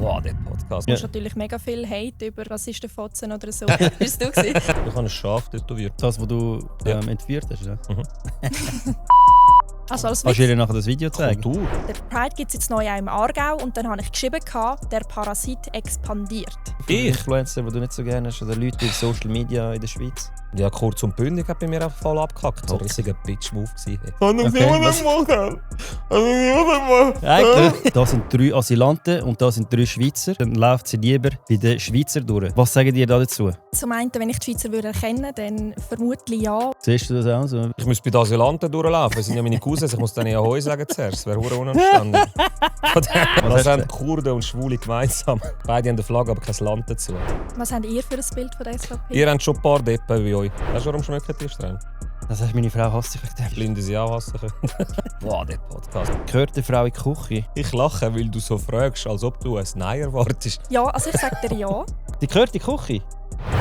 Boah, der Podcast. Du hast natürlich mega viel Hate über Rassistenfotzen oder so. Bist du gewesen? Ich habe ein Schaf tätowiert. Das, was du entführt hast, ja? Also als Kannst du Witz, ihr nachher das Video zeigen? Kultur. der Pride gibt es jetzt neu auch im Aargau und dann habe ich geschrieben, der Parasit expandiert. Ich? Influencer, die du nicht so gerne hast, oder Leute in Social Media in der Schweiz? Ja, kurz und bündig hat bei mir einfach voll abgekackt. So ein riesiger Bitch-Move gewesen. Eigentlich. Da sind 3 Asylanten und da sind 3 Schweizer. Dann läuft sie lieber bei den Schweizer durch. Was sagen die da dazu? Zum einen, wenn ich die Schweizer würde erkennen, dann vermutlich ja. Siehst du das auch so? Ich muss bei den Asylanten durchlaufen. Das sind ja meine Cousins. Ich muss dann ja Hoi sagen zuerst. Das wäre verdammt unanständig. Was haben Kurden und Schwule gemeinsam? Beide haben eine Flagge, aber kein Land dazu. Was habt ihr für ein Bild von der SVP? Ihr habt schon ein paar Deppen wie euch. Weißt du, warum schmeckt ihr streng? Das heißt, meine Frau hasst sich wegen dem. Blinde sie auch hassen können. Boah, der Podcast. Gehört die Frau in die Küche? Ich lache, weil du so fragst, als ob du ein Nein erwartest. Ja, also ich sage dir ja. Die gehört in die Küche?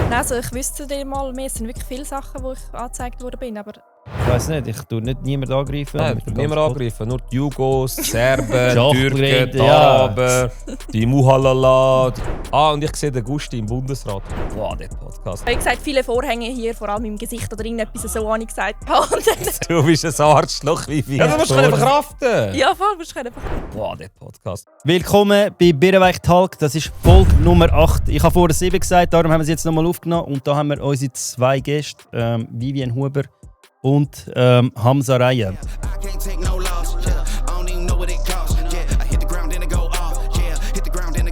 Nein, also ich wüsste dir mal mehr. Es sind wirklich viele Sachen, wo ich angezeigt worden bin, aber Ich weiss nicht, ich tue nicht niemanden angreifen. Nein, mit dem niemand ganzen angreifen. Nur die Jugos, die Serben, Schachtel die Türken, reden, die ja. Araber, die Muhalala. Und ich sehe den Gusti im Bundesrat. Boah, der Podcast. wie gesagt, viele Vorhänge hier, vor allem im Gesicht oder irgendetwas so, habe ich gesagt. Und dann, Du bist ein Arschloch wie wir. Ja, du musst können verkraften. ja, voll, musst du einfach. Boah, der Podcast. Willkommen bei Birrenweich Talk, das ist Folge Nummer 8. Ich habe vorher 7 gesagt, darum haben wir es jetzt nochmal aufgenommen. Und da haben wir unsere 2 Gäste, Vivian Huber und Hamza Raya.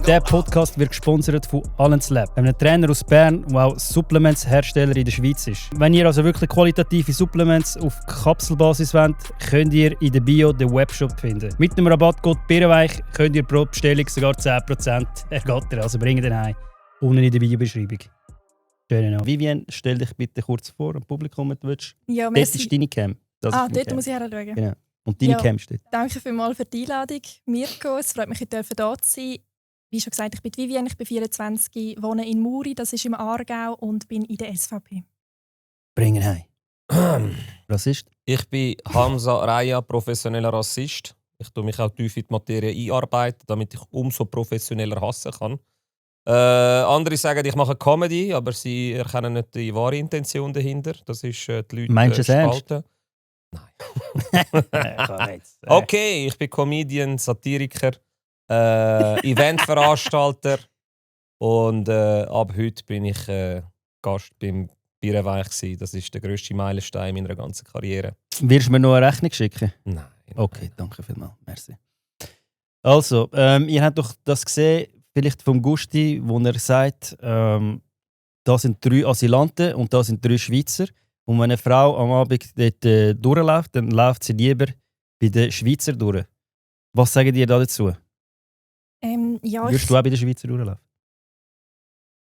Der Podcast wird gesponsert von Allen's Lab, einem Trainer aus Bern, der auch Supplements-Hersteller in der Schweiz ist. Wenn ihr also wirklich qualitative Supplements auf Kapselbasis wollt, könnt ihr in der Bio den Webshop finden. Mit dem Rabattcode Birrenweich könnt ihr pro Bestellung sogar 10% ergattern, also bringt den heim. Unten in der Videobeschreibung. Genau. Vivian, stell dich bitte kurz vor, am Publikum, wenn du willst. Ja, Dort merci. ist deine Cam. Das ist deine Dort Cam. muss ich herschauen. Genau. Und deine Ja. Cam steht. Danke vielmals für die Einladung, Mirko. Es freut mich, hier zu sein. Wie schon gesagt, ich bin Vivian, ich bin 24, wohne in Muri, das ist im Aargau, und bin in der SVP. Bringen heim. Rassist? Ich bin Hamza Raya, professioneller Rassist. Ich tue mich auch tief in die Materie einarbeiten, damit ich umso professioneller hassen kann. Andere sagen, ich mache Comedy, aber sie erkennen nicht die wahre Intention dahinter. Das ist die Leute Meinst du es ernst? spalten. Nein. Okay, ich bin Comedian, Satiriker, Eventveranstalter und ab heute bin ich Gast beim Birrenweich gewesen. Das ist der grösste Meilenstein meiner ganzen Karriere. Wirst du mir noch eine Rechnung schicken? Nein. Okay, danke vielmals. Merci. Also, ihr habt doch das gesehen, vielleicht vom Gusti, wo er sagt, da sind 3 Asylanten und da sind 3 Schweizer. Und wenn eine Frau am Abend dort durchläuft, dann läuft sie lieber bei den Schweizer durch. Was sagen die da dazu? Ja, Würdest du auch bei den Schweizer durchlaufen?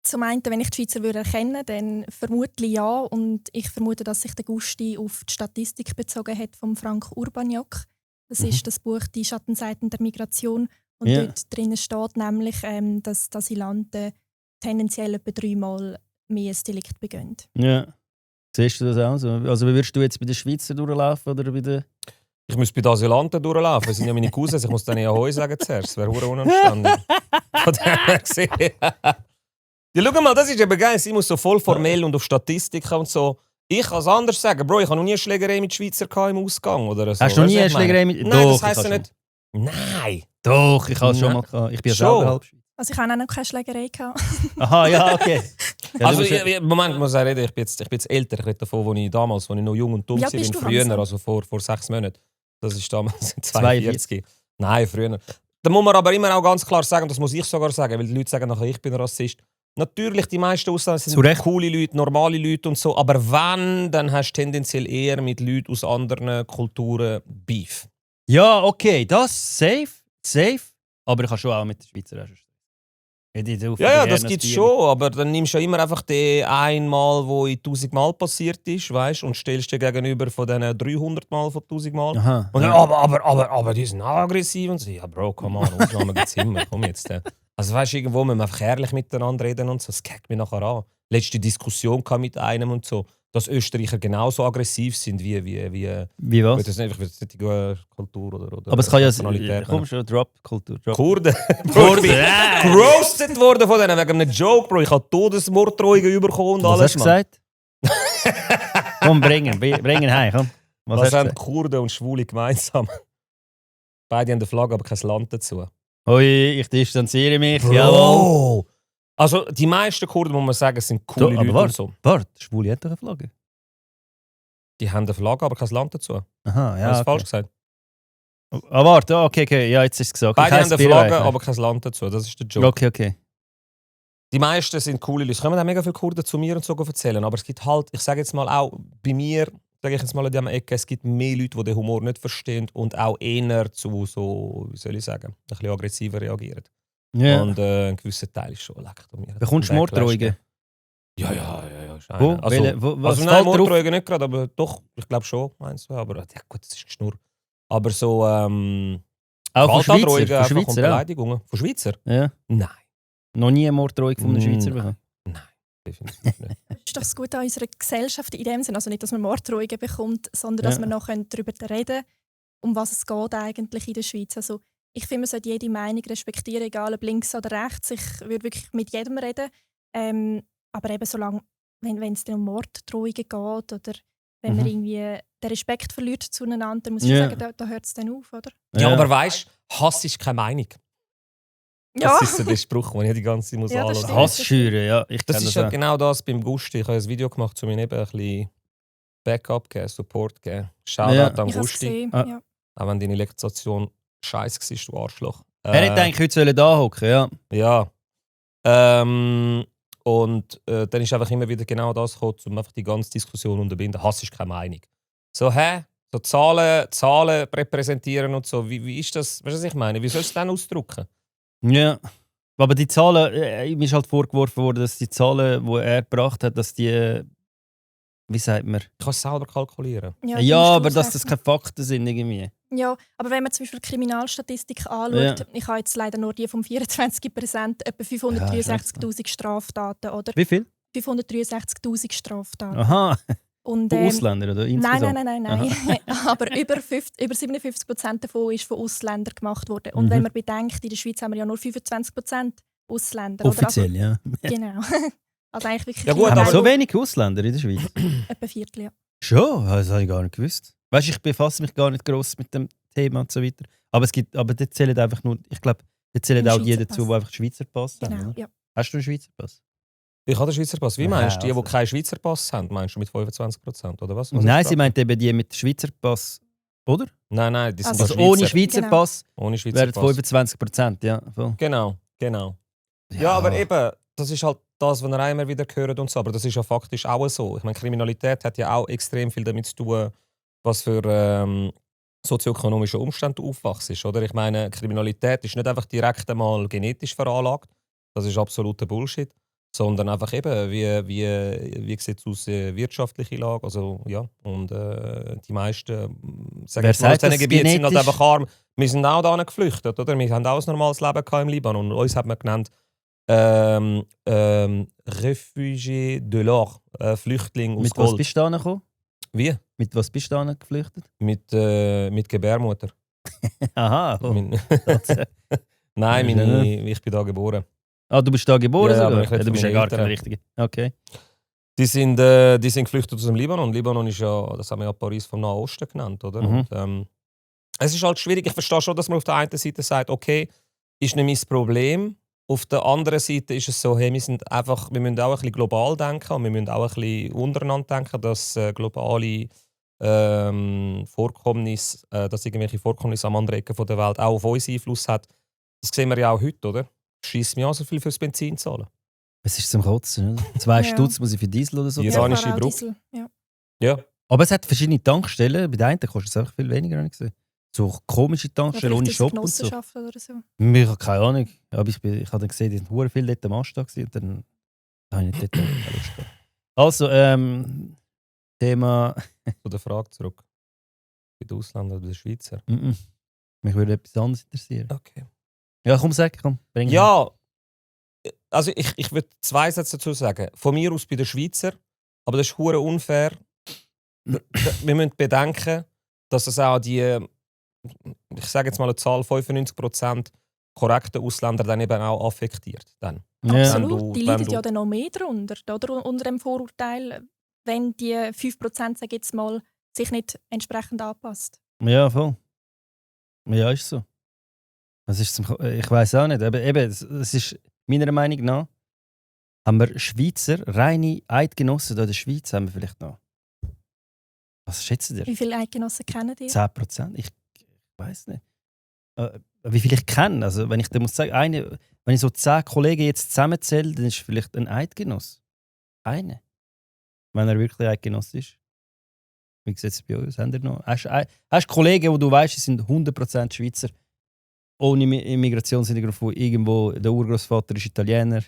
zum einen, wenn ich die Schweizer würde erkennen, dann vermutlich ja. Und ich vermute, dass sich der Gusti auf die Statistik bezogen hat von Frank Urbaniak. Das ist das Buch «Die Schattenseiten der Migration». Und Ja. dort drinnen steht nämlich, dass die Asylanten tendenziell etwa 3-mal mehr ein Delikt begehen. Ja. Siehst du das auch so? Also würdest du jetzt bei den Schweizer durchlaufen oder bei den... Ich muss bei den Asylanten durchlaufen. Das sind ja meine Cousins. Ich muss dann ja Hoi sagen zuerst. Das wäre verdammt unanständig. Von dem her gesehen. Ja, schau mal, das ist eben geil. Sie muss so voll formell und auf Statistiken und so. Ich kann es anders sagen. Bro, ich habe noch nie eine Schlägerei mit Schweizer im Ausgang oder so. Hast du noch Weißt nie was eine ich meine? Schlägerei mit... Nein, Doch, das heisst ich ja habe nicht... Nein! Doch, ich habe es schon mal Nein. gehabt. Ich bin ja Schon? selber halb Schweizer. Also ich habe auch noch keine Schlägerei gehabt. Aha, ja, okay. Ja, Also, du bist ja- Moment, ich muss auch reden. Ich bin jetzt älter. Ich rede davon, als ich damals, als ich noch jung und dumm Ja, war, bist du, früher, Hamza? also vor 6 Monaten. Das ist damals 42. 42. Nein, früher. Da muss man aber immer auch ganz klar sagen, das muss ich sogar sagen, weil die Leute sagen nachher, ich bin Rassist. Natürlich, die meisten Ausländer Zu sind Recht. coole Leute, normale Leute und so, aber wenn, dann hast du tendenziell eher mit Leuten aus anderen Kulturen Beef. Ja, okay, das safe. Aber ich habe schon auch mit den Schweizer Ja, das gibt es schon, aber dann nimmst du ja immer einfach den einmal, wo in 1000 Mal passiert ist, weißt, und stellst dir gegenüber von diesen 300 Mal von 1000 Mal. Aha. Und dann, aber die sind auch aggressiv und so. Ja, Bro, come on, Ausnahmen gibt's immer. Komm jetzt. Also weißt du, irgendwo müssen wir einfach ehrlich miteinander reden und so. Das kackt mich nachher an. Letzte Diskussion mit einem und so. dass Österreicher genauso aggressiv sind wie Wie was? das nicht, ich will jetzt nicht die Kultur oder Aber es kann ja... Nationalität Komm schon, Drop-Kultur. Drop. Kurden. Kurden, Ich bin geroastet worden von denen wegen einem Joke, Bro. Ich habe Todesmorddrohungen bekommen und Was alles, hast du gesagt? Komm, bringen heim, komm. Was hast du haben gesagt? Kurden und Schwule gemeinsam? Beide haben eine Flagge, aber kein Land dazu. Ui, ich distanziere mich, jawohl. Also die meisten Kurden, muss man sagen, sind coole aber Leute und so. Warte, Schwule hat doch eine Flagge. Die haben eine Flagge, aber kein Land dazu. Aha, ja. Hast du Okay. falsch gesagt? Ah, warte, okay, ja, jetzt ist es gesagt. Beide Ich haben eine heiss Flagge, Birweich. aber kein Land dazu. Das ist der Joke. Okay. Die meisten sind coole Leute. Es kommen auch mega viele Kurden zu mir und so erzählen. Aber es gibt halt, ich sage jetzt mal auch, bei mir, sage ich jetzt mal in dieser Ecke, es gibt mehr Leute, die den Humor nicht verstehen und auch eher zu so, wie soll ich sagen, ein bisschen aggressiver reagieren. Ja. Und ein gewisser Teil ist schon leckt. Bekommst du Morddrohungen? Ja. Ist Wo? einer. Was Also nein, fällt drauf? Morddrohungen nicht gerade, aber doch, ich glaube schon, eins, zwei, aber ja gut, das ist Geschnurr. Aber so, Auch von Gewaltandrohungen, Schweizer? einfach Von und Schweizer, ja. Beleidigungen. Von Schweizer? Ja. Nein, Noch nie eine Morddrohung von einem Schweizer Nein. bekommen? definitiv nicht. Das ist doch das Gute an unserer Gesellschaft in dem Sinne. Also nicht, dass man Morddrohungen bekommt, sondern dass Ja. man noch darüber reden können, um was es geht eigentlich in der Schweiz. Also ich finde, man sollte jede Meinung respektieren, egal ob links oder rechts. Ich würde wirklich mit jedem reden. Aber eben solange, wenn es dann um Morddrohungen geht oder wenn man irgendwie den Respekt verliert zueinander, dann muss ich Ja. sagen, da hört es dann auf, oder? Ja, aber weißt du, Hass ist keine Meinung. Das ist so der Spruch, den ich die ganze Zeit muss Ja, das anhören. stimmt. Hass schüren, ja. Ich Das kenn ist ja auch. genau das beim Gusti. Ich habe ein Video gemacht, um ihm eben ein bisschen Backup geben, Support geben. Shoutout Ja. an Ich habe es Gusti. gesehen. Ah. Ja. Auch wenn deine Lektion scheiße war, du Arschloch. Er hätte eigentlich heute sollen da hocken, ja. Ja. Und dann ist einfach immer wieder genau das gekommen, um einfach die ganze Diskussion unterbinden. Hass ist keine Meinung. So, so Zahlen repräsentieren und so. Wie ist das? Weißt du, was ich meine? Wie sollst du das dann ausdrücken? Ja. Aber die Zahlen, mir ist halt vorgeworfen worden, dass die Zahlen, die er gebracht hat, dass die, wie sagt man? Ich kann es selber kalkulieren. Ja, Ja, du musst aber dass das ausrechnen. keine Fakten sind irgendwie. Ja, aber wenn man zum Beispiel die Kriminalstatistik anschaut, Ja. ich habe jetzt leider nur die vom 24%, etwa 563'000 Straftaten, oder? Wie viel? 563'000 Straftaten. Aha, Und, von Ausländern oder insgesamt? Nein. Aber über 57% davon ist von Ausländern gemacht worden. Und wenn man bedenkt, in der Schweiz haben wir ja nur 25% Ausländer. Offiziell, ja. Oder? Also, genau. Also eigentlich wirklich Ja, gut, ein Haben wir aber- so wenig Ausländer in der Schweiz? etwa Viertel, ja. Schon? Das habe ich gar nicht gewusst. Weißt du, ich befasse mich gar nicht gross mit dem Thema und so weiter. Aber dort zählen einfach nur, ich glaube, dort zählt Ein auch Schweizer jeder Pass. zu, der einfach Schweizer Pass hat. Genau, Oder? ja. Hast du einen Schweizer Pass? Ich habe den Schweizer Pass. Wie Ja, meinst du? Die, also- die keinen Schweizer Pass haben, meinst du mit 25%? Oder was? Was Nein, ist sie das? meint eben die mit Schweizer Pass, oder? Nein, die sind Also Also ja ohne Schweizer. Schweizer Genau. Pass Ohne Schweizer wären Pass. 25%, ja. Voll. Genau. Ja, aber eben, das ist halt das, was wir auch immer wieder hören und so. Aber das ist ja faktisch auch so. Ich meine, Kriminalität hat ja auch extrem viel damit zu tun, was für sozioökonomische Umstände du aufwachst. Oder? Ich meine, Kriminalität ist nicht einfach direkt einmal genetisch veranlagt. Das ist absoluter Bullshit. Sondern einfach eben, wie sieht es aus, wirtschaftliche Lage. Also, ja. Und die meisten, sagen Wer wir mal, aus sagt das diesen Gebieten sind halt genetisch? einfach arm. Wir sind auch da geflüchtet, oder? Wir haben auch ein normales Leben gehabt im Libanon. Und uns hat man genannt Réfugiés de l'or, Flüchtling aus Mit was Gold. bist du da gekommen? Wie? Mit was bist du da geflüchtet? Mit Gebärmutter. Aha. Oh. Mein- Tatsache. Nein, Ja. ich bin da geboren. Ah, du bist da geboren Ja, aber sogar? ich rede Ja, du bist von ja meinen gar kein Eltern. Richtiger. Okay. Die sind geflüchtet aus dem Libanon. Libanon ist ja, das haben wir ja Paris vom Nahen Osten genannt, oder? Mhm. Und, es ist halt schwierig. Ich verstehe schon, dass man auf der einen Seite sagt, okay, ist nicht mein Problem. Auf der anderen Seite ist es so, hey, wir müssen auch ein bisschen global denken und wir müssen auch ein bisschen untereinander denken, dass globale Vorkommnisse, dass irgendwelche Vorkommnisse am anderen Ecke der Welt auch auf uns Einfluss hat. Das sehen wir ja auch heute, oder? Schießt mir auch so viel fürs Benzin zahlen. Es ist zum Kotzen, oder? 2 Ja. Stutz muss ich für Diesel oder so Ja. zahlen. Iranische Klar, auch Brücke. Diesel, ja. Ja. Aber es hat verschiedene Tankstellen. Bei der einen kostet es einfach viel weniger, habe ich gesehen. So komische Ja, Tankstellen ohne vielleicht ist es Shop und so. Genossenschaft oder so. Ich habe keine Ahnung. Aber ich habe dann gesehen, die sind hure viel dort am Anstag gewesen und dann habe ich nicht dort keine Lust gehabt. Also, Thema... Zu der Frage zurück. Bei den Ausländern oder den Schweizer. Mich würde etwas anderes interessieren. Okay. Ja, komm, bring ihn. Ja, also ich würde 2 Sätze dazu sagen. Von mir aus bei den Schweizer Aber das ist hure unfair. Wir müssen bedenken, dass es auch die, ich sage jetzt mal eine Zahl, 95% korrekten Ausländer dann eben auch affektiert. Dann. Ja. Absolut, die leiden ja dann noch mehr darunter, oder? Unter dem Vorurteil, wenn die 5%, sage ich jetzt mal, sich nicht entsprechend anpasst. Ja, voll. Ja, ist so. Das ist ich weiß auch nicht. Aber eben, es ist meiner Meinung nach, haben wir Schweizer, reine Eidgenossen in der Schweiz haben wir vielleicht noch. Was schätzen ihr? Wie viele Eidgenossen kennen die? 10%? Ich weiß nicht. Wie viel ich kenne? Also, wenn ich dir muss sagen, wenn ich so 10 Kollegen jetzt zusammenzähle, dann ist vielleicht ein Eidgenoss. Eine. Wenn er wirklich Eidgenoss ist. Wie sieht es bei uns? Hast du Kollegen, wo du weißt, sie sind 100% Schweizer, ohne Immigrationshintergrund von irgendwo, der Urgroßvater ist Italiener?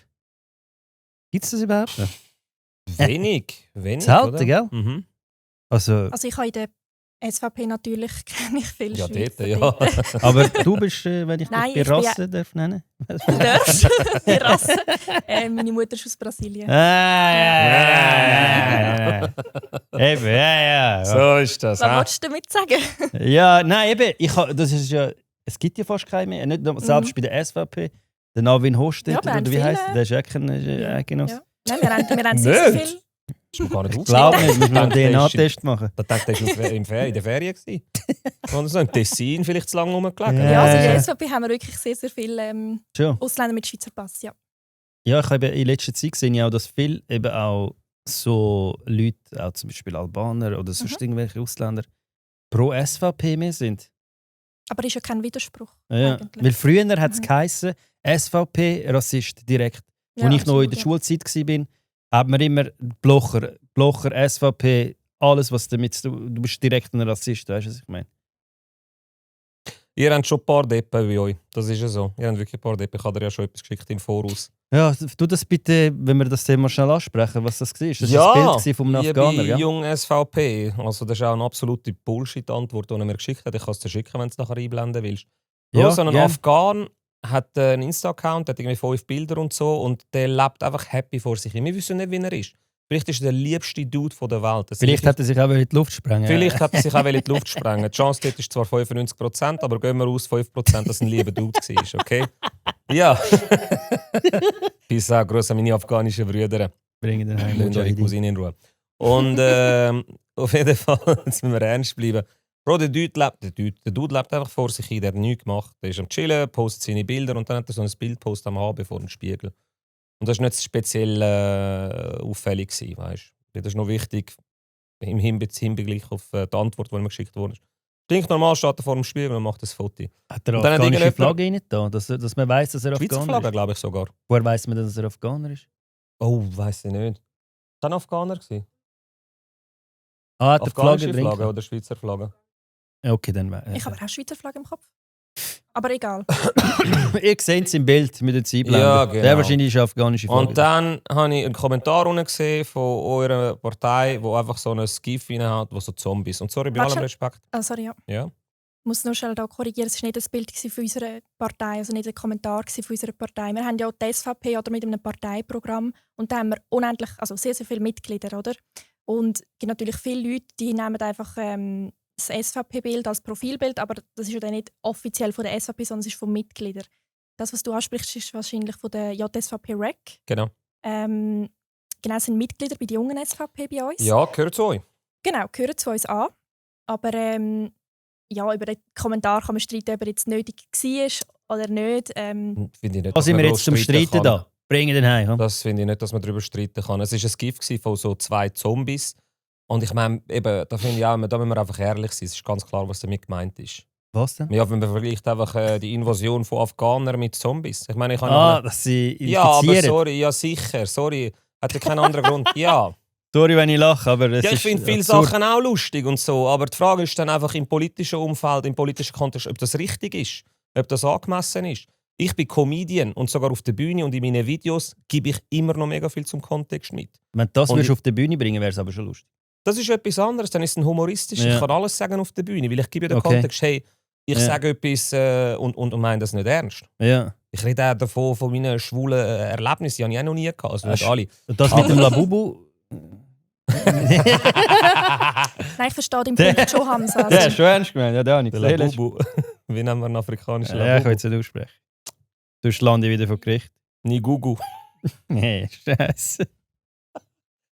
Gibt es das überhaupt noch? Wenig, Selten, oder? gell? Mhm. Also, Also ich habe in der SVP natürlich kenne ich viele Ja, Schweizer. dort, ja. aber du bist, wenn ich Nein, dich ich bei bin Rasse darf nennen. Darfst die Rasse? Meine Mutter ist aus Brasilien. Ja. Eben, ja. So ist das. Was wolltest du damit sagen? Ja, nein, eben. Das ist ja, es gibt ja fast keine mehr. Nicht nur, selbst bei der SVP. Der Navin Hostet, Ja, oder wie viele. heisst der? Der ist auch kein Eidgenosse. Ja. Nein, wir haben sehr Nicht? viel. Ist mir gar nicht Ich glaube nicht, müssen wir einen Der ist- DNA-Test machen. Da dachte ich, er war in der Ferien. Oder so im Tessin vielleicht zu lange rumgelegen. Ja, also in der Ja. SVP haben wir wirklich sehr, sehr viele Schon. Ausländer mit Schweizer Pass. Ja. Ja, ich habe in letzter Zeit gesehen, ja, dass viele eben auch so Leute, auch zum Beispiel Albaner oder sonst irgendwelche Ausländer, pro SVP mehr sind. Aber ist ja kein Widerspruch. Ja. Eigentlich. Weil früher hat es geheißen, SVP-Rassist direkt. Ja, Als ich noch in der absolut, Schulzeit war, hat man immer Blocher, SVP, alles, was damit du bist direkt ein Rassist, weißt du, was ich meine? Ihr habt schon ein paar Deppen bei euch. Das ist ja so. Ihr habt wirklich ein paar Deppen. Ich habe dir ja schon etwas geschickt im Voraus. Ja, tu das bitte, wenn wir das Thema schnell ansprechen, was das war. Das Ja, war das Bild vom Liebe Afghaner, ja? Jung SVP. Also das ist auch eine absolute Bullshit-Antwort, die er mir geschickt hat. Ich kann es dir schicken, wenn du es nachher einblenden willst. Ja, Ja, so ein gern. Afghan hat einen Insta-Account, hat irgendwie 5 Bilder und so und der lebt einfach happy vor sich hin. Wir wissen nicht, wie er ist. Vielleicht ist er der liebste Dude der Welt. Das Vielleicht ist- hat er sich auch in die Luft sprengen. Vielleicht hat er sich auch in die Luft sprengen. Die Chance dort ist zwar 95%, aber gehen wir aus 5%, dass ein lieber Dude war, okay? Ja. Peace out, Gruß an meine afghanischen Brüder. Bringen den heim. Lasst eure Cousine in Ruhe. Und auf jeden Fall, jetzt müssen wir ernst bleiben. Bro, der Dude lebt einfach vor sich hin, der hat nichts gemacht. Der ist am Chillen, postet seine Bilder und dann hat er so ein Bildpost am Abend vor dem Spiegel. Und das war nicht speziell auffällig, weißt du. Das ist noch wichtig im Hinblick auf die Antwort, die mir geschickt wurde. Klingt normal, steht er vor dem Spiegel und macht ein Foto. Hat er Und dann hat afghanische irgendjemand- Flagge rein da, dass man weiss, dass er Schweizer Afghaner Flagge, ist? glaube ich sogar. Woher weiss man, dass er Afghaner ist? Oh, weiss ich nicht. War ein Afghaner? Ah, hat er die Flagge Afghanische drin? Flagge oder Schweizer Flagge? Okay, dann Ich habe auch Schweizer Flagge im Kopf. Aber egal. Ihr seht es im Bild mit den Einblenden. Ja, genau. Der wahrscheinlich ist afghanische Flagge. Und dann habe ich einen Kommentar unten gesehen von eurer Partei, wo einfach so ein GIF hat, wo so Zombies. Und sorry, bei Warte allem schnell. Respekt. Sorry, ja. Ja. Ich muss nur schnell da korrigieren, es war nicht ein Bild von unserer Partei, also nicht ein Kommentar von unserer Partei. Wir haben ja auch die SVP oder mit einem Parteiprogramm und da haben wir unendlich, also sehr, sehr viele Mitglieder, oder? Und es gibt natürlich viele Leute, die nehmen einfach das SVP-Bild als Profilbild, aber das ist ja dann nicht offiziell von der SVP, sondern es ist von Mitgliedern. Das, was du ansprichst, ist wahrscheinlich von der JSVP-REC. Genau. Genau, es sind Mitglieder bei der jungen SVP bei uns. Ja, gehört zu euch. Genau, gehören zu uns an. Aber ja, über den Kommentar kann man streiten, ob er jetzt nötig war oder nicht. Finde ich nicht, Da dass sind man wir gross jetzt zum streiten Streiten kann. da. Bringen den heim. Das finde ich nicht, dass man darüber streiten kann. Es war ein GIF von so 2 Zombies. Und ich meine, eben, da finde ich auch, da müssen wir einfach ehrlich sein. Es ist ganz klar, was damit gemeint ist. Was denn? Ja, wenn man vergleicht einfach die Invasion von Afghanern mit Zombies. Ich meine, ich habe Ah, dass sie infizieren. ja, aber sorry, ja sicher, sorry. Hat ja keinen anderen Grund. Ja. Sorry, wenn ich lache, aber es Ja, ich ist finde viele absurd. Sachen auch lustig und so, aber die Frage ist dann einfach im politischen Umfeld, im politischen Kontext, ob das richtig ist, ob das angemessen ist. Ich bin Comedian und sogar auf der Bühne und in meinen Videos gebe ich immer noch mega viel zum Kontext mit. Wenn du das Und würdest ich- auf die Bühne bringen, wäre es aber schon lustig. Das ist etwas anderes, dann ist es ein humoristisch. Ja. Ich kann alles sagen auf der Bühne, weil ich gebe ja den Okay. Kontext, hey, ich Ja. sage etwas und meine das nicht ernst. Ja. Ich rede auch davon, von meinen schwulen Erlebnissen, die habe ich auch noch nie gehabt, also nicht Ach, alle. Und das mit dem Labubu. Nein, ich verstehe den Punkt schon, Hamza. Ja, schon ernst gemeint. Ja, da habe ich Der gesehen. Labubu. Wie nennen wir einen afrikanischen Ja, ich Labubu? will es nicht aussprechen. Sonst lande ich wieder vor Gericht. Nigugu. Nee, Scheiße.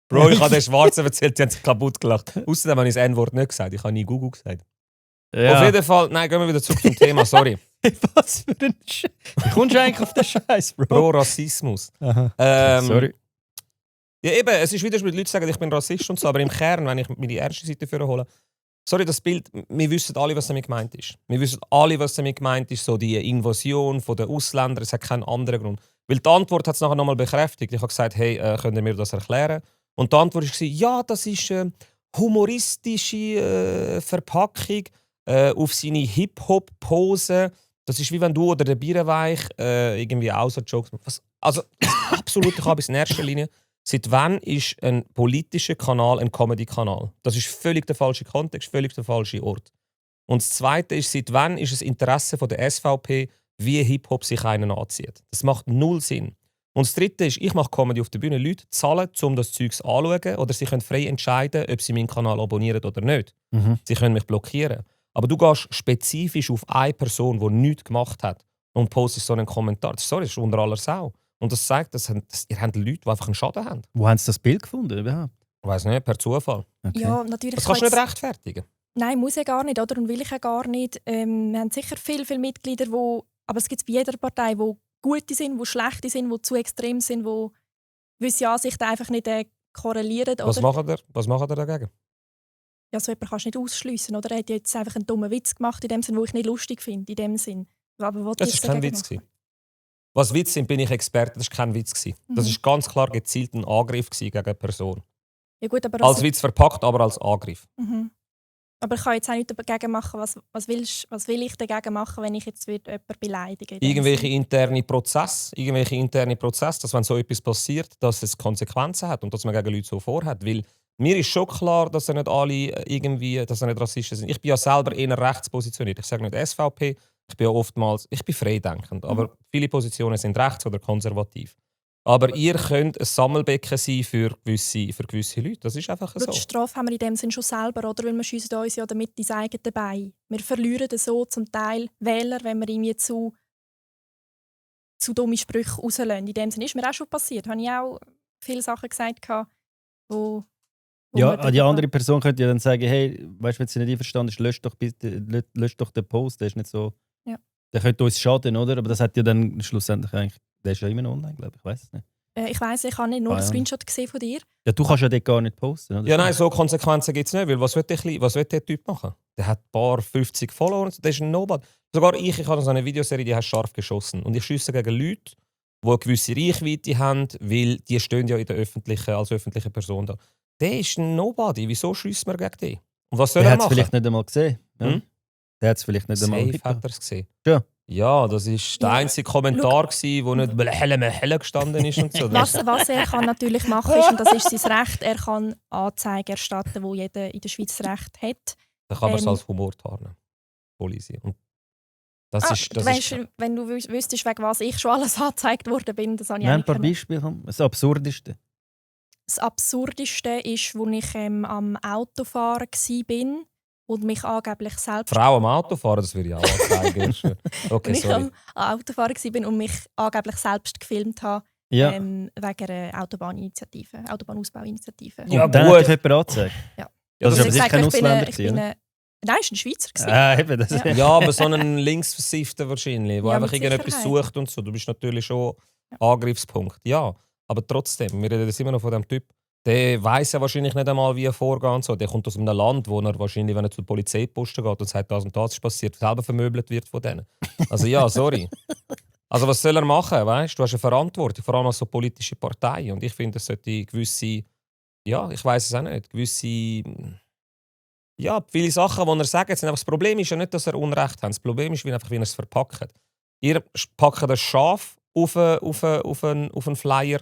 Bro, ich habe den Schwarzen erzählt, die haben sich kaputt gelacht. Außerdem habe ich das N-Wort nicht gesagt, ich habe Nigugu gesagt. Ja. Auf jeden Fall, nein, gehen wir wieder zurück zum Thema, sorry. Was für ein Scheiß. Wie kommst du eigentlich auf den Scheiß, Bro? Pro Rassismus. Aha. Sorry. Ja, eben, es ist wieder, wenn die Leute sagen, ich bin Rassist und so, aber im Kern, wenn ich meine erste Seite vorhole, sorry, das Bild, wir wissen alle, was damit gemeint ist. Wir wissen alle, was damit gemeint ist, so die Invasion der Ausländer, es hat keinen anderen Grund. Weil die Antwort hat es nachher nochmal bekräftigt. Ich habe gesagt, hey, könnt ihr mir das erklären? Und die Antwort war, ja, das ist humoristische Verpackung auf seine Hip-Hop-Pose. Das ist wie wenn du oder der Bierenweich irgendwie auch so Jokes machst. Also absolut, ich habe es in erster Linie. Seit wann ist ein politischer Kanal ein Comedy-Kanal? Das ist völlig der falsche Kontext, völlig der falsche Ort. Und das Zweite ist, seit wann ist das Interesse von der SVP, wie Hip-Hop sich einen anzieht? Das macht null Sinn. Und das Dritte ist, ich mache Comedy auf der Bühne. Leute zahlen, um das Zeugs anzuschauen, oder sie können frei entscheiden, ob sie meinen Kanal abonnieren oder nicht. Sie können mich blockieren. Aber du gehst spezifisch auf eine Person, die nichts gemacht hat, und postest so einen Kommentar. Sorry, das ist unter aller Sau. Und das zeigt, dass ihr habt Leute, die einfach einen Schaden haben. Wo haben sie das Bild gefunden überhaupt? Ich weiss nicht, per Zufall. Okay. Ja, natürlich. Das kannst du nicht rechtfertigen. Nein, muss ja gar nicht, oder? Und will ich ja gar nicht. Wir haben sicher viele Mitglieder, aber es gibt es bei jeder Partei, die gute sind, die schlechte sind, die zu extrem sind, die gewisse Ansichten einfach nicht korrelieren. Was Oder? macht ihr dagegen? Ja, so jemanden kannst du nicht ausschliessen. Oder er hat jetzt einfach einen dummen Witz gemacht, in dem Sinn, wo ich nicht lustig finde. In dem Sinn. Aber was Das war kein Witz. Was Witz sind, bin ich Experte, das war kein Witz. Das war ganz klar gezielt ein Angriff gegen eine Person. Ja, gut, aber Als Witz verpackt, aber als Angriff. Mhm. Aber ich kann jetzt auch nichts dagegen machen. Was will ich dagegen machen, wenn ich jetzt jemanden beleidige? Irgendwelche interne Prozesse, dass wenn so etwas passiert, dass es Konsequenzen hat und dass man gegen Leute so vorhat. Weil mir ist schon klar, dass nicht alle dass nicht Rassisten sind. Ich bin ja selber eher rechts positioniert. Ich sage nicht SVP, ich bin freidenkend, aber viele Positionen sind rechts oder konservativ. Aber ihr könnt ein Sammelbecken sein für gewisse Leute. Das ist einfach so. Die Strafe haben wir in dem Sinn schon selber, oder? Weil wir schiessen uns ja damit ins eigene Bein. Wir verlieren so zum Teil Wähler, wenn wir irgendwie zu dumme Sprüche rauslassen. In dem Sinn ist mir auch schon passiert. Habe ich auch viele Sachen gesagt, wo ja, die andere Person könnte ja dann sagen, hey, weißt du, wenn sie nicht einverstanden ist, lösch doch den Post, der ist nicht so... Ja. Der könnte uns schaden, oder? Aber das hat ja dann schlussendlich eigentlich... Der ist ja immer noch online, glaube ich. Ich weiß es nicht. Ich weiss, ich habe nicht nur einen Screenshot gesehen von dir. Ja, du kannst ja dort gar nicht posten, oder? Ja, nein, so Konsequenzen gibt es nicht. Weil was will der Typ machen? Der hat ein paar 50 Follower. Der ist ein Nobody. Sogar ich habe so eine Videoserie, die hat scharf geschossen. Und ich schiesse gegen Leute, die eine gewisse Reichweite haben, weil die stehen ja als öffentliche Person da. Der ist ein Nobody. Wieso schießt man gegen den? Und was soll er machen? Der hat es vielleicht nicht einmal gesehen. Ja? Der hat es vielleicht nicht einmal Safe hat er es gesehen. Ja. Ja, das war der einzige Kommentar, der nicht «Helle» gestanden ist. Und so. Was er kann natürlich machen ist, und das ist sein Recht, er kann Anzeigen erstatten, wo jeder in der Schweiz Recht hat. Dann kann man es als Humor tarnen. Polizei. Und das ist wenn du wüsstest, wegen was ich schon alles angezeigt worden bin, das habe ich ein paar Beispiele haben. Das Absurdeste. Das Absurdeste ist, als ich am Autofahren war und mich angeblich selbst... Frau am Autofahren, das würde ich auch anzeigen. Okay, ich am Autofahren war und mich angeblich selbst gefilmt habe, wegen einer Autobahnausbauinitiative. Ja, dann hat dich jemand angezeigt? Ja. Das ist aber sicher kein Ausländer. Nein, es war ein Schweizer. Ja, aber so ein Linksversiffter wahrscheinlich, der einfach irgendetwas sucht und so. Du bist natürlich schon Angriffspunkt. Ja, aber trotzdem, wir reden jetzt immer noch von dem Typ. Der weiss ja wahrscheinlich nicht einmal, wie er vorgeht und so. Der kommt aus einem Land, wo er wahrscheinlich, wenn er zur Polizeiposten geht und sagt, das und das ist passiert, selber vermöbelt wird von denen. Also ja, sorry. Also was soll er machen, weißt? Du hast eine Verantwortung, vor allem als so politische Partei. Und ich finde, es sollte gewisse, ja, ich weiss es auch nicht, gewisse, ja, viele Sachen, die er sagt, sind einfach, das Problem ist ja nicht, dass er Unrecht hat. Das Problem ist, wie er es verpackt. Ihr packt das Schaf auf einen Flyer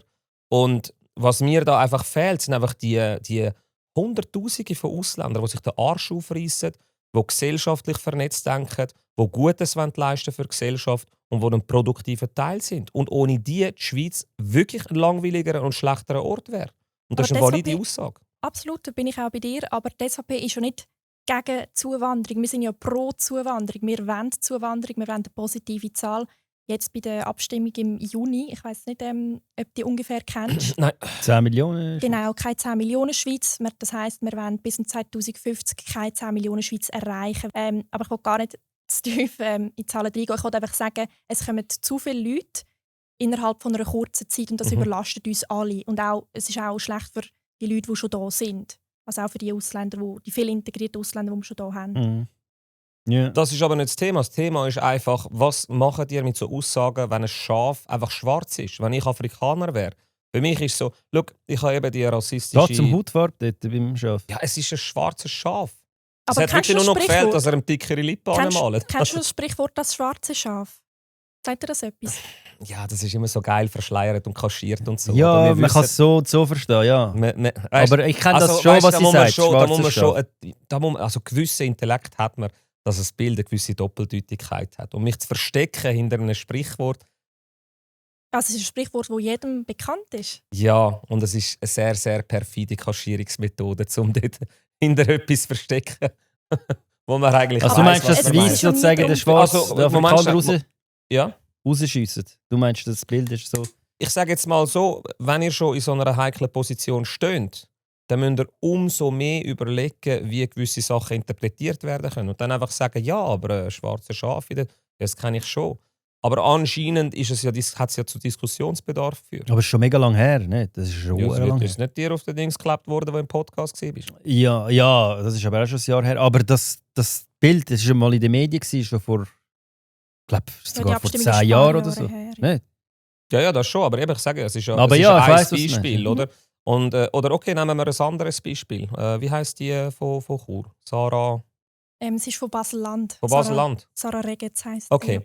und was mir da einfach fehlt, sind einfach die Hunderttausende von Ausländern, die sich den Arsch aufreißen, die gesellschaftlich vernetzt denken, die Gutes leisten für die Gesellschaft und die ein produktiver Teil sind. Und ohne die Schweiz wirklich ein langweiligerer und schlechterer Ort wäre. Und das ist eine valide Aussage. absolut, da bin ich auch bei dir. Aber die SVP ist ja nicht gegen Zuwanderung. Wir sind ja pro Zuwanderung. Wir wollen Zuwanderung, wir wollen eine positive Zahl. Jetzt bei der Abstimmung im Juni, ich weiss nicht, ob du die ungefähr kennst. Nein. 10 Millionen? Genau, keine 10 Millionen Schweiz. Das heisst, wir wollen bis 2050 keine 10 Millionen Schweiz erreichen. Aber ich will gar nicht zu tief in die Zahlen reingehen. Ich will einfach sagen, es kommen zu viele Leute innerhalb von einer kurzen Zeit und das überlastet uns alle. Und auch, es ist auch schlecht für die Leute, die schon da sind. Also auch für die Ausländer, die viel integrierten Ausländer, die wir schon da haben. Mhm. Yeah. Das ist aber nicht das Thema. Das Thema ist einfach, was macht ihr mit so Aussagen, wenn ein Schaf einfach schwarz ist? Wenn ich Afrikaner wäre. Für mich ist es so, schau, ich habe eben die rassistische... Da zum Hautfarbe dort beim Schaf. Ja, es ist ein schwarzes Schaf. Aber es hat wirklich nur noch gefehlt, dass er ihm dickere Lippen anmalt. Kennst du das Sprichwort «das schwarze Schaf»? Sagt dir das etwas? Ja, das ist immer so geil verschleiert und kaschiert und so. Ja, man kann es so und so verstehen, ja. Aber ich kenne das schon, was sie sagt. Also gewisser Intellekt hat man, dass ein Bild eine gewisse Doppeldeutigkeit hat. Und mich zu verstecken hinter einem Sprichwort. Also es ist ein Sprichwort, das jedem bekannt ist. Ja, und es ist eine sehr, sehr perfide Kaschierungsmethode, um dort hinter etwas zu verstecken. Wo man eigentlich also du meinst, dass Weiss sozusagen den Schwarz rausschiessen? Du meinst, das Bild ist so? Ich sage jetzt mal so, wenn ihr schon in so einer heiklen Position steht, dann müsst ihr umso mehr überlegen, wie gewisse Sachen interpretiert werden können. Und dann einfach sagen, ja, aber ein schwarzer Schaf, das kenne ich schon. Aber anscheinend ist es ja, hat es ja zu Diskussionsbedarf geführt. Aber es ist schon mega lang her, ne? Das ist schon lang her. Ist nicht dir auf den Dings geklebt worden, wo im Podcast war? Ja, das ist aber auch schon ein Jahr her. Aber das Bild, das war schon mal in den Medien, schon vor, ich glaube, sogar vor 10 Jahren oder so. Nicht? Ja, das schon. Aber eben, ich sage, es ist ja, aber es ja, ist ein Beispiel, oder? Und, oder okay, nehmen wir ein anderes Beispiel. Wie heisst die von Chur? Sarah? Sie ist von Basel-Land. Von Basel-Land? Sarah Regetz heisst okay.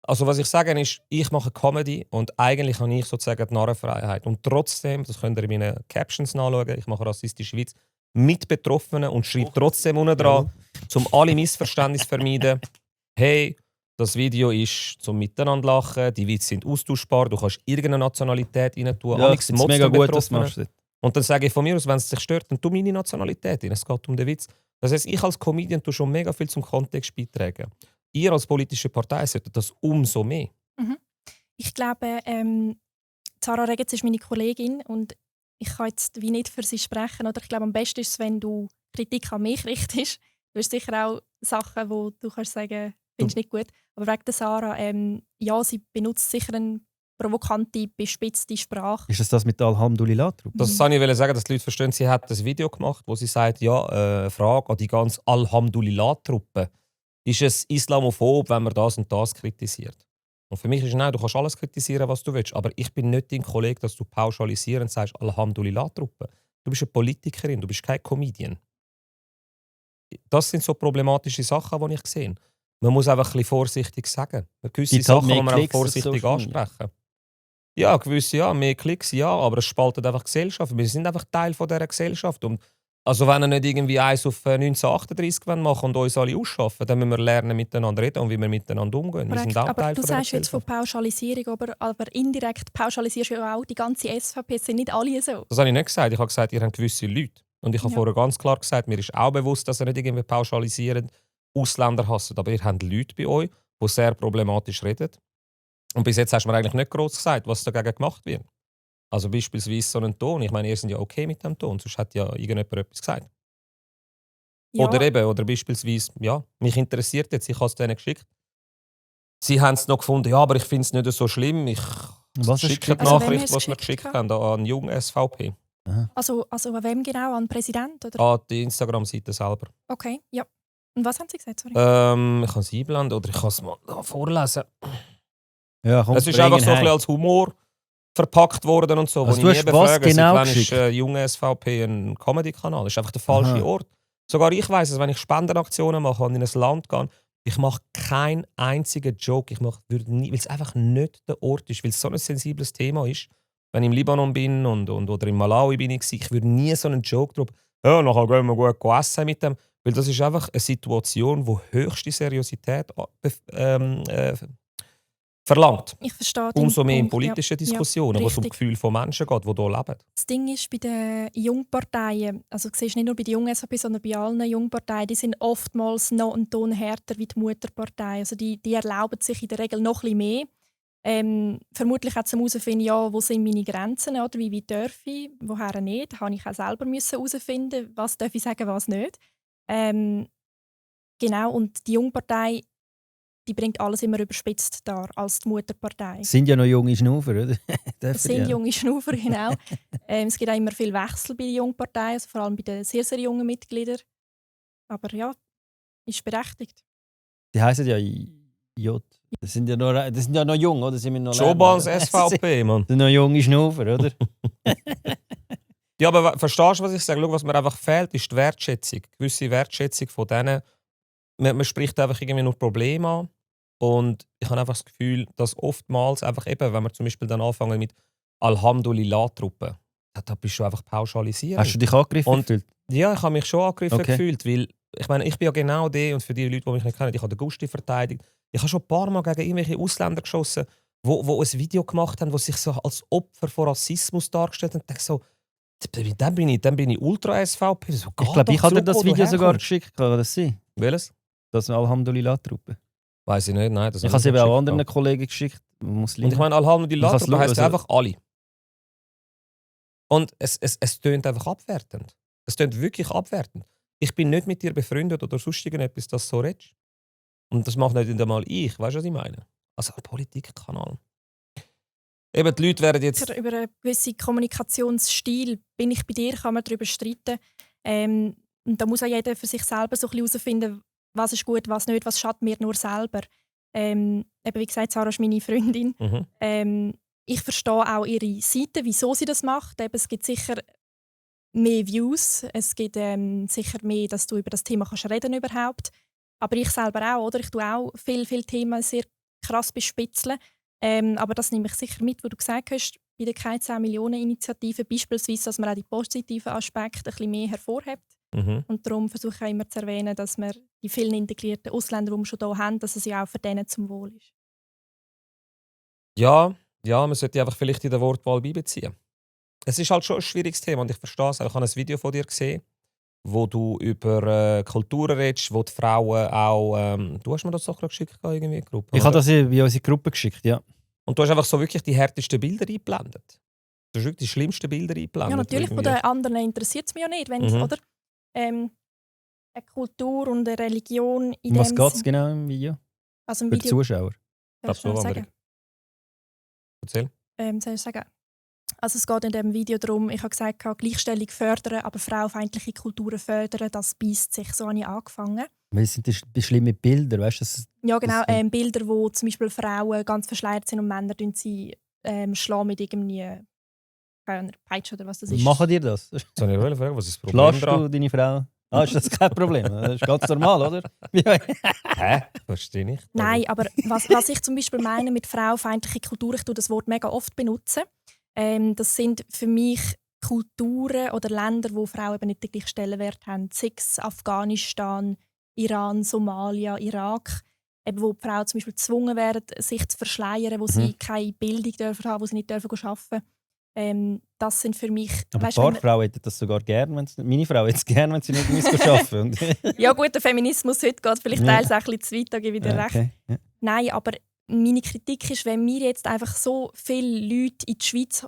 Also was ich sage ist, ich mache Comedy und eigentlich habe ich sozusagen die Narrenfreiheit. Und trotzdem, das könnt ihr in meinen Captions nachschauen, ich mache rassistische Witze mit Betroffenen und schreibe trotzdem unten dran, um alle Missverständnisse zu vermeiden. Hey, das Video ist zum Miteinander lachen, die Witze sind austauschbar, du kannst irgendeine Nationalität rein tun. Ja, das ist mega gut, das machst du. Und dann sage ich von mir aus, wenn es dich stört, dann tu meine Nationalität rein. Es geht um den Witz. Das heisst, ich als Comedian tue schon mega viel zum Kontext beitragen. Ihr als politische Partei solltet das umso mehr. Mhm. Ich glaube, Sarah Regetz ist meine Kollegin und ich kann jetzt wie nicht für sie sprechen. Oder ich glaube, am besten ist es, wenn du Kritik an mich richtest. Du hast sicher auch Sachen, wo du kannst sagen, findest nicht gut. Aber wegen der Sarah, ja, sie benutzt sicher eine provokante, bespitzte Sprache. Ist das mit Alhamdulillah-Truppe? Das wollte ich sagen, dass die Leute verstehen, sie hat ein Video gemacht, wo sie sagt, ja, Frage an die ganze Alhamdulillah-Truppe. Ist es islamophob, wenn man das und das kritisiert? Und für mich ist nein, du kannst alles kritisieren, was du willst. Aber ich bin nicht dein Kollege, dass du pauschalisierend sagst, Alhamdulillah-Truppe. Du bist eine Politikerin, du bist kein Comedian. Das sind so problematische Sachen, die ich sehe. Man muss einfach ein bisschen vorsichtig sagen. Gewisse Sachen kann man auch vorsichtig ansprechen. Ja, gewisse ja, mehr Klicks, ja, aber es spaltet einfach die Gesellschaft. Wir sind einfach Teil von dieser Gesellschaft. Und also wenn wir nicht irgendwie eins auf 1938 machen und uns alle ausschaffen, dann müssen wir lernen, miteinander reden und wie wir miteinander umgehen. Wir sind auch aber Teil du von sagst jetzt von Pauschalisierung, aber indirekt pauschalisierst du ja auch die ganze SVP. Es sind nicht alle so. Das habe ich nicht gesagt. Ich habe gesagt, ihr habt gewisse Leute. Und ich habe vorher ganz klar gesagt, mir ist auch bewusst, dass ihr nicht irgendwie pauschalisierend Ausländer hasst. Aber ihr habt Leute bei euch, die sehr problematisch reden. Und bis jetzt hast du mir eigentlich nicht groß gesagt, was dagegen gemacht wird. Also beispielsweise so einen Ton. Ich meine, ihr seid ja okay mit dem Ton, sonst hat ja irgendjemand etwas gesagt. Ja. Oder beispielsweise, ja, mich interessiert jetzt, ich habe es denen geschickt. Sie haben es noch gefunden, ja, aber ich finde es nicht so schlimm. Ich schicke die Nachricht, was wir geschickt haben, an Jung SVP. Also an wem genau? An den Präsidenten? Oder? An die Instagram-Seite selber. Okay, ja. Und was haben Sie gesagt? Sorry. Ich kann es einblenden oder ich kann es mal vorlesen. Ja, komm, es ist einfach so ein bisschen als Humor verpackt worden und so. Also wo du ich hast nie was befrage, genau wann geschickt? ist Junge SVP ein Comedy-Kanal? Das ist einfach der falsche Ort. Sogar ich weiss es, wenn ich Spendenaktionen mache und in ein Land gehe, ich mache keinen einzigen Joke. Weil es einfach nicht der Ort ist, weil es so ein sensibles Thema ist. Wenn ich im Libanon bin oder in Malawi bin ich würde nie so einen Joke drauf. Ja, nachher gehen wir gut essen mit dem. Weil das ist einfach eine Situation, die höchste Seriosität verlangt. Ich verstehe den Umso mehr in Punkt, politischen Diskussionen, ja, wo es um richtig. Gefühl von Menschen geht, die hier leben. Das Ding ist, bei den Jungparteien, also du siehst nicht nur bei der jungen SVP, sondern bei allen Jungparteien, die sind oftmals noch einen Ton härter wie die Mutterpartei. Also die erlauben sich in der Regel noch ein bisschen mehr. Vermutlich auch zum herausfinden, ja, wo sind meine Grenzen, oder wie weit darf ich, woher nicht. Da habe ich auch selber herausfinden, was darf ich sagen, was nicht. Genau, und die Jungpartei, die bringt alles immer überspitzt dar als die Mutterpartei. Es sind ja noch junge Schnaufer, oder? Es sind junge Schnaufer, genau. Es gibt auch immer viel Wechsel bei den Jungparteien, also vor allem bei den sehr, sehr jungen Mitgliedern. Aber ja, ist berechtigt. Die heißen ja J. Das sind ja noch jung, oder? Sind wir noch Schobans SVP, Mann. Das sind noch junge Schnaufer, oder? Ja, aber verstehst du, was ich sage? Schau, was mir einfach fehlt, ist die Wertschätzung. Eine gewisse Wertschätzung von denen. Man spricht einfach irgendwie nur Probleme an. Und ich habe einfach das Gefühl, dass oftmals einfach eben, wenn wir zum Beispiel dann anfangen mit Alhamdulillah-Truppen, da bist du einfach pauschalisiert. Hast du dich angegriffen gefühlt? Ja, ich habe mich schon angegriffen Okay. gefühlt, weil ich meine, ich bin ja genau der, und für die Leute, die mich nicht kennen, ich habe den Gusti verteidigt. Ich habe schon ein paar Mal gegen irgendwelche Ausländer geschossen, wo ein Video gemacht haben, wo sich so als Opfer von Rassismus dargestellt haben. Und dachte so, dann bin ich Ultra-SVP. So, Ich glaube, ich habe dir das Video sogar geschickt. Kann das sein? Welches? Das Alhamdulillah-Truppe. Weiß ich nicht, nein. Das Ich habe es eben auch geschickt. anderen Kollegen geschickt, Muslimen. Und ich meine, Alhamdulillah-Truppe heisst also- einfach alle. Und es tönt einfach abwertend. Es tönt wirklich abwertend. Ich bin nicht mit dir befreundet oder sonst irgendetwas, das so redest. Und das macht nicht einmal ich. Weißt du, was ich meine? Also ein Politikkanal. Eben, die Leute werden jetzt... Über einen gewissen Kommunikationsstil bin ich bei dir, kann man darüber streiten. Und da muss auch jeder für sich selber so ein bisschen herausfinden, was ist gut, was nicht, was schadet mir nur selber. Eben, wie gesagt, Sarah ist meine Freundin. Ich verstehe auch ihre Seite, wieso sie das macht. Eben, es gibt sicher mehr Views, es gibt sicher mehr, dass du über das Thema kannst reden überhaupt. Aber ich selber auch, oder? Ich tue auch viele Themen sehr krass bespitzeln. Aber das nehme ich sicher mit, was du gesagt hast, bei der keine 10 Millionen Initiative beispielsweise, dass man auch die positiven Aspekte ein bisschen mehr hervorhebt. Und darum versuche ich auch immer zu erwähnen, dass wir die vielen integrierten Ausländer, die wir schon hier haben, dass es ja auch für denen zum Wohl ist. Ja, man sollte einfach vielleicht in der Wortwahl beibeziehen. Es ist halt schon ein schwieriges Thema und ich verstehe es. Ich habe ein Video von dir gesehen, wo du über Kulturen redest, wo die Frauen auch... du hast mir das doch gerade geschickt, irgendwie in die Gruppe. Ich habe das in unsere Gruppe geschickt, ja. Und du hast einfach so wirklich die härtesten Bilder eingeblendet. Du hast wirklich die schlimmsten Bilder eingeblendet. Ja, natürlich, von den anderen interessiert es mich ja nicht, wenn ich, oder? Eine Kultur und eine Religion in Um was dem geht es Sinn- genau im Video? Also im Für die Video... Zuschauer? Soll ich schnell sagen? Erzähl. Soll ich sagen? Also es geht in diesem Video darum, ich habe gesagt, Gleichstellung fördern, aber frauenfeindliche Kulturen fördern, das beißt sich. So habe ich angefangen. Weil es sind die schlimmen Bilder, weißt du? Ja, genau. Bilder, wo zum Beispiel Frauen ganz verschleiert sind und Männer sie schlagen mit irgendwie einer Peitsche oder was das ist. Machen dir das? Soll ich fragen, was ist das Problem Schlägst du deine Frau? Ist das kein Problem? Das ist ganz normal, oder? Hä? Verstehe nicht. Nein, aber was ich zum Beispiel meine mit frauenfeindliche Kultur, ich tue das Wort mega oft benutzen. Das sind für mich Kulturen oder Länder, wo Frauen eben nicht den gleichen Stellenwert haben. Sei es Afghanistan, Iran, Somalia, Irak, eben wo die Frauen zum Beispiel gezwungen werden, sich zu verschleiern, wo sie keine Bildung dürfen haben, wo sie nicht dürfen arbeiten. Das sind für mich... Aber weißt, ein paar wenn Frauen hätten das sogar gerne, meine Frau hätte es gerne, wenn sie nicht arbeiten müssen. ja gut, der Feminismus heute geht vielleicht teils auch ein bisschen zu weit, da gebe ich dir recht. Okay. Ja. Nein, aber meine Kritik ist, wenn wir jetzt einfach so viele Leute in die Schweiz...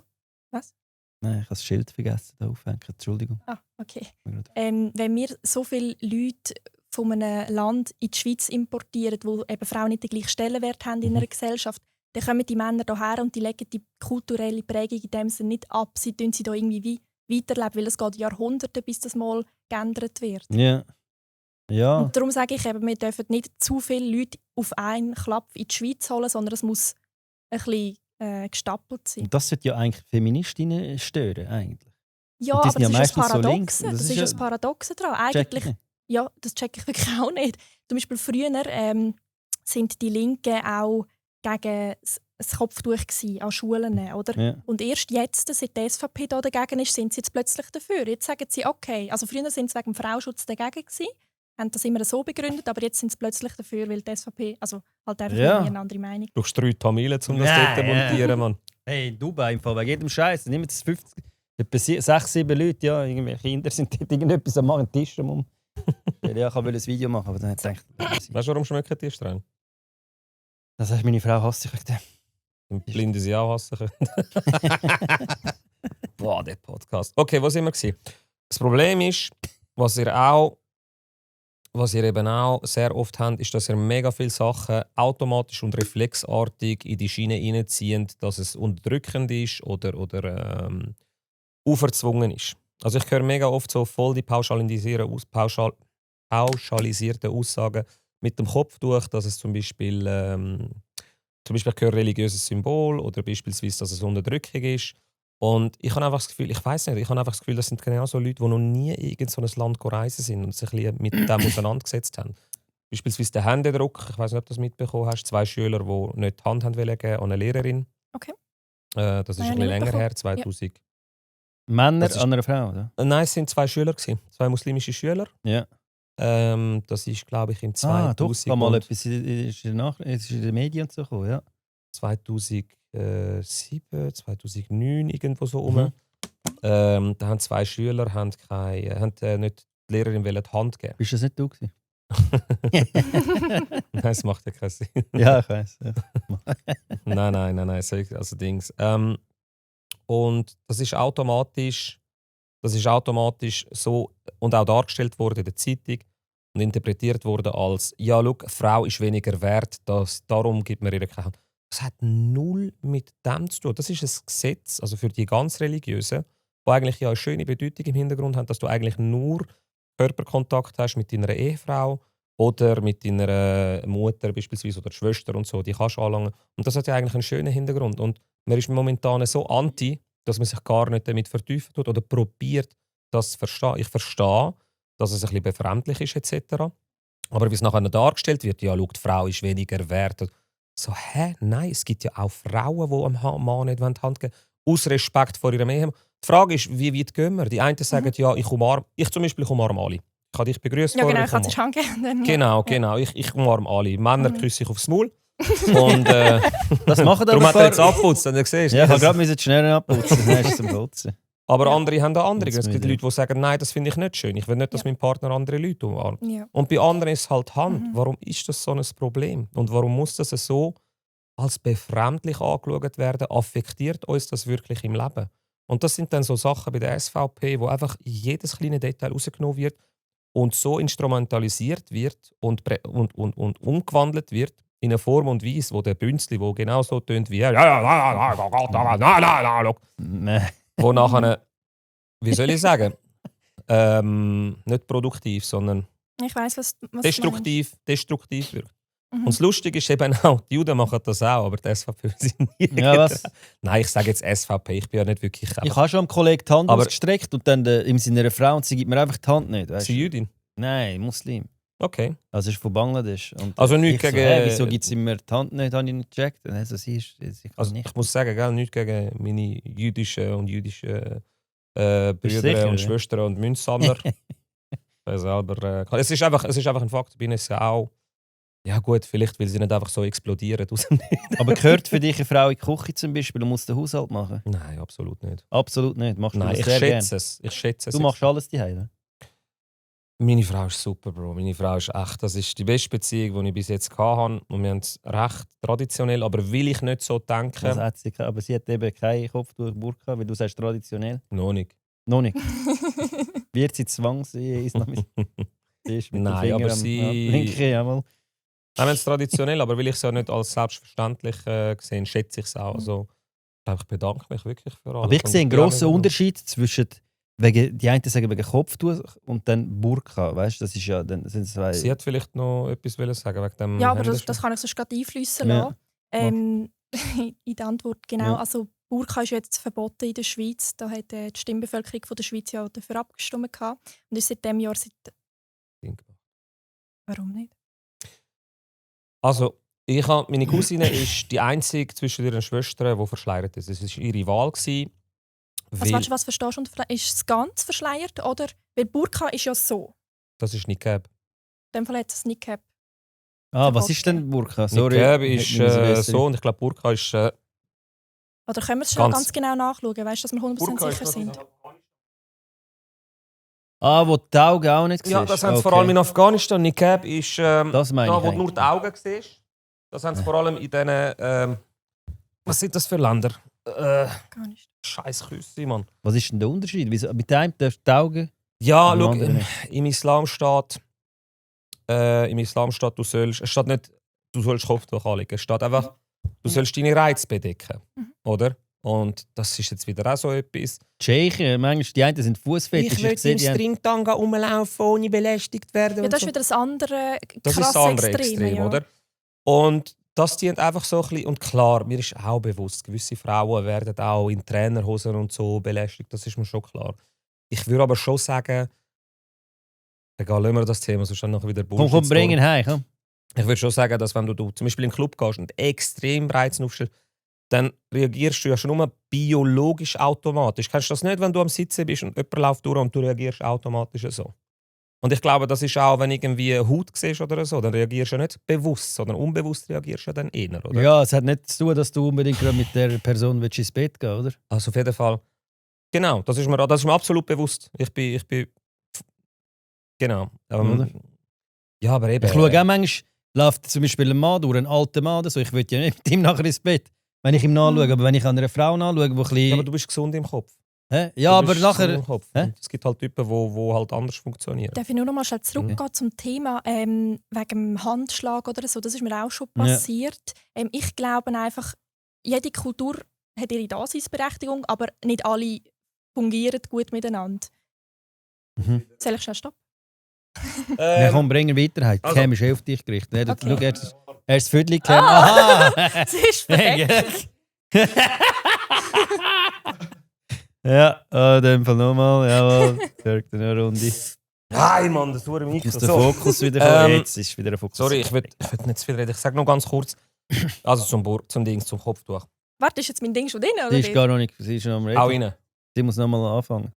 Was? Nein, ich habe das Schild vergessen, da aufhängen. Entschuldigung. Ah, okay. Wenn wir so viele Leute von einem Land in die Schweiz importieren, wo eben Frauen nicht den gleichen Stellenwert haben in einer Gesellschaft, dann kommen die Männer hierher und die legen die kulturelle Prägung in dem Sinne nicht ab. Sie tun sie da irgendwie weiterleben, weil es geht Jahrhunderte, bis das mal geändert wird. Ja. Ja. Und darum sage ich eben, wir dürfen nicht zu viele Leute auf einen Klapp in die Schweiz holen, sondern es muss ein bisschen gestapelt sein. Und das sollte ja eigentlich Feministinnen stören, eigentlich. Ja, die aber sind ja das ist meistens das so Paradoxe. links. Das ist das Paradoxe daran. Check Eigentlich, ich. ja, das checke ich wirklich auch nicht. Zum Beispiel früher sind die Linken auch gegen das Kopftuch an Schulen, oder? Ja. Und erst jetzt, seit die SVP da dagegen ist, sind sie jetzt plötzlich dafür. Jetzt sagen sie, okay, also früher sind sie wegen dem Frauenschutz dagegen gewesen, haben das immer so begründet, aber jetzt sind sie plötzlich dafür, weil die SVP, also halt einfach eine andere Meinung. Du brauchst 3 Tamilen, um das dort montieren, Mann. Hey, in Dubai, im Fall, wegen jedem Scheiß. Nimm jetzt 50, etwa 6, 7 Leute, ja, irgendwelche Kinder sind dort irgendetwas am machen, Tisch rum. Ja, ich wollte ein Video machen, aber dann hat ich gedacht, weißt du, warum schmecken die streng? Das heißt, meine Frau hasst sich wegen dem. Und Blinde sie auch hassen können. Boah, der Podcast. Okay, wo sind wir gewesen? Das Problem ist, was ihr eben auch sehr oft habt, ist, dass ihr mega viele Sachen automatisch und reflexartig in die Schiene reinzieht, dass es unterdrückend ist oder auferzwungen ist. Also ich höre mega oft so voll die pauschalisierten Aussagen mit dem Kopf durch, dass es zum Beispiel ich höre religiöses Symbol oder beispielsweise, dass es Unterdrückung ist. Und ich habe einfach das Gefühl, das sind genau so Leute, die noch nie in so ein Land reisen sind und sich mit dem auseinandergesetzt haben. Beispielsweise der Händedruck, ich weiß nicht, ob du das mitbekommen hast, 2 Schüler, die nicht die Hand haben wollen geben an eine Lehrerin. Okay. Das ist ein bisschen länger her, 2000. Männer an einer Frau, oder? Nein, es waren 2 Schüler, 2 muslimische Schüler. Ja. Das ist, glaube ich, im 2000. Doch, kann mal etwas in den Medien und so kommen, ja. 2007, 2009 irgendwo so rum. Da haben 2 Schüler nicht die Lehrerin die Hand geben. Bist das nicht du gewesen? Nein, das macht ja keinen Sinn. Ja, ich weiss. Ja. nein, also Dings. Und das ist automatisch so und auch dargestellt worden in der Zeitung und interpretiert worden als ja, schau, eine Frau ist weniger wert, darum gibt man ihr keine Hand. Das hat null mit dem zu tun. Das ist ein Gesetz, also für die ganz Religiösen, die eigentlich ja eine schöne Bedeutung im Hintergrund haben, dass du eigentlich nur Körperkontakt hast mit deiner Ehefrau oder mit deiner Mutter beispielsweise oder Schwester und so, die kannst du anlangen. Und das hat ja eigentlich einen schönen Hintergrund. Und man ist momentan so anti, dass man sich gar nicht damit vertiefen tut oder probiert, das zu verstehen. Ich verstehe, dass es ein bisschen befremdlich ist etc. Aber wie es nachher dargestellt wird, ja, schau, die Frau ist weniger wert. So, nein, es gibt ja auch Frauen, die am Mann nicht die Hand geben wollen, aus Respekt vor ihrem Ehemann. Die Frage ist, wie weit gehen wir? Die einen sagen, ja, ich zum Beispiel umarme alle. Ich habe dich begrüßt. Ja, genau, ich kann dich angeben. Genau, ich umarme alle. Männer küsse ich aufs Maul. Und das machen darum hat er jetzt abputzt, wenn du siehst. Ja, ich habe gerade schnell abputzen, dann ist es zum Putzen. Aber andere haben auch andere. Es gibt Leute, die sagen, nein, das finde ich nicht schön. Ich will nicht, dass mein Partner andere Leute umarmt. Ja. Und bei anderen ist es halt Hand. Warum ist das so ein Problem? Und warum muss das so als befremdlich angeschaut werden? Affektiert uns das wirklich im Leben? Und das sind dann so Sachen bei der SVP, wo einfach jedes kleine Detail rausgenommen wird und so instrumentalisiert wird und umgewandelt wird in eine Form und Weise, wo der Bünzli, wo genau so tönt wie wo nachher, wie soll ich sagen, nicht produktiv, sondern ich weiss, was destruktiv wirkt. Und das Lustige ist eben auch, die Juden machen das auch, aber die SVP sind nie. Ja, was? Nein, ich sage jetzt SVP, ich bin ja nicht wirklich. Ich habe schon einem Kollegen die Hand ausgestreckt und dann im Sinne einer Frau und sie gibt mir einfach die Hand nicht. Ist sie Jüdin? Nein, Muslim. Okay. Also ist von Bangladesch. Und also nichts gegen. Wieso gibt sie mir die Hand nicht? Habe ich nicht gecheckt. Also ich muss sagen, nichts gegen meine jüdischen Brüder und Schwestern und Münzsammler. Aber es ist einfach ein Fakt. Ich bin es ja auch. Ja gut, vielleicht will sie nicht einfach so explodieren aus dem Nichts. Aber gehört für dich eine Frau in die Küche zum Beispiel und muss den Haushalt machen? Nein, absolut nicht. Absolut nicht? Machst du Nein, das ich sehr schätze es. Ich schätze es. Du machst alles daheim? Meine Frau ist super, Bro. Meine Frau ist echt. Das ist die beste Beziehung, die ich bis jetzt hatte. Und wir haben es recht traditionell, aber will ich nicht so denken. Aber sie hat eben kein Kopftuch Burka, weil du sagst traditionell. Noch nicht. Noch nicht. Wird sie zwangsislamisiert? Nein, aber sie... Wir haben es traditionell, aber weil ich es ja nicht als selbstverständlich sehe, schätze ich es auch. Also, ich bedanke mich wirklich für alles. Aber ich sehe einen grossen Unterschied zwischen, die einen sagen wegen Kopftuch und dann Burka. Weißt, das ist ja, dann sind zwei... Sie hat vielleicht noch etwas sagen wegen dem. Ja, aber das kann ich sonst gerade einfließen lassen. In der Antwort, genau. Ja. Also, Burka ist jetzt verboten in der Schweiz. Da hat die Stimmbevölkerung von der Schweiz ja dafür abgestimmt. Und ist seit diesem Jahr... Warum nicht? Also, meine Cousine ist die einzige zwischen ihren Schwestern, die verschleiert ist. Es war ihre Wahl. Was verstehst du unter Ist es ganz verschleiert? Oder? Weil Burka ist ja so. Das ist Niqab. In dem Fall hat es ein Niqab. Was ist denn Burka? Sorry. Niqab ist so und ich glaube Burka ist... Oder können wir es schon ganz genau nachschauen, weißt du, dass wir 100% Burka sicher sind? Wo die Augen auch nicht siehst? Ja, das haben sie vor allem in Afghanistan. Niqab ist das meine da, ich wo du nur die Augen siehst. Das haben sie vor allem in diesen... was sind das für Länder? Gar nicht. Scheiß Küsse, Mann. Was ist denn der Unterschied? Wieso, mit einem darfst du die Augen... Ja, Im schau, anderen im Islam steht... es steht nicht, du sollst Kopftuch anlegen. Es steht einfach, du sollst deine Reize bedecken. Oder? Und das ist jetzt wieder auch so etwas. Die Tschechen, manchmal, die einen sind Fußfetisch. Ich will im Stringtanga rumlaufen, ohne belästigt werden. Ja, das ist wieder das andere Das ist krasse das andere Extrem, Extrem, ja. oder? Und das dient einfach so ein bisschen. Und klar, mir ist auch bewusst, gewisse Frauen werden auch in Trainerhosen und so belästigt. Das ist mir schon klar. Ich würde aber schon sagen, egal, lassen wir das Thema, sonst dann noch wieder Bullshit. Komm, bringen heim, komm. Ich würde schon sagen, dass wenn du zum Beispiel in den Club gehst und extrem Reizen aufstellst, dann reagierst du ja schon nur biologisch automatisch. Kennst du das nicht, wenn du am Sitzen bist und jemand läuft durch und du reagierst automatisch so? Und ich glaube, das ist auch, wenn du irgendwie Haut siehst oder so, dann reagierst du ja nicht bewusst, sondern unbewusst reagierst du ja dann eher, oder? Ja, es hat nicht zu tun, dass du unbedingt gerade mit der Person ins Bett gehen, oder? Also auf jeden Fall. Genau, das ist mir absolut bewusst. Ich bin genau. Oder? Ja, aber eben... Ich schaue auch manchmal, läuft zum Beispiel ein Mann durch, ein alter Mann oder so, ich will ja nicht mit ihm nachher ins Bett, wenn ich ihm nachschaue. Aber wenn ich an einer Frau nachschaue, die ein bisschen... Ja, aber du bist gesund im Kopf. Hä? Ja, Du aber bist nachher... gesund im Kopf. Und es gibt halt Typen, die halt anders funktionieren. Darf ich nur noch mal schnell zurückgehen zum Thema wegen dem Handschlag oder so? Das ist mir auch schon passiert. Ich glaube einfach, jede Kultur hat ihre Daseinsberechtigung, aber nicht alle fungieren gut miteinander. Soll ich schnell stoppen? Ja, komm, bringen weiter. Die Also- Cam ist auf dich gerichtet. Okay. Schau, er ist das Viertel Cam. Aha! Das ist perfekt. Ja, in dem Fall nochmal. Jawohl, folgt eine Runde. Nein, Mann, das tut mich Muss so. der Fokus wieder kommen. Jetzt ist wieder ein Fokus. Sorry, ich will nicht zu viel reden. Ich sage noch ganz kurz. Also zum Kopftuch. Warte, ist jetzt mein Ding schon drin? Oder Sie ist nicht? gar noch nicht, sie ist noch am Reden. Auch rein. Sie muss nochmal anfangen.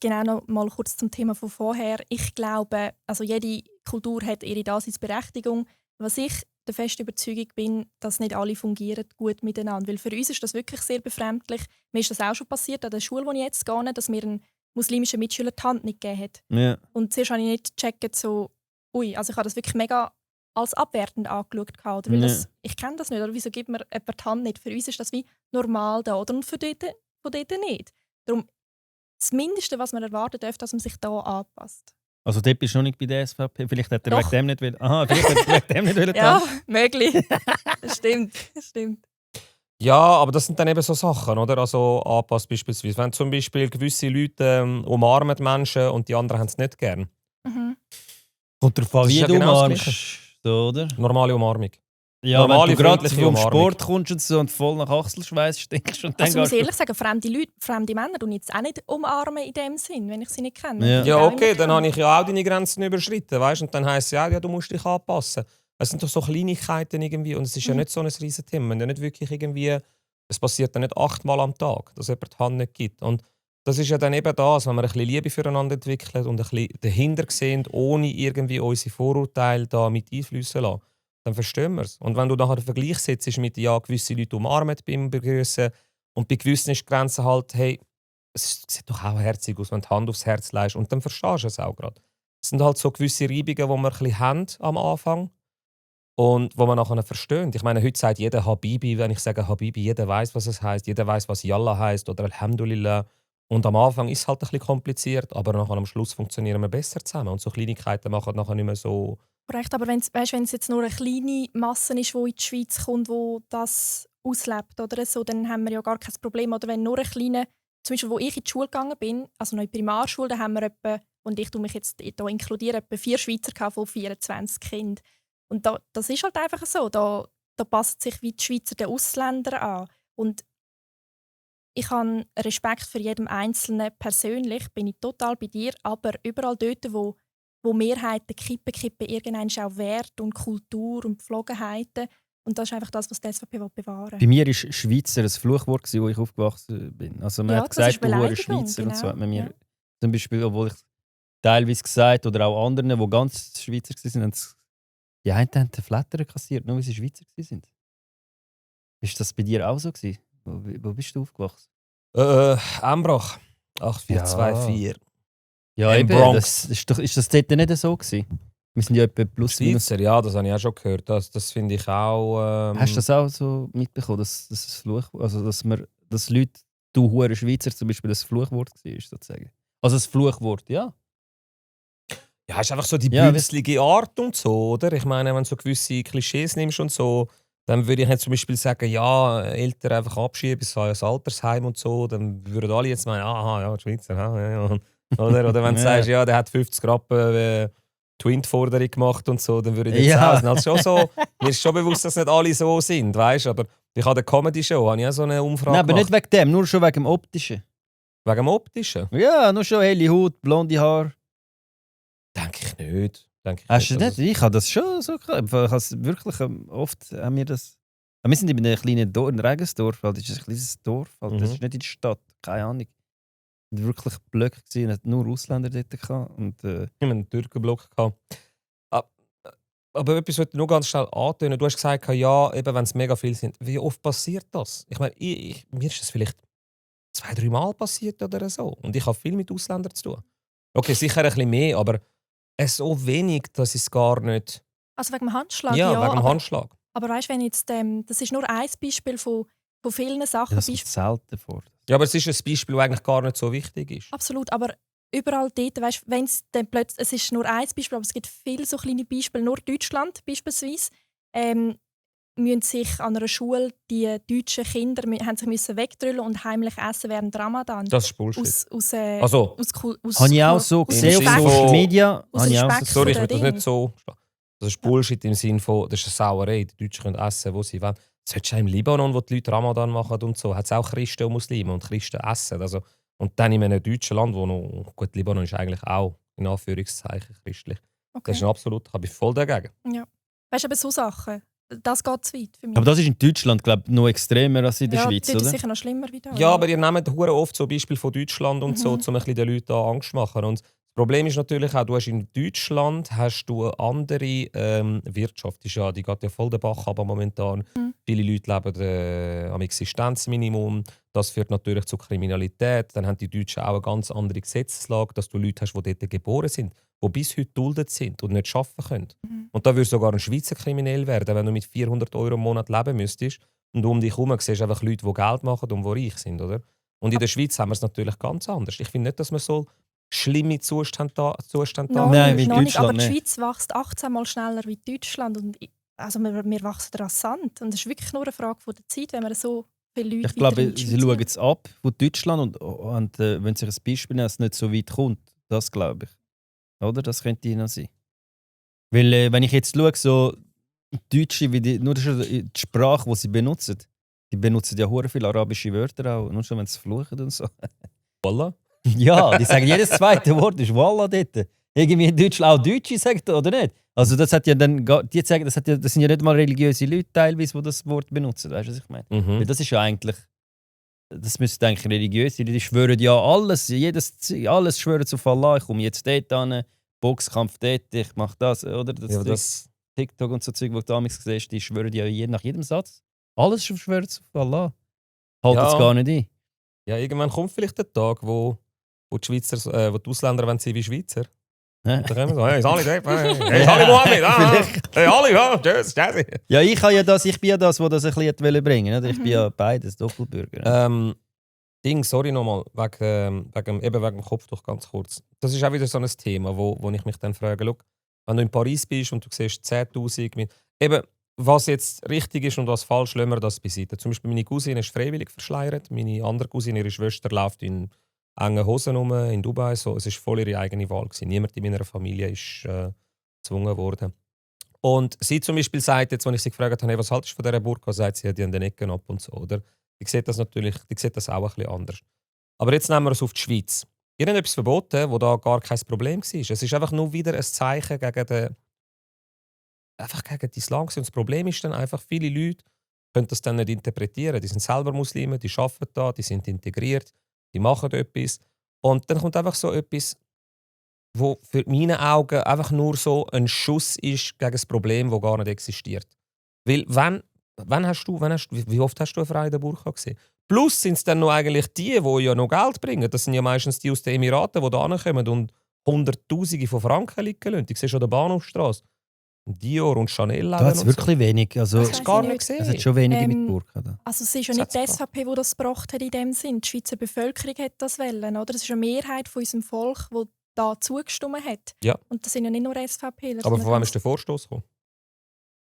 Genau noch mal kurz zum Thema von vorher. Ich glaube, also jede Kultur hat ihre Daseinsberechtigung. Was ich der festen Überzeugung bin, dass nicht alle fungieren gut miteinander. Weil für uns ist das wirklich sehr befremdlich. Mir ist das auch schon passiert an der Schule, wo ich jetzt gehe, dass mir ein muslimischer Mitschüler die Hand nicht gegeben hat. Ja. Und zuerst habe ich nicht gecheckt, so, also ich habe das wirklich mega als abwertend angeschaut. Oder? Weil ich kenne das nicht. Oder wieso gibt mir jemand die Hand nicht? Für uns ist das wie normal da. Oder? Und von dort nicht. Darum, das Mindeste, was man erwarten darf, dass man sich da anpasst. Also dort bist du noch nicht bei der SVP. Vielleicht hat er Doch. wegen dem nicht will. Aha, vielleicht hat er wegen dem nicht will. Ja, möglich. Das stimmt. Ja, aber das sind dann eben so Sachen, oder? Also anpasst beispielsweise. Wenn zum Beispiel gewisse Leute umarmen Menschen und die anderen haben es nicht gern. Mhm. Und der Fall, Das ist wie ja du genau das umarmst. So, oder? Normale Umarmung. Ja, Normale, wenn du gerade freundliche vom Umarmung. Sport kommst und so und voll nach Achselschweiß stinkst und dann Also ich muss gehst ehrlich sagen, fremde Männer tun jetzt auch nicht umarmen in dem Sinn, wenn ich sie nicht kenne. Ja. Die Ja, auch okay, nicht dann kennen. habe ich ja auch deine Grenzen überschritten, weißt? Und dann heisst es ja, du musst dich anpassen. Es sind doch so Kleinigkeiten irgendwie und es ist ja nicht so ein riesen Thema. Wenn ja nicht wirklich irgendwie, es passiert ja nicht 8-mal am Tag, dass jemand die Hand nicht gibt. Und das ist ja dann eben das, wenn wir ein bisschen Liebe füreinander entwickeln und ein bisschen dahinter sehen, ohne irgendwie unsere Vorurteile da mit einfließen lassen, dann verstehen wir es. Und wenn du nachher einen Vergleich setzt mit, ja, gewisse Leute umarmen beim Begrüßen und bei gewissen ist die Grenze halt, hey, es sieht doch auch herzig aus, wenn du die Hand aufs Herz legst und dann verstehst du es auch gerade. Es sind halt so gewisse Reibungen, die wir ein bisschen haben am Anfang und wo man nachher versteht. Ich meine, heute sagt jeder Habibi, wenn ich sage Habibi, jeder weiß, was es heißt, jeder weiß, was Yallah heißt oder Alhamdulillah. Und am Anfang ist es halt ein bisschen kompliziert, aber nachher am Schluss funktionieren wir besser zusammen und so Kleinigkeiten machen nachher nicht mehr so. Korrekt, aber wenn es jetzt nur eine kleine Masse ist, die in die Schweiz kommt, wo das auslebt oder so, dann haben wir ja gar kein Problem. Oder wenn nur eine kleine, zum Beispiel, wo ich in die Schule gegangen bin, also noch in die Primarschule, da haben wir etwa, und ich tue mich jetzt hier inkludieren, etwa 4 Schweizer von 24 Kindern. Und das ist halt einfach so, da passen sich wie die Schweizer den Ausländern an. Und ich habe Respekt für jeden Einzelnen persönlich, bin ich total bei dir, aber überall dort, wo Mehrheiten kippen irgendwann auch Wert und Kultur und Gepflogenheiten. Und das ist einfach das, was die SVP bewahren will. Bei mir war Schweizer ein Fluchwort, wo ich aufgewachsen bin. Also man Ja, hat das gesagt, ist du hure Beleidigung, Schweizer und so genau. hat man mir Ja. zum Beispiel, obwohl ich teilweise gesagt, oder auch anderen, die ganz Schweizer waren, die einen haben den Flatter kassiert, nur weil sie Schweizer waren. Ist das bei dir auch so gewesen? Wo bist du aufgewachsen? Ambrach. 8424. Ja, Im eben. Bronx. Ist das dort nicht so gewesen? Wir sind ja etwa plus minus. Schweizer, ja, das habe ich auch schon gehört. Das finde ich auch. Hast du das auch so mitbekommen, dass es dass Leute, du hure Schweizer zum Beispiel, das Fluchwort war, sozusagen? Also das Fluchwort, ja. Ja, ist einfach so die Ja, bünzlige Art und so, oder? Ich meine, wenn du so gewisse Klischees nimmst und so, dann würde ich jetzt zum Beispiel sagen, ja, Eltern einfach abschieben bis ein Altersheim und so, dann würden alle jetzt meinen, aha, ja, die Schweizer, ja. Oder wenn du sagst, ja, der hat 50 Rappen Twin-Forderung gemacht und so, dann würde ich jetzt sagen, also schon so, mir ist schon bewusst, dass nicht alle so sind, weißt du, aber ich habe eine Comedy-Show, habe ich auch so eine Umfrage Nein, aber gemacht. nicht wegen dem, nur schon wegen dem Optischen. Wegen dem Optischen? Ja, nur schon helle Haut, blonde Haare. Denke ich nicht. Hast du nicht? Ich habe das schon so gehabt. Ich habe es wirklich oft haben wir das. Wir sind in einem kleinen Dorf, in Regensdorf, das ist ein kleines Dorf, das ist nicht in der Stadt, keine Ahnung. Es war wirklich Blöcke, es hat nur Ausländer dort gehabt. Und, Ich hatte einen Türkenblock. Aber etwas wollte ich nur ganz schnell antönen. Du hast gesagt, ja, eben, wenn es mega viele sind. Wie oft passiert das? Ich meine, mir ist das vielleicht 2-3 Mal passiert oder so. Und ich habe viel mit Ausländern zu tun. Okay, sicher ein bisschen mehr, aber so wenig, dass ich es gar nicht... Also wegen dem Handschlag? Ja, wegen dem Handschlag. Aber weißt du, wenn jetzt, das ist nur ein Beispiel von vielen Sachen. Ja, das kommt selten vor. Ja, aber es ist ein Beispiel, das eigentlich gar nicht so wichtig ist. Absolut, aber überall dort, weißt, wenn es dann plötzlich, es ist nur ein Beispiel, aber es gibt viele so kleine Beispiele. Nur Deutschland beispielsweise müssen sich an einer Schule die deutschen Kinder haben sich müssen wegdrüllen und heimlich essen während Ramadan. Das ist Bullshit. Habe ich auch so gesehen auf Social Media. Sorry, ich will das nicht so... Das ist Bullshit im Sinne von, das ist eine Sauerei. Die Deutschen können essen, wo sie wollen. Selbst im Libanon, wo die Leute Ramadan machen und so, hat es auch Christen und Muslime und Christen essen. Also, und dann in einem deutschen Land, wo noch... Gut, Libanon ist eigentlich auch, in Anführungszeichen, christlich. Okay. Das ist absolut... Ich bin voll dagegen. Ja. Weißt du, aber so Sachen, das geht zu weit für mich. Aber das ist in Deutschland, glaube ich, noch extremer als in der Schweiz, oder? Ja, das ist sicher noch schlimmer wie da. Ja, aber ihr nehmt hure oft so Beispiele von Deutschland und so, um ein bisschen den Leuten Angst zu machen. Und das Problem ist natürlich auch, du hast in Deutschland eine andere Wirtschaft. Die geht ja voll den Bach runter momentan. Viele Leute leben am Existenzminimum. Das führt natürlich zu Kriminalität. Dann haben die Deutschen auch eine ganz andere Gesetzeslage, dass du Leute hast, die dort geboren sind, die bis heute geduldet sind und nicht arbeiten können. Und da würde sogar ein Schweizer kriminell werden, wenn du mit 400 € im Monat leben müsstest. Und um dich herum siehst du einfach Leute, die Geld machen und die reich sind. Oder? Und in der Schweiz haben wir es natürlich ganz anders. Ich finde nicht, dass man so schlimme Zustände da Nein, wie in Deutschland. Aber die Schweiz wächst 18 Mal schneller wie Deutschland. Und also wir wachsen rasant. Und es ist wirklich nur eine Frage von der Zeit, wenn wir so viele Leute... Ich glaube, sie schauen jetzt ab von Deutschland und wenn sich ein Beispiel nehmen, es nicht so weit kommt. Das glaube ich. Oder? Das könnte noch sein. Weil, wenn ich jetzt schaue, so Deutsche, nur schon die Sprache, die sie benutzen, die benutzen ja hure viele arabische Wörter auch, nur schon wenn sie fluchen und so. Wallah? Ja, die sagen jedes zweite Wort ist Wallah dort. Irgendwie in Deutschland auch Deutsche sagen, oder nicht? Also das hat ja dann, die sagen, das sind ja nicht mal religiöse Leute teilweise, die das Wort benutzen, weißt du, was ich meine? Weil das ist ja eigentlich, das müsste eigentlich religiös sein. Die schwören ja alles schwören auf Allah. Ich komme jetzt dort hin, Boxkampf dort, ich mache das, oder? Das TikTok und so Zeug, wo du damals siehst, die schwören ja nach jedem Satz. Alles schwören auf Allah. Haltet es gar nicht ein. Ja, irgendwann kommt vielleicht der Tag, wo die Ausländer sein wie Schweizer. Ja. Und dann können wir so, hey, ist alle dort? Hey, ist alle Mohammed? Hey, alle, ja, tschüss, tschüss. Ja, ich bin ja das, der das ein bisschen bringen wollte. Ich bin ja beides, Doppelbürger. Sorry nochmal, wegen dem Kopftuch ganz kurz. Das ist auch wieder so ein Thema, wo ich mich dann frage, schau, wenn du in Paris bist und du siehst 10'000 eben, was jetzt richtig ist und was falsch, lassen wir das beiseite. Zum Beispiel meine Cousine ist freiwillig verschleiert, meine andere Cousine, ihre Schwester, läuft in engen Hosen rum in Dubai. So. Es war voll ihre eigene Wahl. Niemand in meiner Familie ist gezwungen worden. Und sie zum Beispiel sagt, jetzt, wenn ich sie gefragt habe, hey, was haltest du von dieser Burka, sagt sie, die an den Ecken ab und so. Oder? Die sieht das natürlich auch ein bisschen anders. Aber jetzt nehmen wir es auf die Schweiz. Ihr habt etwas verboten, wo da gar kein Problem war. Es ist einfach nur wieder ein Zeichen gegen den Islam. Und das Problem ist dann einfach, viele Leute können das dann nicht interpretieren. Die sind selber Muslime, die arbeiten da, die sind integriert, die machen etwas. Und dann kommt einfach so etwas, wo für meine Augen einfach nur so ein Schuss ist gegen ein Problem, das gar nicht existiert. Weil wie oft hast du eine Frau in der Burka gesehen? Plus sind es dann noch eigentlich die ja noch Geld bringen. Das sind ja meistens die aus den Emiraten, die da kommen und Hunderttausende von Franken liegen lassen. Ich sehe schon an der Bahnhofstrasse. Dior und Chanel. Da hat es wirklich wenig. Also, Das Hast weiss du gar ich nicht nicht. gesehen? es hat schon wenige Ähm, mit Burka. Da. Also es ist ja Das nicht die hat's SVP, die das gebracht hat in dem Sinn. Die Schweizer Bevölkerung hat das wollen, oder? Es ist eine Mehrheit von unserem Volk, die da zugestimmt hat. Ja. Und das sind ja nicht nur SVPler. Aber sondern von wem ganz- ist der Vorstoß gekommen?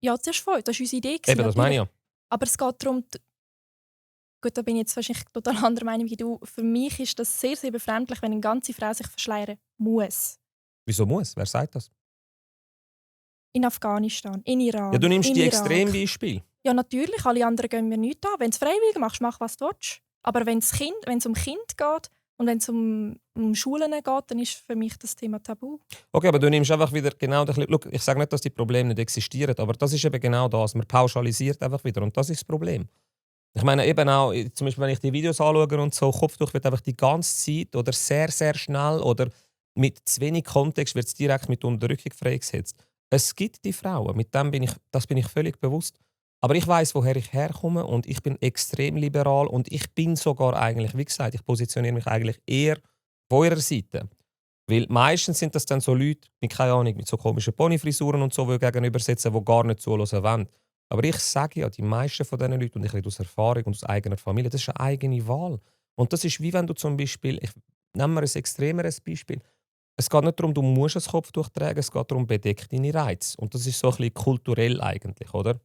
Ja, das ist voll. Das war unsere Idee. Eben, das meine ich ja. Aber es geht darum, gut, da bin ich jetzt wahrscheinlich total anderer Meinung wie du. Für mich ist das sehr, sehr befremdlich, wenn eine ganze Frau sich verschleiern muss. Wieso muss? Wer sagt das? In Afghanistan, in Iran, Ja, du nimmst in die Irak. Extrembeispiele. Ja, natürlich. Alle anderen gehen mir nichts an. Wenn du es freiwillig machst, mach was du willst. Aber wenn es um Kind geht und wenn es um Schulen geht, dann ist für mich das Thema tabu. Okay, aber du nimmst einfach wieder genau den... Schau, ich sage nicht, dass die Probleme nicht existieren, aber das ist eben genau das. Man pauschalisiert einfach wieder und das ist das Problem. Ich meine eben auch, zum Beispiel wenn ich die Videos anschaue und so, Kopftuch wird einfach die ganze Zeit oder sehr, sehr schnell oder mit zu wenig Kontext wird es direkt mit Unterdrückung freigesetzt. Es gibt die Frauen, das bin ich völlig bewusst. Aber ich weiß, woher ich herkomme und ich bin extrem liberal und ich bin sogar eigentlich, wie gesagt, ich positioniere mich eigentlich eher auf eurer Seite. Weil meistens sind das dann so Leute, mit keine Ahnung, mit so komischen Ponyfrisuren und so, die gegenübersetzen, die gar nicht zuhören wollen. Aber ich sage ja, die meisten von diesen Leuten, und ich rede aus Erfahrung und aus eigener Familie, das ist eine eigene Wahl. Und das ist wie wenn du zum Beispiel, ich nehme mal ein extremeres Beispiel, es geht nicht darum, du musst ein Kopftuch tragen, es geht darum, bedeck deine Reize. Und das ist so ein bisschen kulturell eigentlich, oder?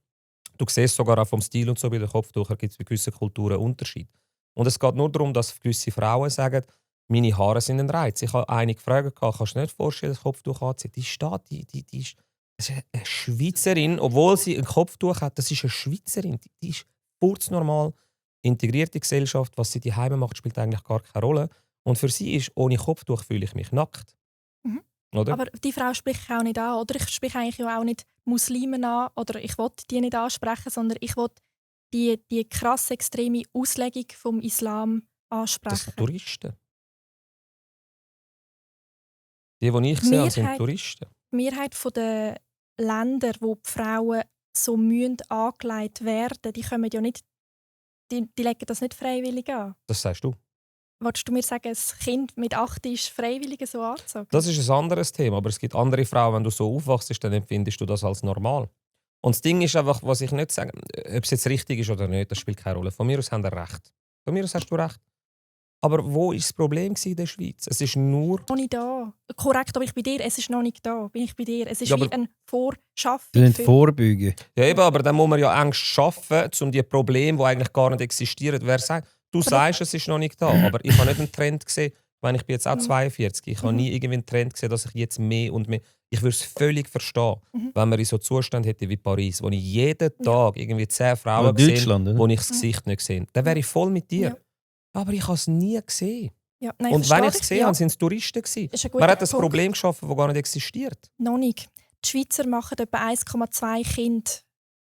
Du siehst sogar auch vom Stil und so bei den Kopftüchern gibt es bei gewissen Kulturen Unterschied. Und es geht nur darum, dass gewisse Frauen sagen, meine Haare sind ein Reiz. Ich habe eine gefragt, kannst du dir nicht vorstellen, das Kopftuch anziehen? Die steht, die ist, das ist eine Schweizerin, obwohl sie ein Kopftuch hat, das ist eine Schweizerin. Die ist normal integrierte Gesellschaft. Was sie daheim macht, spielt eigentlich gar keine Rolle. Und für sie ist, ohne Kopftuch fühle ich mich nackt. Mhm. Oder? Aber die Frau spricht ich auch nicht an. Oder ich spreche eigentlich auch nicht Muslimen an. Oder ich will die nicht ansprechen, sondern ich will die krass extreme Auslegung vom Islam Das ansprechen. sind Touristen. Die ich sehe, sind Touristen. Die Mehrheit der Länder, wo die Frauen so angelegt werden, die kommen ja nicht, die legen das nicht freiwillig an. Das sagst du. Wolltest du mir sagen, ein Kind mit 8 ist freiwillig so angezogen? Das ist ein anderes Thema, aber es gibt andere Frauen, wenn du so aufwachst, dann empfindest du das als normal. Und das Ding ist einfach, was ich nicht sage, ob es jetzt richtig ist oder nicht, das spielt keine Rolle. Von mir aus haben wir recht. Von mir aus hast du recht. Aber wo war das Problem in der Schweiz? Es ist nur... Noch nicht da. Korrekt, aber ich bei dir, es ist noch nicht da. Bin ich bei dir. Es ist Ja, wie aber- ein Vorschaffung. Sie müssen vorbeugen. Ja, eben, aber dann muss man ja Angst schaffen, um die Probleme, die eigentlich gar nicht existieren. Wer sagt, du sagst, es ist noch nicht da, aber ich habe nicht einen Trend gesehen, wenn ich bin jetzt auch 42, ich habe nie irgendwie einen Trend gesehen, dass ich jetzt mehr und mehr... Ich würde es völlig verstehen, wenn man in so Zustand hätte wie Paris, wo ich jeden Tag irgendwie 10 Frauen Oder sehe, Deutschland, oder? wo ich das Gesicht nicht sehe. Dann wäre ich voll mit dir. Ja. Aber ich habe es nie gesehen. Ja, nein, Und wenn verstehe ich es gesehen habe, sind es Touristen gewesen. Ist ein guter Man hat ein Punkt. Problem geschaffen, das gar nicht existiert. Noch nicht. Die Schweizer machen etwa 1,2 Kinder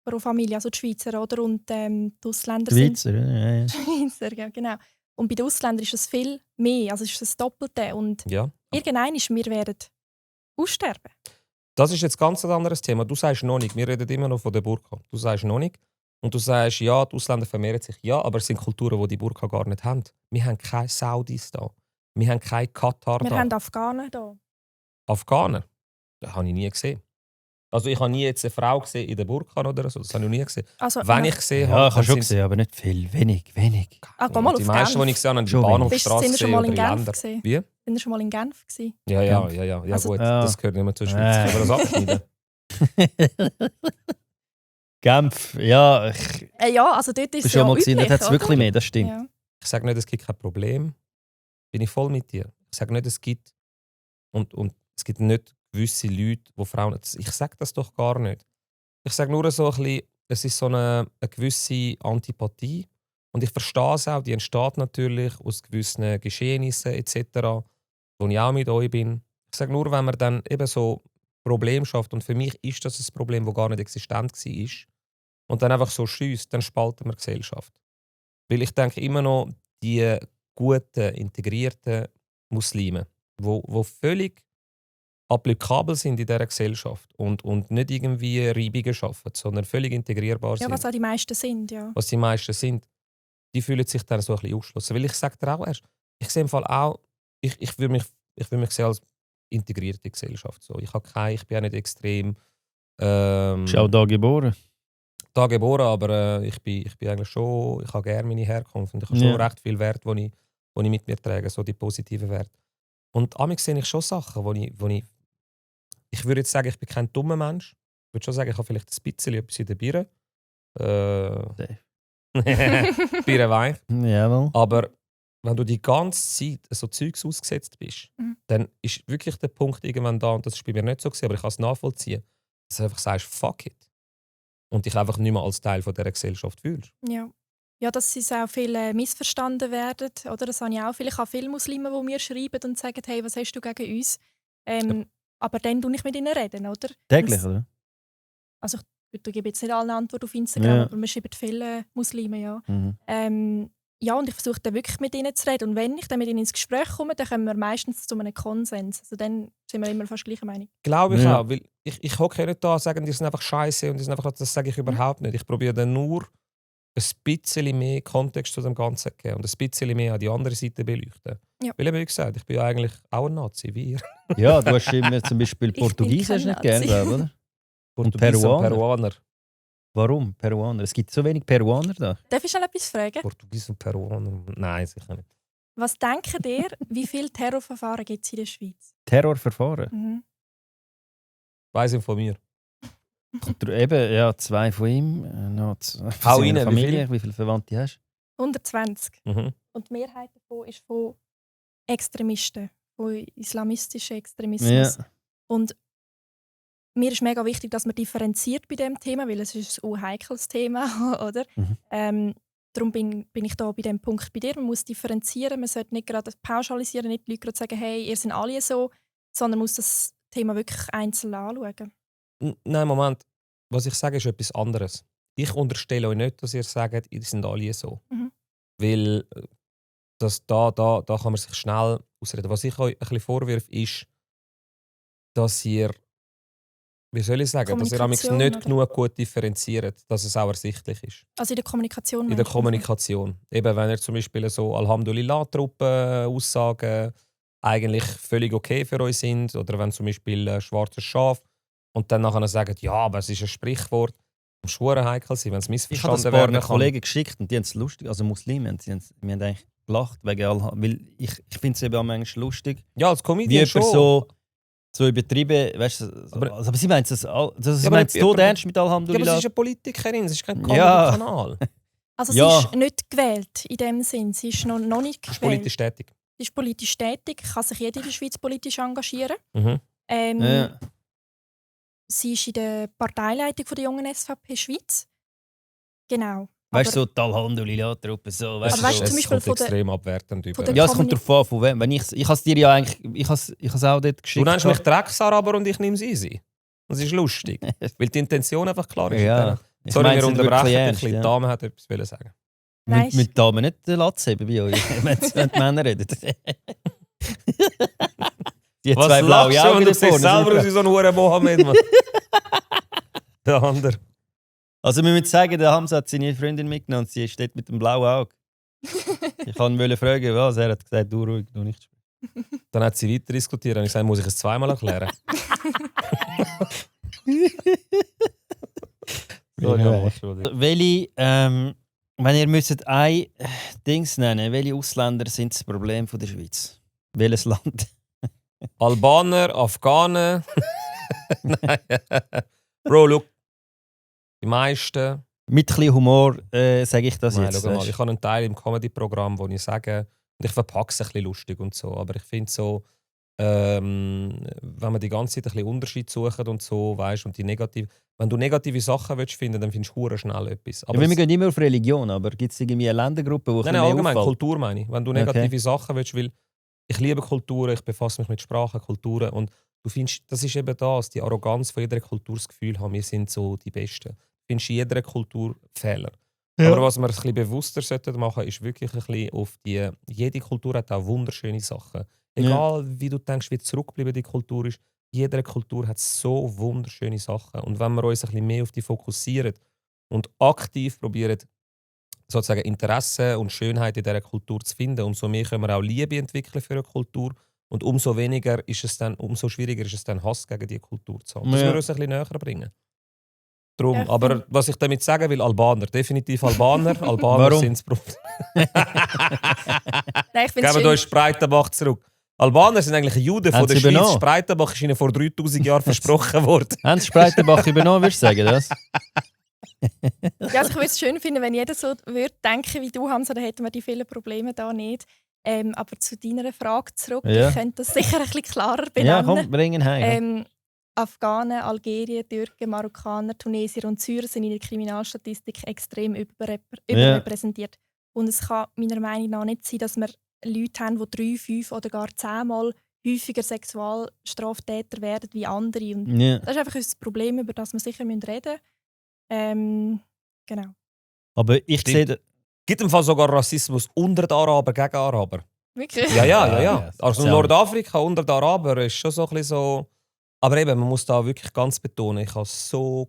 pro Familie, also die Schweizer, oder? Und die Ausländer Schweizer, ja. sind Schweizer, ja, genau. Und bei den Ausländern ist es viel mehr, also ist es das Doppelte. Und Ja. irgendwann wir werden aussterben. Das ist jetzt ganz ein anderes Thema. Du sagst noch nicht. Wir reden immer noch von der Burka. Du sagst noch nicht. Und du sagst, ja, die Ausländer vermehren sich. Ja, aber es sind Kulturen, die die Burka gar nicht haben. Wir haben keine Saudis da. Wir haben keine Katar Wir da. haben Afghanen hier. Afghaner? Das habe ich nie gesehen. Also ich habe nie jetzt eine Frau gesehen in der Burka oder so. Das habe ich nie gesehen. Also, Wenn ich gesehen Ja, habe, ich habe schon sind's- gesehen, aber nicht viel. Wenig. geh mal die auf meisten, Genf. die ich gesehen habe, haben die Schon wenig. Bahnhofstrasse Sind ihr schon mal in oder Genf Länder. gewesen? Wie? Sind ihr schon mal in Genf gewesen? Ja, Genf. ja, Also- gut. Ja. Das gehört nicht mehr zur Schweiz. Können wir das abschneiden? Genf, ja, ich Ja, also dort ist bin es schon ja mal gesehen, üblich, dort hat es oder? wirklich mehr, das stimmt. Ja. Ich sage nicht, es gibt kein Problem. Bin ich voll mit dir. Ich sage nicht, es gibt und es gibt nicht gewisse Leute, die Frauen... Ich sage das doch gar nicht. Ich sage nur so ein bisschen, es ist so eine gewisse Antipathie. Und ich verstehe es auch, die entsteht natürlich aus gewissen Geschehnissen etc., wo ich auch mit euch bin. Ich sage nur, wenn man dann eben so Problem schafft, und für mich ist das ein Problem, das gar nicht existent war, und dann einfach so schiesst, dann spalten wir die Gesellschaft. Weil ich denke immer noch, die guten, integrierten Muslime, wo völlig applikabel sind in dieser Gesellschaft und nicht irgendwie Reibungen schaffen, sondern völlig integrierbar sind. Ja, was auch die meisten sind, ja. Was die meisten sind, die fühlen sich dann so ein bisschen ausgeschlossen. Weil ich sage dir auch erst, ich sehe im Fall auch, ich würde mich sehen als integrierte Gesellschaft. So. Ich bin auch nicht extrem Bist auch da geboren? da geboren, aber ich bin eigentlich schon, ich habe gerne meine Herkunft und ich habe schon recht viel Wert, die ich mit mir trage, so die positiven Werte. Und amigs sehe ich schon Sachen, wo ich würde jetzt sagen, ich bin kein dummer Mensch. Ich würde schon sagen, ich habe vielleicht ein bisschen etwas in der Birne. Birnenwein. Jawohl. Aber wenn du die ganze Zeit so Zeugs ausgesetzt bist, dann ist wirklich der Punkt irgendwann da, und das war bei mir nicht so, aber ich kann es nachvollziehen, dass du einfach sagst, fuck it. Und dich einfach nicht mehr als Teil von dieser Gesellschaft fühlst. Ja. Ja, dass sie auch viel missverstanden werden. Oder? Das habe ich auch viel. Ich habe viele Muslime, die mir schreiben und sagen, hey, was hast du gegen uns? Aber dann tue ich mit ihnen reden, oder? Täglich, oder? Also ich gebe jetzt nicht allen Antwort auf Instagram, aber mir schreiben viele Muslime, ja. Ja, und ich versuche dann wirklich mit ihnen zu reden. Und wenn ich dann mit ihnen ins Gespräch komme, dann kommen wir meistens zu einem Konsens. Also dann sind wir immer fast gleicher Meinung. Glaube ich auch, weil ich hocke nicht da und sage, die sind einfach scheiße und die sind einfach, das sage ich überhaupt nicht. Ich probiere dann nur ein bisschen mehr Kontext zu dem Ganzen zu geben und ein bisschen mehr an die andere Seite beleuchten. Ja. Weil eben, wie gesagt, ich bin ja eigentlich auch ein Nazi, wie ihr. Ja, du hast immer zum Beispiel Portugiesen hast du nicht gern, glaube ich, oder? Und Peruaner. Warum Peruaner? Es gibt so wenig Peruaner da. Darf ich schon etwas fragen? Portugiesen und Peruaner? Nein, sicher nicht. Was denkt ihr, wie viele Terrorverfahren gibt es in der Schweiz? Terrorverfahren? Weiss ich von mir. Eben, ja, 2 von ihm. Noch Hau rein, Familie. Wie viele Verwandte hast du? 120. Mhm. Und die Mehrheit davon ist von Extremisten, von islamistischen Extremismus. Ja. Und mir ist mega wichtig, dass man differenziert bei diesem Thema, weil es ist ein heikles Thema, oder? Darum bin ich da bei dem Punkt bei dir. Man muss differenzieren, man sollte nicht gerade pauschalisieren, nicht die Leute gerade sagen, hey, ihr seid alle so, sondern man muss das Thema wirklich einzeln anschauen. Nein, Moment. Was ich sage, ist etwas anderes. Ich unterstelle euch nicht, dass ihr sagt, ihr seid alle so. Weil da kann man sich schnell ausreden. Was ich euch ein bisschen vorwirfe, ist, dass ihr, wie soll ich sagen, dass ihr amigs nicht genug gut differenziert, dass es auch ersichtlich ist. Also in der Kommunikation? In der Kommunikation. Eben, wenn ihr zum Beispiel so Alhamdulillah-Truppen-Aussagen eigentlich völlig okay für euch sind, oder wenn zum Beispiel schwarzes Schaf und dann nachher sagen, ja, aber es ist ein Sprichwort, muss schwer heikel sein, wenn es missverstanden werden kann. Ich habe das paar Kollegen geschickt und die haben es lustig, also Muslime, wir haben eigentlich gelacht, weil ich finde es eben manchmal lustig. Ja, als Comedian schon. So übertrieben, weißt du, aber sie meint es tot ernst mit Alhamdulillah. Ja, aber sie ist eine Politikerin, es ist kein Comedy-Kanal. Also sie ist nicht gewählt in dem Sinn, sie ist noch nicht gewählt. Sie ist politisch tätig. Sie ist politisch tätig, kann sich jeder in der Schweiz politisch engagieren. Sie ist in der Parteileitung der jungen SVP Schweiz. Genau. Weißt du, so die Alhamdulillah-Truppe, so. Weißt du, zum Beispiel kommt extrem abwertend über. Ja, es kommt darauf an, von wem. Wenn ich habe es dir ja eigentlich, ich habe es auch dort geschickt. Du nennst mich Drecksaraber und ich nehme es easy. Das ist lustig, weil die Intention einfach klar ist. Ja. Sorry, wir unterbrechen ein bisschen. Die Dame hat etwas sagen. Mit Damen nicht den Latz heben bei euch, wenn die Männer reden. Die was zwei blaue Augen du siehst selber aus wie so ein Hure Mohammed, Mann. Der andere. Also wir müssen sagen, der Hamza hat seine Freundin mitgenommen und sie steht mit dem blauen Auge. Ich wollte fragen, was. Er hat gesagt, du ruhig, du nicht spielen. Dann hat sie weiter diskutiert und ich gesagt, muss ich es zweimal erklären? Welche, wenn ihr müsstet ein Dings nennen, welche Ausländer sind das Problem der Schweiz? Welches Land? Albaner, Afghanen. Nein. Bro, look. Die meisten. Mit ein bisschen Humor sage ich das jetzt. Mal, ich habe einen Teil im Comedy-Programm, wo ich sage, und ich verpacke es ein bisschen lustig und so, aber ich finde so, wenn man die ganze Zeit ein bisschen Unterschied sucht und so, weißt, und wenn du negative Sachen willst finden, dann findest du schnell etwas. Aber ja, wir gehen nicht mehr auf Religion, aber gibt es irgendwie eine Ländergruppe, wo nein, allgemein Kultur meine ich. Wenn du negative Sachen willst, weil ich liebe Kulturen, ich befasse mich mit Sprachen, Kulturen und du findest, das ist eben das, die Arroganz von jeder Kultur, das Gefühl haben, wir sind so die Besten. Du findest in jeder Kultur Fehler. Ja. Aber was wir ein bisschen bewusster machen sollten, ist wirklich ein bisschen auf die, jede Kultur hat auch wunderschöne Sachen. Egal wie du denkst, wie zurückgeblieben die Kultur ist, jede Kultur hat so wunderschöne Sachen. Und wenn wir uns ein bisschen mehr auf die fokussieren und aktiv probieren, sozusagen Interesse und Schönheit in dieser Kultur zu finden, umso mehr können wir auch Liebe entwickeln für eine Kultur. Und umso schwieriger ist es dann, Hass gegen diese Kultur zu haben. Das würde uns ein bisschen näher bringen. Drum. Ja, Aber was ich damit sagen will, Albaner. Definitiv Albaner. Albaner sind das Problem. Nein, ich Geben euch Spreitenbach zurück. Albaner sind eigentlich Juden von der Schweiz. Übernommen? Spreitenbach ist ihnen vor 3000 Jahren versprochen worden. Haben Sie Spreitenbach übernommen, würdest du sagen, das? Ja, also ich würde es schön finden, wenn jeder so würde denken wie du, Hansa, dann hätten wir die vielen Probleme da nicht. Aber zu deiner Frage zurück, Ja. ich könnte das sicher ein bisschen klarer Ja, benennen. komm, bring ihn heim. Afghanen, Algerien, Türken, Marokkaner, Tunesier und Syrer sind in der Kriminalstatistik extrem überrepräsentiert. Und es kann meiner Meinung nach nicht sein, dass wir Leute haben, die 3, 5 oder gar 10 Mal häufiger Sexualstraftäter werden wie andere. Und Ja. das ist einfach ein Problem, über das wir sicher reden müssen. Genau. Aber ich sehe... Gibt im Fall sogar Rassismus unter den Araber gegen Araber. Wirklich? Ja. Also Ja. Nordafrika unter den Araber ist schon so ein bisschen so... Aber eben, man muss da wirklich ganz betonen, ich habe so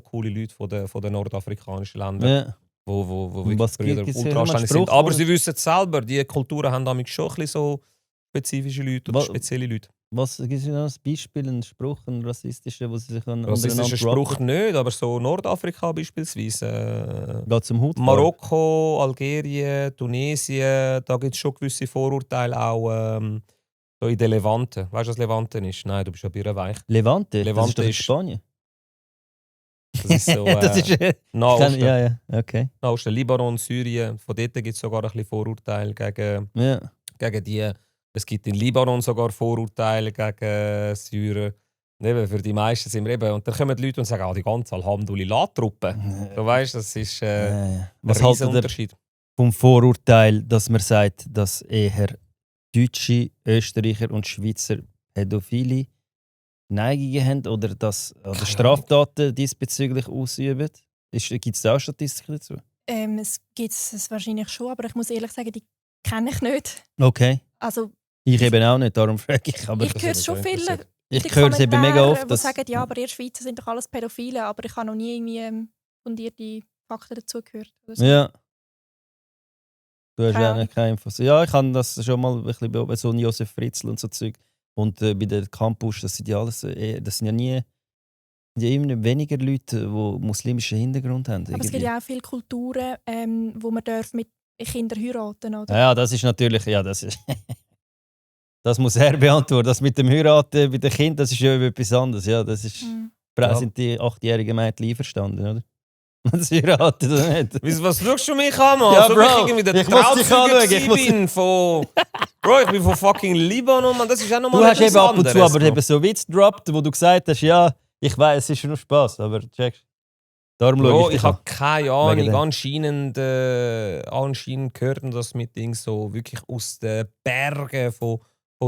coole Leute von den nordafrikanischen Ländern, Ja. wo Was wirklich gibt's hier ultraanständig noch einen sind. Spruch, Aber wo- sie wissen es selber, die Kulturen haben damit schon ein bisschen so spezifische Leute oder spezielle Leute. Was gibt es noch ein Beispiel, einen Spruch, einen rassistischen, wo sie sich Rassistischer Spruch nicht, aber so Nordafrika beispielsweise. Geht zum Hut. Marokko, Algerien, Tunesien, da gibt es schon gewisse Vorurteile auch so in den Levante. Weißt du, was Levante ist? Nein, du bist ja birrenweich. Levante? Levante das ist doch in ist- Spanien. Das ist so das ist, Nahosten, ja, okay. Nahosten, Libanon, Syrien. Von dort gibt es sogar ein bisschen Vorurteile Ja. gegen die. Es gibt in Libanon sogar Vorurteile gegen Syrer. Eben, für die meisten sind wir eben. Und dann kommen die Leute und sagen, die ganze Alhamdulillah-Truppe. Du weißt, das ist ein Was haltet ihr Unterschied. vom Vorurteil, dass man sagt, dass eher Deutsche, Österreicher und Schweizer pädophile Neigungen haben oder dass oder Straftaten diesbezüglich ausüben? Gibt es da auch Statistiken dazu? Es gibt es wahrscheinlich schon, aber ich muss ehrlich sagen, die kenne ich nicht. Okay. Also, Ich eben auch nicht, darum frage ich. Aber ich höre schon viele. ich höre es eben mega oft. Die sagen, ja, aber ihr Schweizer sind doch alles Pädophile, aber ich habe noch nie irgendwie fundierte Fakten dazu gehört. Oder so. Ja. Du hast Keine ja Ahnung. keine Infos. Ja, ich habe das schon mal ein bisschen beobachtet, so ein Josef Fritzl und so Zeug. Und bei den Campus, das sind ja alles, das sind ja nie, ja immer weniger Leute, die muslimischen Hintergrund haben. Aber es gibt ja auch viele Kulturen, wo man mit Kindern heiraten darf. Ja, das ist natürlich, ja, das ist. Das muss er beantworten. Das mit dem Heiraten bei den Kindern, das ist ja etwas anderes. Ja, das ist. Mhm. Sind die 8-jährigen Mädchen einverstanden, oder? Das heiraten oder nicht? Was schaust du mich an, Mann? Ja, so Bro, wie ich irgendwie der ich muss dich anschauen, ich muss- bin von... Bro, ich bin von fucking Libanon, Mann. Das ist auch nochmal Du hast etwas eben ab und zu anderes, aber Bro. eben so Witz gedroppt, wo du gesagt hast, ja, ich weiß, es ist nur Spaß, aber checkst. Darum Bro, schaue ich dich an. habe keine Wegen Ahnung. dem. Anscheinend gehört das mit Ding so wirklich aus den Bergen von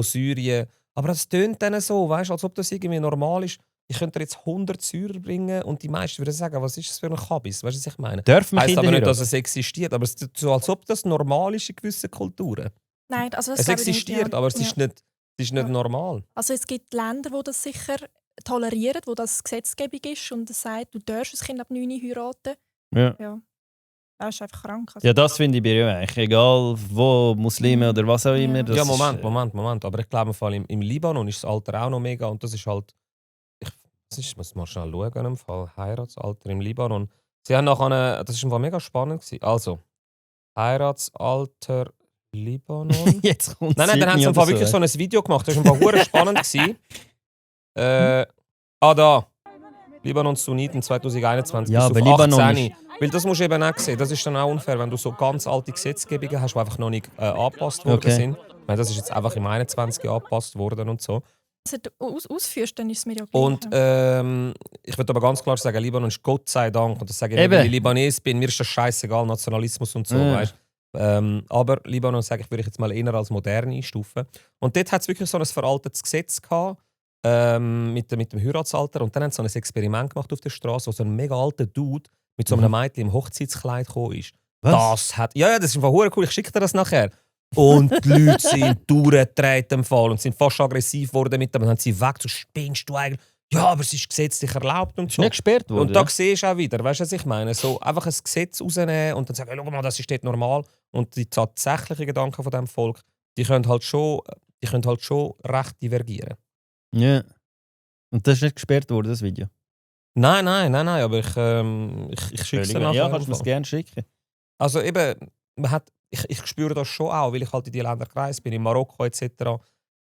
Syrien. Aber das tönt dann so, weißt du, als ob das irgendwie normal ist. Ich könnte dir jetzt 100 Syrer bringen und die meisten würden sagen, was ist das für ein Kabis? Weißt du, was ich meine? Dürfen wir Heißt Kinder aber nicht, dass heiraten? es existiert. Aber es ist so, als ob das normal ist in gewissen Kulturen. Nein, also das Es glaube ich nicht, existiert, ja. aber es Ja. ist nicht Ja. normal. Also es gibt Länder, wo das sicher tolerieren, wo das Gesetzgebung ist und es sagt, du darfst ein Kind ab 9 heiraten. Ja. Ja. Das ist einfach krank. Also, Ja, das finde ich bei ihr eigentlich. Egal wo, Muslime oder was auch immer. Ja. Das Ja, ist, Moment. Aber ich glaube, im Fall im Libanon ist das Alter auch noch mega. Und das ist halt. Ich muss mal schnell schauen, im Fall. Heiratsalter im Libanon. Sie haben nachher. Das war im Fall mega spannend. Also, Heiratsalter Libanon. Jetzt kommt Nein, dann haben sie im Fall wirklich so ein Video gemacht. Das war im Fall verdammt spannend. Da. Libanon Sunniten 2021. Ja, bis aber auf Libanon 18. Weil das musst du eben auch sehen. Das ist dann auch unfair, wenn du so ganz alte Gesetzgebungen hast, die einfach noch nicht angepasst worden Okay. sind. Ich meine, das ist jetzt einfach im 21. angepasst worden und so. wenn du es ausführst, dann ist es mir ja gleich. Und ich würde aber ganz klar sagen, Libanon ist Gott sei Dank, und das sage ich nicht, Eben. weil ich Libanes bin, mir ist das scheißegal, Nationalismus und so, Ja. weißt? Aber Libanon, sage ich, würde ich jetzt mal eher als modern einstufen. Und dort hat es wirklich so ein veraltetes Gesetz gehabt, mit dem Heiratsalter. Und dann haben sie so ein Experiment gemacht auf der Straße, wo so ein mega alter Dude mit so einem Mädchen im Hochzeitskleid gekommen ist. Was? Das ist einfach hure cool. Ich schicke dir das nachher. Und die Leute sind durchgedreht im Fall und sind fast aggressiv geworden mit dem. Und dann haben sie weg, so spinnst du eigentlich. Ja, aber es ist gesetzlich erlaubt und Ist so. nicht gesperrt worden. Und da siehst du auch wieder, weißt du, was ich meine? So einfach ein Gesetz rausnehmen und dann sagen, schau mal, das ist dort normal. Und die tatsächlichen Gedanken von diesem Volk, die können halt schon recht divergieren. Ja. Und das ist nicht gesperrt worden, das Video? Nein, aber ich schicke es dir nachher. Ja, kannst du mir es gerne schicken. Also eben, ich spüre das schon auch, weil ich halt in die Länder gereist bin, in Marokko etc.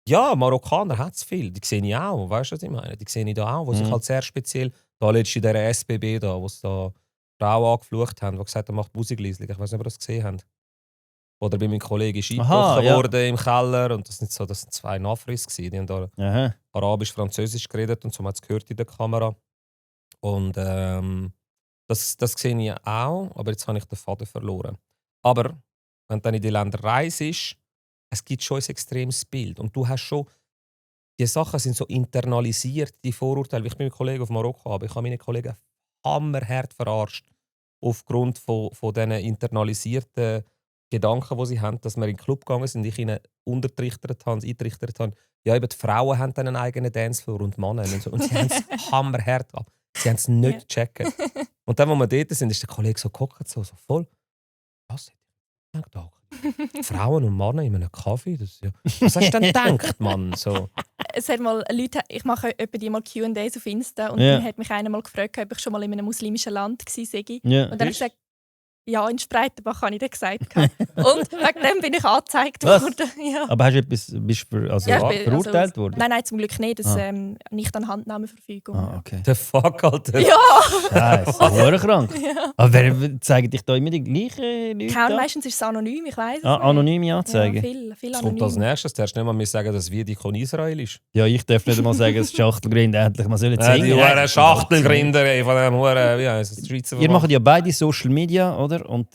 Ja, Marokkaner hat es viel, die sehe ich auch, weißt du, was ich meine? Die sehe ich da auch, die sich halt sehr speziell, da letztens in dieser SBB da, wo sie da Frauen angeflucht haben, die gesagt haben, macht Musikliesling. Ich weiß nicht, ob ihr das gesehen habt. Oder bei meinem Kollegen ist eingebrochen worden im Keller und das sind 2 Nafris gewesen, die haben da Arabisch-Französisch geredet und so, man hat es gehört in der Kamera. Und das sehe ich auch, aber jetzt habe ich den Faden verloren. Aber wenn du dann in die Länder reist, es gibt schon ein extremes Bild. Und du hast schon, die Sachen sind so internalisiert, die Vorurteile. Ich bin mit Kollegen auf Marokko, aber ich habe meine Kollegen hammerhart verarscht. Aufgrund von diesen internalisierten Gedanken, die sie haben, dass wir in den Club gegangen sind und ich ihnen eintrichtert habe, ja, eben die Frauen haben dann einen eigenen Dancefloor und Männer. Und sie haben es hammerhart ab. Sie haben es nicht gecheckt. Und dann, als wir dort sind, ist der Kollege so geguckt, so voll. Was? Ich gedacht, Frauen und Männer in einem Kaffee? Was hast du denn gedacht, Mann? So. Es hat mal Leute, ich mache die mal Q&As auf Insta und dann hat mich einer mal gefragt, ob ich schon mal in einem muslimischen Land war. Ja. Und dann habe ich gesagt, ja, in Spreitenbach habe ich das gesagt. Und wegen dem bin ich angezeigt worden. Ja. Aber hast du bist verurteilt worden? Nein, zum Glück nicht. Das nicht an Handnahmeverfügung. Okay. Der Fuck, Alter. Ja! Scheiße, krank. Ja. Aber wer zeigen dich da immer die gleichen Leute? Meistens ist es anonym, ich weiss es nicht. Anonyme Anzeigen? Ja, viel Was kommt als anonym. nächstes? Du darfst nicht mal mehr sagen, dass wir die von Israel ist. Ja, ich darf nicht einmal sagen, dass Schachtelgrinde endlich mal singen Die sollen. Huren Schachtelgrinder ey, von dem Huren, wie heisst das? Schweizer Ihr macht ja beide Social Media, oder? Und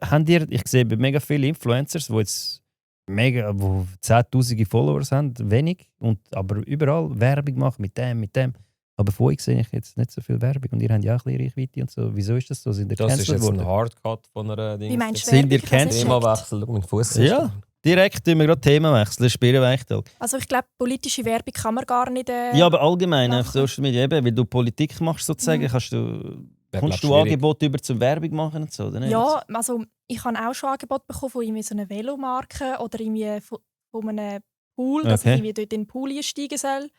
habt ihr, ich sehe bei mega vielen Influencers, die jetzt wo 10'000 Followers haben, wenig, aber überall Werbung machen mit dem. Aber von euch sehe ich jetzt nicht so viel Werbung und ihr habt ja auch ein bisschen Reichweite und so. Wieso ist das so? Sind ihr Das ist gecancelt jetzt worden? ein Hardcut von einer Ding. Wie meinst du Sind ihr Werbung? Was cancelled? ist Themawechsel, schau, mein Fuß. Ja, direkt tun wir gerade Themenwechsel, Spierenwechsel. Also ich glaube, politische Werbung kann man gar nicht... Ja, aber allgemein auf machen. Social Media, eben, weil du Politik machst sozusagen, kommst du Angebote über zum Werbung machen und so, oder nicht? Ja, also ich habe auch schon Angebote bekommen von irgendwie so einer Velomarke oder irgendwie von einem Pool, dass ich irgendwie dort in den Pool einsteigen soll.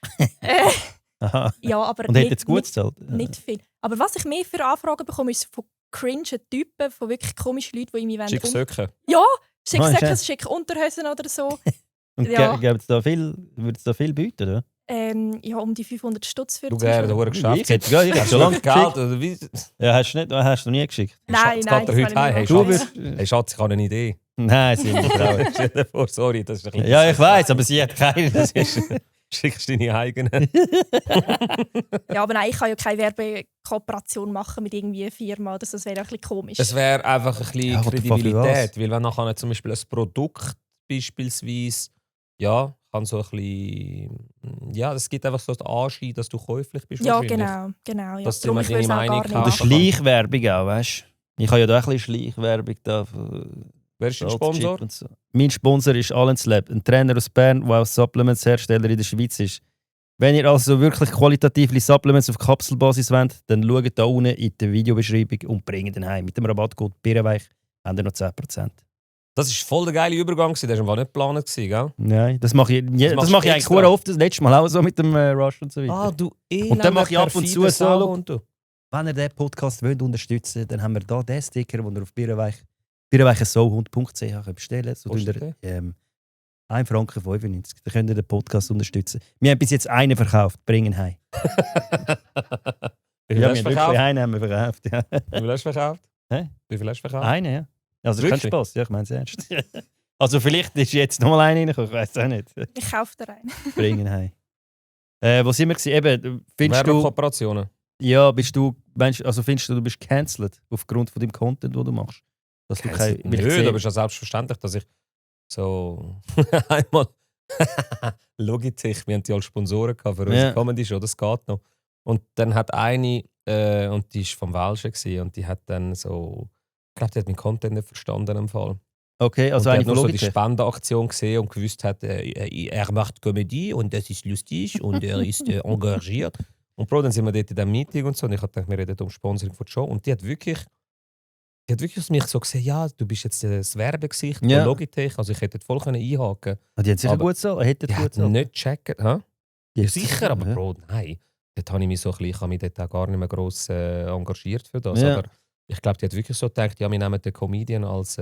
Aha. Ja, aber Und hat jetzt gut gezahlt? nicht viel. Aber was ich mehr für Anfragen bekomme, ist von cringen Typen, von wirklich komischen Leuten, die irgendwie Schick Söcke. Ja, schick Ah, Säcke, scheiße. schick Unterhosen oder so. Und Ja. würde es da viel bieten, oder? Ja, um die 500 Stutz für Du die gerne, der Schule. Huren geschafft. Ich hätte schon lange Geld, geschickt. oder wie? Ja, hast du nie geschickt? Nein, Schatz, nein, geht er heute heim? Hey, das habe ich Schatz. nicht gemacht. Hey Schatz, ich habe eine Idee. Nein, sie nicht. Stell dir vor, sorry, das ist ein bisschen... Ja, ich weiß, aber sie hat keine. Das ist... Schickst deine eigenen. Ja, aber nein, ich kann ja keine Werbekooperation machen mit irgendwie einer Firma. Das wäre ein bisschen komisch. Es wäre einfach ein bisschen Ja, what the fuck, Kredibilität. Weil wenn nachher zum Beispiel ein Produkt beispielsweise, ja, kann so ein bisschen... Ja, es gibt einfach so den Anschein, dass du käuflich bist. Ja, wahrscheinlich. genau. Ja. Dass Darum, du ich immer würde es deine auch gar Meinung nicht hast. Oder machen. Schleichwerbung auch, weißt du? Ich habe ja da auch ein bisschen Schleichwerbung da. Wer ist dein Sponsor? Und so. Mein Sponsor ist Allen's Lab, ein Trainer aus Bern, der auch Supplements-Hersteller in der Schweiz ist. Wenn ihr also wirklich qualitative Supplements auf Kapselbasis wollt, dann schaut da unten in der Videobeschreibung und bringt den heim. Mit dem Rabattcode Birrenweich habt ihr noch 10%. Das war voll der geile Übergang. Der war nicht geplant, gell? Nein, das mache ich, das machst mache ich du eigentlich extra. sehr oft. Das letzte Mal auch so mit dem Rush und so weiter. Ah, du Und dann mache ich ab und zu so, Sau schau. und du. Wenn ihr diesen Podcast wollt unterstützen wollt, dann haben wir hier den Sticker, den ihr auf birrenweichsohund.ch bestellen könnt. So Kostet tun ihr, 1,95 Franken. Dann könnt ihr den Podcast unterstützen. Wir haben bis jetzt einen verkauft, bringen heim. Wie viel Ja, hast wir du haben wirklich verkauft? einen haben wir verkauft. Ja. Wie viel hast du verkauft? Hä? Wie viel hast du verkauft? Einen, ja. Also kein Wirklich? Spaß, ja, ich meine es ernst. Also vielleicht ist jetzt noch mal einer reingekommen, ich weiß auch nicht. Ich kaufe da rein. Bringen heim. Wo sind wir gewesen? Eben, findest du, Werbekooperationen. ja, findest du, du bist cancelled aufgrund von dem Content, den du machst? Dass du kein, weil ich Nö, sehe- aber es ist ja selbstverständlich, dass ich so einmal Logitech, wir haben die als Sponsoren gehabt für unsere Ja. Comedy-Show, das geht noch. Und dann hat eine, und die war vom Welschen gewesen, und die hat dann so, ich glaube, die hat meinen Content nicht verstanden im Fall. Okay, also und eine der hat von nur so die Logitech. Spendenaktion gesehen und gewusst hat, er macht Comedy und das ist lustig und er ist engagiert. Und Bro, dann sind wir dort in diesem Meeting und so und ich habe gedacht, wir reden um Sponsoring von der Show und die hat wirklich mich so gesehen, ja, du bist jetzt das Werbegesicht von Ja. Logitech, also ich hätte voll einhaken können. Ah, die hat sicher Aber- gut gezahlt. Hätte Die gut hat gezahlt. nicht gecheckt. Hä? Die Ja, hat sicher, aber ja. Bro, nein. Dort habe ich mich so ein bisschen, ich habe mich dort auch gar nicht mehr gross engagiert für das. Ja. Aber ich glaube, die hat wirklich so gedacht, ja, wir nehmen den Comedian als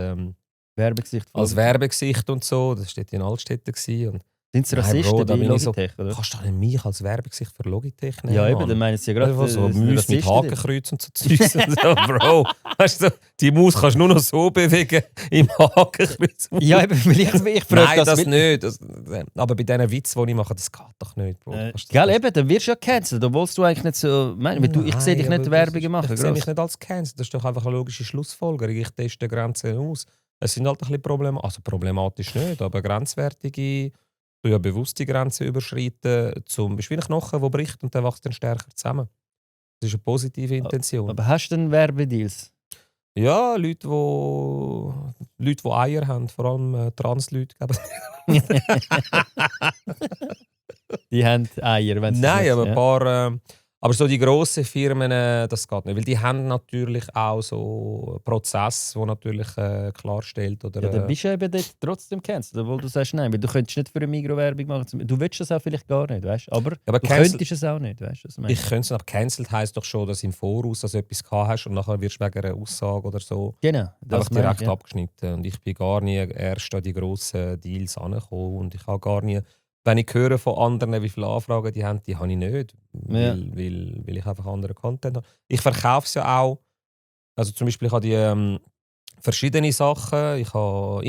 Werbegesicht. Werbegesicht und so. Das war dort in Altstädten. Und Sind sie Nein, Rassisten Bro, da bei bin ich so- Logitech, oder? kannst du doch nicht mich als Werbegesicht für Logitech nehmen? Ja, eben, Mann? dann meinen sie ja gerade Einfach so Mäuse mit Rassisten. Hakenkreuz und so Zeugs. und so, Bro, weißt du, die Maus kannst du nur noch so bewegen im Hakenkreuz. Ja, eben, weil ich frage Nein, das mit- nicht. Aber bei diesen Witzen, die ich mache, das geht doch nicht, Bro. Kannst du Gell, das- eben, dann wirst du ja gecancelt, obwohl du eigentlich nicht so... Ich sehe dich Nein, nicht aber Werbungen machen. Ich sehe mich gross. nicht als Cancel. Das ist doch einfach eine logische Schlussfolgerung. Ich teste Grenzen aus. Es sind halt ein bisschen problematisch nicht, aber grenzwertige, du ja bewusst die Grenzen überschreiten, zum Beispiel wie ein Knochen, der bricht und der wächst dann stärker zusammen. Das ist eine positive Intention. Aber hast du denn Werbedeals? Ja, Leute, die Eier haben, vor allem Trans-Leute. glaube ich. Die haben Eier, wenn sie Nein, das aber nicht- ein paar. Aber so die grossen Firmen, das geht nicht. Weil die haben natürlich auch so einen Prozess, der natürlich klarstellt. Oder, Ja, dann bist du eben dort trotzdem cancelled, obwohl du sagst nein, weil du könntest nicht für eine Migros-Werbung machen. Du willst das auch vielleicht gar nicht, weißt? Aber aber du cancel, könntest es auch nicht, weißt du? was meine ich könnte es noch. Cancelled heisst doch schon, dass im Voraus also etwas gehabt hast und nachher wirst du wegen einer Aussage oder so Genau, das einfach meine direkt ich, ja. abgeschnitten. Und ich bin gar nie erst an die grossen Deals angekommen. Und ich habe gar nie, wenn ich höre von anderen, wie viele Anfragen die haben, die habe ich nicht. Ja. Weil ich einfach anderen Content habe. Ich verkaufe es ja auch. Also zum Beispiel, ich habe die verschiedene Sachen. Ich habe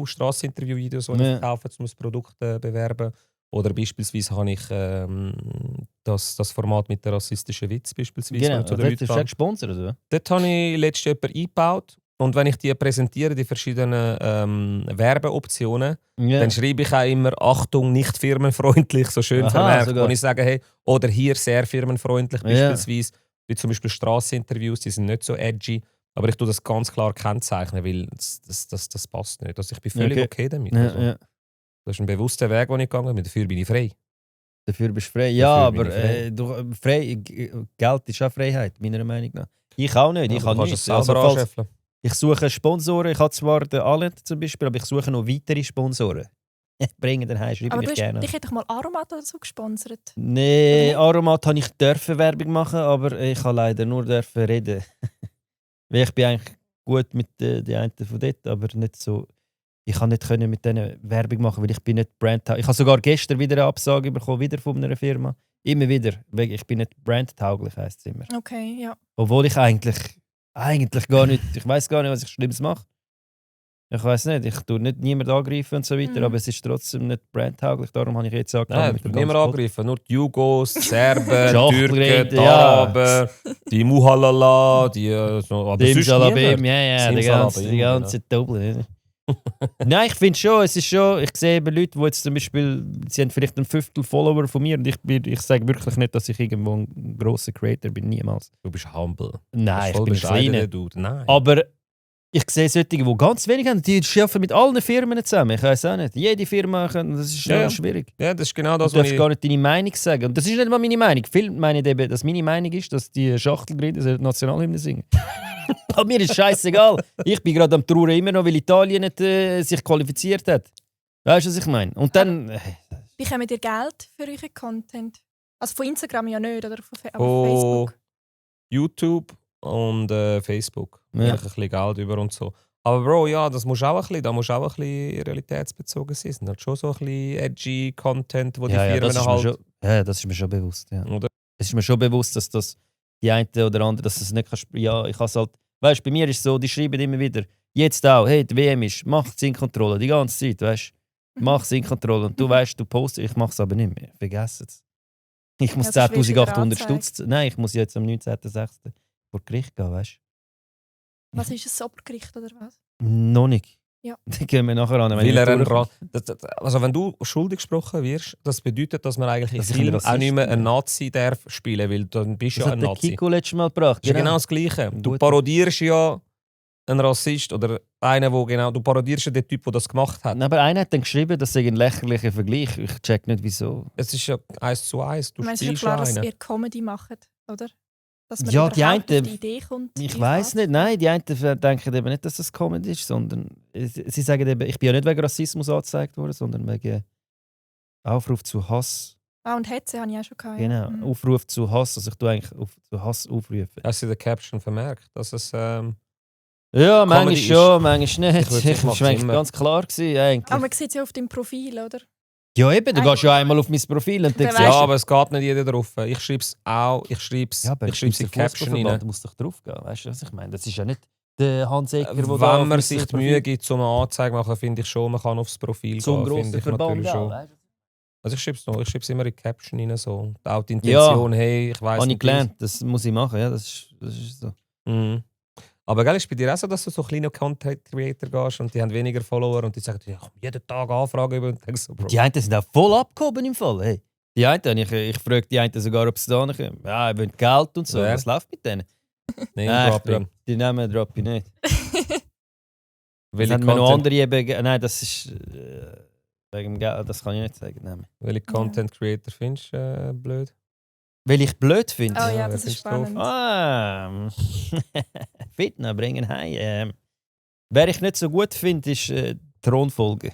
Strasseninterview-Videos, die ich Ja. verkaufe, um das Produkt bewerben. Oder beispielsweise habe ich das Format mit der rassistischen Witz beispielsweise. Genau, wo ich zu den das Leuten ist gehe. ja gesponsert, oder? Dort habe ich letztens jemanden eingebaut. Und wenn ich die präsentiere, die verschiedenen Werbeoptionen, Ja. dann schreibe ich auch immer «Achtung, nicht firmenfreundlich», so schön Aha, vermerkt, sogar. wo ich sage «Hey», oder «Hier sehr firmenfreundlich», Ja. beispielsweise, wie zum Beispiel Strasseninterviews, die sind nicht so edgy, aber ich tue das ganz klar kennzeichnen, weil das passt nicht. Also ich bin völlig okay damit. Ja, Also, ja. das ist ein bewusster Weg, den ich gegangen bin, dafür bin ich frei. Dafür bist du frei. Ja, Dafür bin aber Geld ist auch Freiheit, meiner Meinung nach. Ich auch nicht. Ich Aber kann du kannst nicht. es selber Also, falls, anscheffeln. ich suche Sponsoren. Ich habe zwar den Alent zum Beispiel, aber ich suche noch weitere Sponsoren. Bringen den heim, schreibe Aber mich gerne. dich hätte doch mal Aromat oder so gesponsert. Nee, Oder Aromat habe ich dürfen Werbung machen, aber ich habe leider nur dürfen reden. Weil ich bin eigentlich gut mit den einen von dort, aber nicht so. Ich kann nicht können mit denen Werbung machen, weil ich bin nicht brandtauglich. Ich habe sogar gestern wieder eine Absage bekommen, wieder von einer Firma. Immer wieder, weil ich bin nicht brandtauglich, heisst es immer. Okay, ja. Obwohl ich eigentlich gar nicht, ich weiß gar nicht, was ich Schlimmes mache. Ich weiß nicht, ich tue nicht niemand angreifen und so weiter, aber es ist trotzdem nicht brandtauglich. Darum habe ich jetzt angefangen Nein, mit dem niemand ganzen angegriffen. Nur die Jugos, die Serben, die Schachtel Türken, reden, die ja. Araber, die Muhalala, die so. Aber Dem sonst Salabim, niemand. ja, die Simsalabim, ganze Doppel. Nein, ich finde schon, es ist schon, ich sehe eben Leute, die jetzt zum Beispiel, sie haben vielleicht ein Fünftel Follower von mir und ich sage wirklich nicht, dass ich irgendwo ein grosser Creator bin, niemals. Du bist humble. Nein, ich voll bin ein bescheiden, kleiner. Dude. Nein. Aber ich sehe solche, die ganz wenig haben, die arbeiten mit allen Firmen zusammen. Ich weiß auch nicht. Jede Firma, das ist schon Ja. schwierig. Ja, das ist genau das, Du was darfst ich... gar nicht deine Meinung sagen. Und das ist nicht mal meine Meinung. Viele meinen eben, dass meine Meinung ist, dass die Schachtelgrinde Nationalhymne singen. Aber mir ist scheißegal. Ich bin gerade am Trauern immer noch, weil Italien nicht sich qualifiziert hat. Weißt du, was ich meine? Und dann... Bekommt ihr Geld für euren Content? Also von Instagram ja nicht, oder aber Oh. Facebook? YouTube und Facebook. Ja. Ja. Ein bisschen Geld über und so. Aber Bro, ja, das muss auch ein bisschen, da muss auch ein bisschen realitätsbezogen sein. Es sind halt schon so ein bisschen edgy Content, wo die Firmen das ist mir halt... schon, ja, das ist mir schon bewusst. Ja. Oder? Es ist mir schon bewusst, dass das die eine oder andere, dass es nicht kannst. Ja, ich has halt. Weißt, bei mir ist es so, die schreiben immer wieder, jetzt auch, hey, die WM ist, mach Sync-Kontrolle die ganze Zeit, weißt du? Mach Sync-Kontrolle. Und du weißt, du postest, ich mach's aber nicht mehr. Vergiss es. Ich muss Ja, sonst wirst du wieder 10.800 Stutz. Nein, ich muss jetzt am 19.06. vor Gericht gehen, weißt Was ist es, Obergericht oder was? du? Noch nicht. Ja. Dann gehen wir nachher an. wenn Weil ich er ein durchkomme. also wenn du schuldig gesprochen wirst, das bedeutet, dass man eigentlich Dass im ich ein Film auch nicht mehr Rassist einen Nazi darf spielen, weil dann bist du Das ja hat ein der Nazi. Kiko letztes Mal gebracht. Das ist genau das Gleiche. Du Gut. parodierst ja ein Rassist oder einer, wo genau, du parodierst ja den Typ, der das gemacht hat. Aber einer hat dann geschrieben, das sei ein lächerlicher Vergleich. Ich check nicht, wieso. Es ist ja 1:1, du Es ist ja spielst klar, dass einen. ihr Comedy macht, oder? Dass man Ja, die überhaupt einen- auf die Idee kommt. Ich euch weiß nicht, anzunehmen. nein, die einen denken eben nicht, dass das Comedy ist, sondern sie sagen eben, ich bin ja nicht wegen Rassismus angezeigt worden, sondern wegen Aufruf zu Hass. Ah, und Hetze habe ich auch schon gehabt. Genau, Ja. Mhm. Aufruf zu Hass, also ich tue eigentlich zu Hass aufrufen. Hast du in der Caption vermerkt, dass es Ja, manchmal Comedy schon, manchmal nicht. Ich würde sagen, Das macht's war eigentlich immer. ganz klar gewesen, eigentlich. Aber man sieht es ja auf deinem Profil, oder? Ja eben, du gehst ja einmal auf mein Profil und dann Wer siehst ja, weißt du- aber es geht nicht jeder drauf. Ich schreibe es auch, ich schreibe es in die Caption rein. Du musst doch drauf gehen, weißt du, was ich meine? Das ist ja nicht der Hans Ecker, der Wenn man sich die Mühe gibt, um eine Anzeige zu machen, finde ich schon, man kann aufs Profil zum gehen. grossen Finde ich Verband natürlich schon. weißt du? Also ich schreibe es noch, ich schreibe es immer in die Caption rein. So. Und auch die Intention, hey, ich weiss Habe ich nicht. gelernt, das muss ich machen, ja, das ist so. Mhm. Aber gell, ist bei dir auch so, dass du so kleine Content Creator gehst und die haben weniger Follower und die sagen, ja, ich komme jeden Tag Anfragen über und denkst so, Bro. Die einen sind auch voll abgehoben im Fall, hey. Die einen, ich frage die einen sogar, ob sie da nicht kommen. Ja, ihr wollt Geld und so, Wer? was läuft mit denen? Name Dropping. Die Namen droppe ich nicht. Welche Dann haben wir noch Content, andere eben, nein, das ist wegen dem Geld, das kann ich nicht sagen. Nein. welche Content Creator findest du blöd? Weil ich blöd finde. Oh Ja, ja, wer das ist findest du doof? spannend. Fitna bringen heim. Wer ich nicht so gut finde, ist Thronfolge.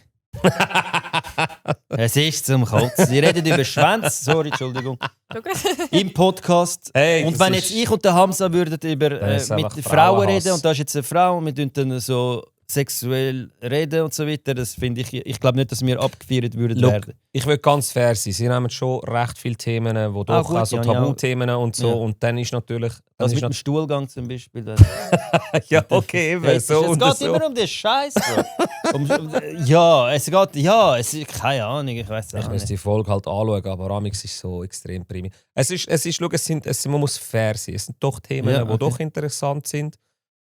Es ist zum Kotzen. Sie reden über Schwänze. Sorry, Entschuldigung. Im Podcast. Hey, Und das wenn ist- jetzt ich und der Hamza würden über Das ist mit einfach Frauen Frauenhass. reden und da ist jetzt eine Frau und wir tun dann so sexuell reden und so weiter, das finde ich glaube nicht, dass wir abgefeiert würden Look, werden. Ich will ganz fair sein. Sie nehmen schon recht viele Themen, die doch gut, auch so ja, ja. Tabuthemen und so. Ja. Und dann ist natürlich. Dann Das ist mit dem Stuhlgang zum Beispiel. ja, okay, eben. Es So und geht so. immer um den Scheiß. Ja, es geht, ja, es ist keine Ahnung, ich weiß Ich auch muss nicht. die Folge halt anschauen, aber Amix ist so extrem primitiv. Man muss fair sein. Es sind doch Themen, Ja, die okay. doch interessant sind.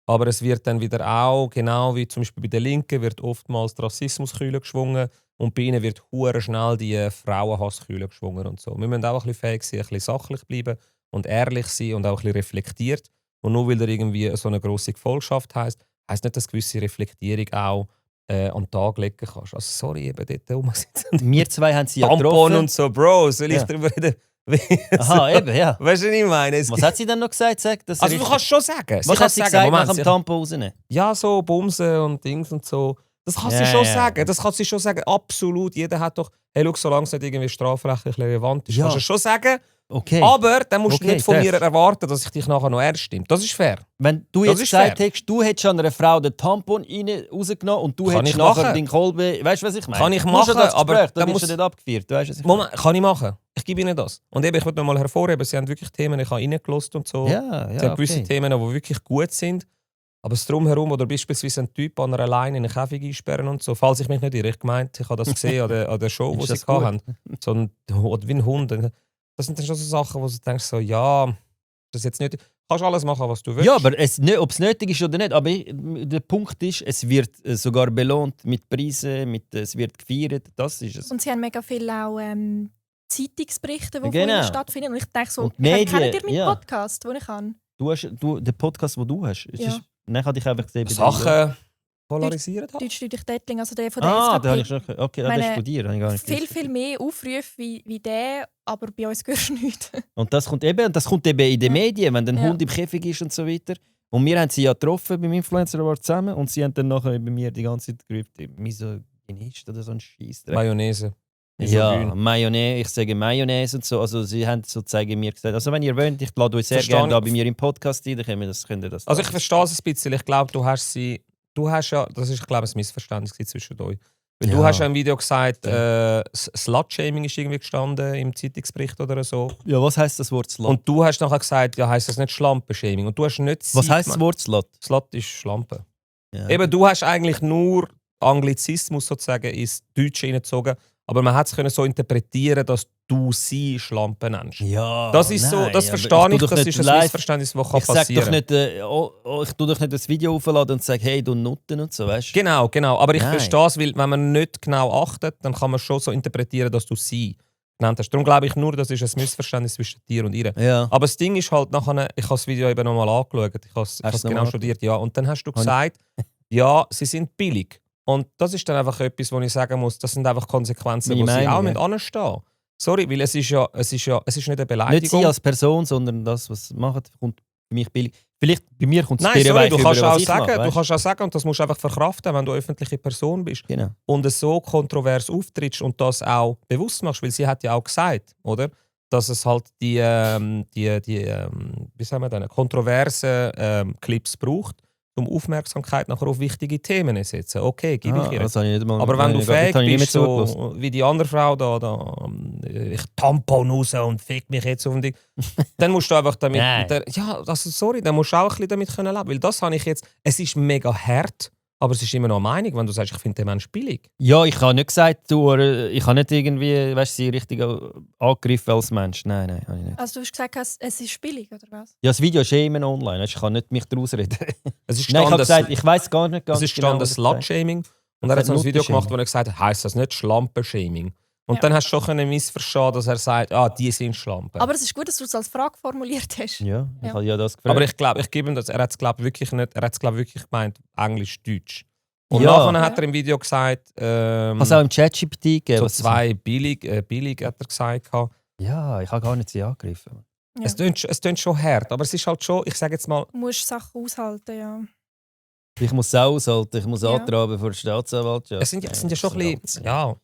Aber es wird dann wieder auch, genau wie zum Beispiel bei den Linken, wird oftmals die Rassismuskühle geschwungen und bei ihnen wird hure schnell die Frauenhasskühle geschwungen und so. Wir müssen auch ein bisschen fähig sein, ein bisschen sachlich bleiben und ehrlich sein und auch ein bisschen reflektiert. Und nur weil er irgendwie so eine grosse Gefolgschaft heisst nicht, dass gewisse Reflektierung auch am Tag legen kannst. Also sorry, eben dort rumsitzen. Wir zwei haben sie ja Tampon getroffen. und so, Bro, soll ich Ja. darüber reden? Aha, eben, ja. Weißt du, was ich meine? Was hat sie dann noch gesagt? Sag, dass Also du kannst schon sagen. was hat sie gesagt nach dem Tampon rausnehmen? Ja, so Bumsen und Dings und so. Das kann sie Ja, schon ja. sagen. Das kann sie schon sagen. Absolut. Jeder hat doch, hey, schau, solange es nicht irgendwie strafrechtlich relevant ist, Ja. kannst du es schon sagen. Okay. Aber dann musst du Okay, nicht von mir darfst. erwarten, dass ich dich nachher noch ernst stimme. Das ist fair. Wenn du Das jetzt ist gesagt fair. hättest, du hättest an einer Frau den Tampon rausgenommen und du Kann hättest ich nachher machen. den Kolbe. Weißt du, was ich meine? Kann ich Du musst ja machen, das aber Gespräch, dann dann bist du muss- nicht abgeführt. Weißt du, was ich Moment, kann ich machen. Ich gebe ihnen das. Und eben, ich würde noch mal hervorheben, sie haben wirklich Themen, ich habe reingelassen und so. meine? Sie haben gewisse Themen, die wirklich gut sind. Aber das Drumherum, oder beispielsweise ein Typ an einer Leine in einen Käfig einsperren und so, falls ich mich nicht irre. Ich gemeint, ich habe das gesehen an der Show, die Ist sie das gut? hatten. So ein, wie ein Hund. Das sind dann schon so Sachen, wo du denkst, so, ja, das ist jetzt nicht. Du kannst alles machen, was du willst. Ja, aber ob es nötig ist oder nicht. Aber der Punkt ist, es wird sogar belohnt mit Preisen, es wird gefeiert. Das ist es. Und sie haben mega viel auch Zeitungsberichte, die Genau. von ihnen stattfinden. Und ich denke so, Und die Medien, kennt ihr meinen ja. Podcast, den ich habe? Den Podcast, den du hast, Ja. dann habe ich einfach gesehen. bei dir. Sachen polarisieren halt. Deutsch-Studich Dettling, also der von der Ah, SVP. da habe ich schon. Okay, das Meine, ist von dir. Habe ich gar nicht viel, gewusst. viel mehr Aufrufe wie der, aber bei uns hörst du nichts. Und das kommt eben in den Ja. Medien, wenn ein Ja. Hund im Käfig ist und so weiter. Und wir haben sie ja getroffen beim Influencer Award zusammen und sie haben dann nachher bei mir die ganze Zeit gerufen, Misogynist oder so ein Scheissdreck. Mayonnaise. Ja, Misogyn. Mayonnaise, ich sage Mayonnaise und so. Also sie haben sozusagen mir gesagt, also wenn ihr wollt, ich lade euch sehr Verstehe gerne da ich. bei mir im Podcast ein, dann könnt ihr das Also da. ich verstehe es ein bisschen. Ich glaube, du hast ja, das ist, ich glaube, ein Missverständnis zwischen euch. Weil du Ja. hast ja im Video gesagt, Slut-Shaming ist irgendwie gestanden im Zeitungsbericht oder so. Ja, was heisst das Wort Slut? Und du hast nachher gesagt, ja, heisst das nicht Schlampen-Shaming? Und du hast nicht was sie heisst das gemeint. Wort Slut? Slut ist Schlampe. Ja. Eben, du hast eigentlich nur Anglizismus sozusagen ins Deutsche hineingezogen, aber man hat es können so interpretieren, dass du sie Schlampe nennst. Ja, Das ist so, nein, das aber verstehe tu ich, doch das nicht ist ein live- Missverständnis, das Ich sag passieren doch nicht, ich tue doch nicht das Video aufladen und sage, hey, du Nutten und so, weißt du? Genau. Aber ich Nein. verstehe es, weil wenn man nicht genau achtet, dann kann man schon so interpretieren, dass du sie genannt hast. Darum glaube ich nur, das ist ein Missverständnis zwischen dir und ihr. Ja. Aber das Ding ist halt nachher, ich habe das Video eben nochmal angeschaut, ich habe es genau studiert, ja. Und dann hast du gesagt, ja, sie sind billig. Und das ist dann einfach etwas, wo ich sagen muss, das sind einfach Konsequenzen, wo sie auch anstehen müssen. Sorry, weil es ist nicht eine Beleidigung. Nicht sie als Person, sondern das, was sie machen, kommt für mich billig. Vielleicht bei mir kommt es Nein, sorry, du kannst auch mache, sagen, und das musst du einfach verkraften, wenn du öffentliche Person bist. Genau. Und es so kontrovers auftrittst und das auch bewusst machst, weil sie hat ja auch gesagt, oder? Dass es halt die wie sagen wir denn, kontroversen Clips braucht, um Aufmerksamkeit nachher auf wichtige Themen zu setzen. Okay, gebe ich ihr. Aber wenn du fähig bist, so wie die andere Frau da ich Tampon raus und fick mich jetzt auf den Ding, dann musst du einfach damit... dann musst du auch ein bisschen damit leben können. Weil das habe ich jetzt... Es ist mega hart, aber es ist immer noch eine Meinung, wenn du sagst, ich finde den Mensch billig. Ja, ich habe nicht gesagt, ich habe nicht irgendwie, sie richtig angegriffen als Mensch. Nein, habe ich nicht. Also du hast gesagt, es ist billig, oder was? Ja, das Video ist immer online, ich kann nicht mich daraus reden. Es ist Nein, ich habe gesagt, ich weiss gar nicht ganz es ist gestanden Slut-Shaming. Und er hat so ein Video gemacht, wo er gesagt hat, heisst das nicht Schlampen-Shaming? Und dann hast du schon missverstanden, dass er sagt, die sind Schlampen. Aber es ist gut, dass du es als Frage formuliert hast. Ja, ich habe ja das gefragt. Aber ich glaube, ich gebe ihm das, er hat es wirklich nicht, er hat es wirklich gemeint, Englisch-Deutsch. Und nachher hat er im Video gesagt, hast du auch im ChatGPT gegeben? So 2 billig hat er gesagt. Ja, ich habe gar nicht sie angegriffen. Ja. Es tönt schon hart, aber es ist halt schon, ich sage jetzt mal... Du musst Sachen aushalten, ja. Ich muss es auch aushalten, ich muss antraben vor der Staatsanwaltschaft. Es sind ja schon ein bisschen... Ja,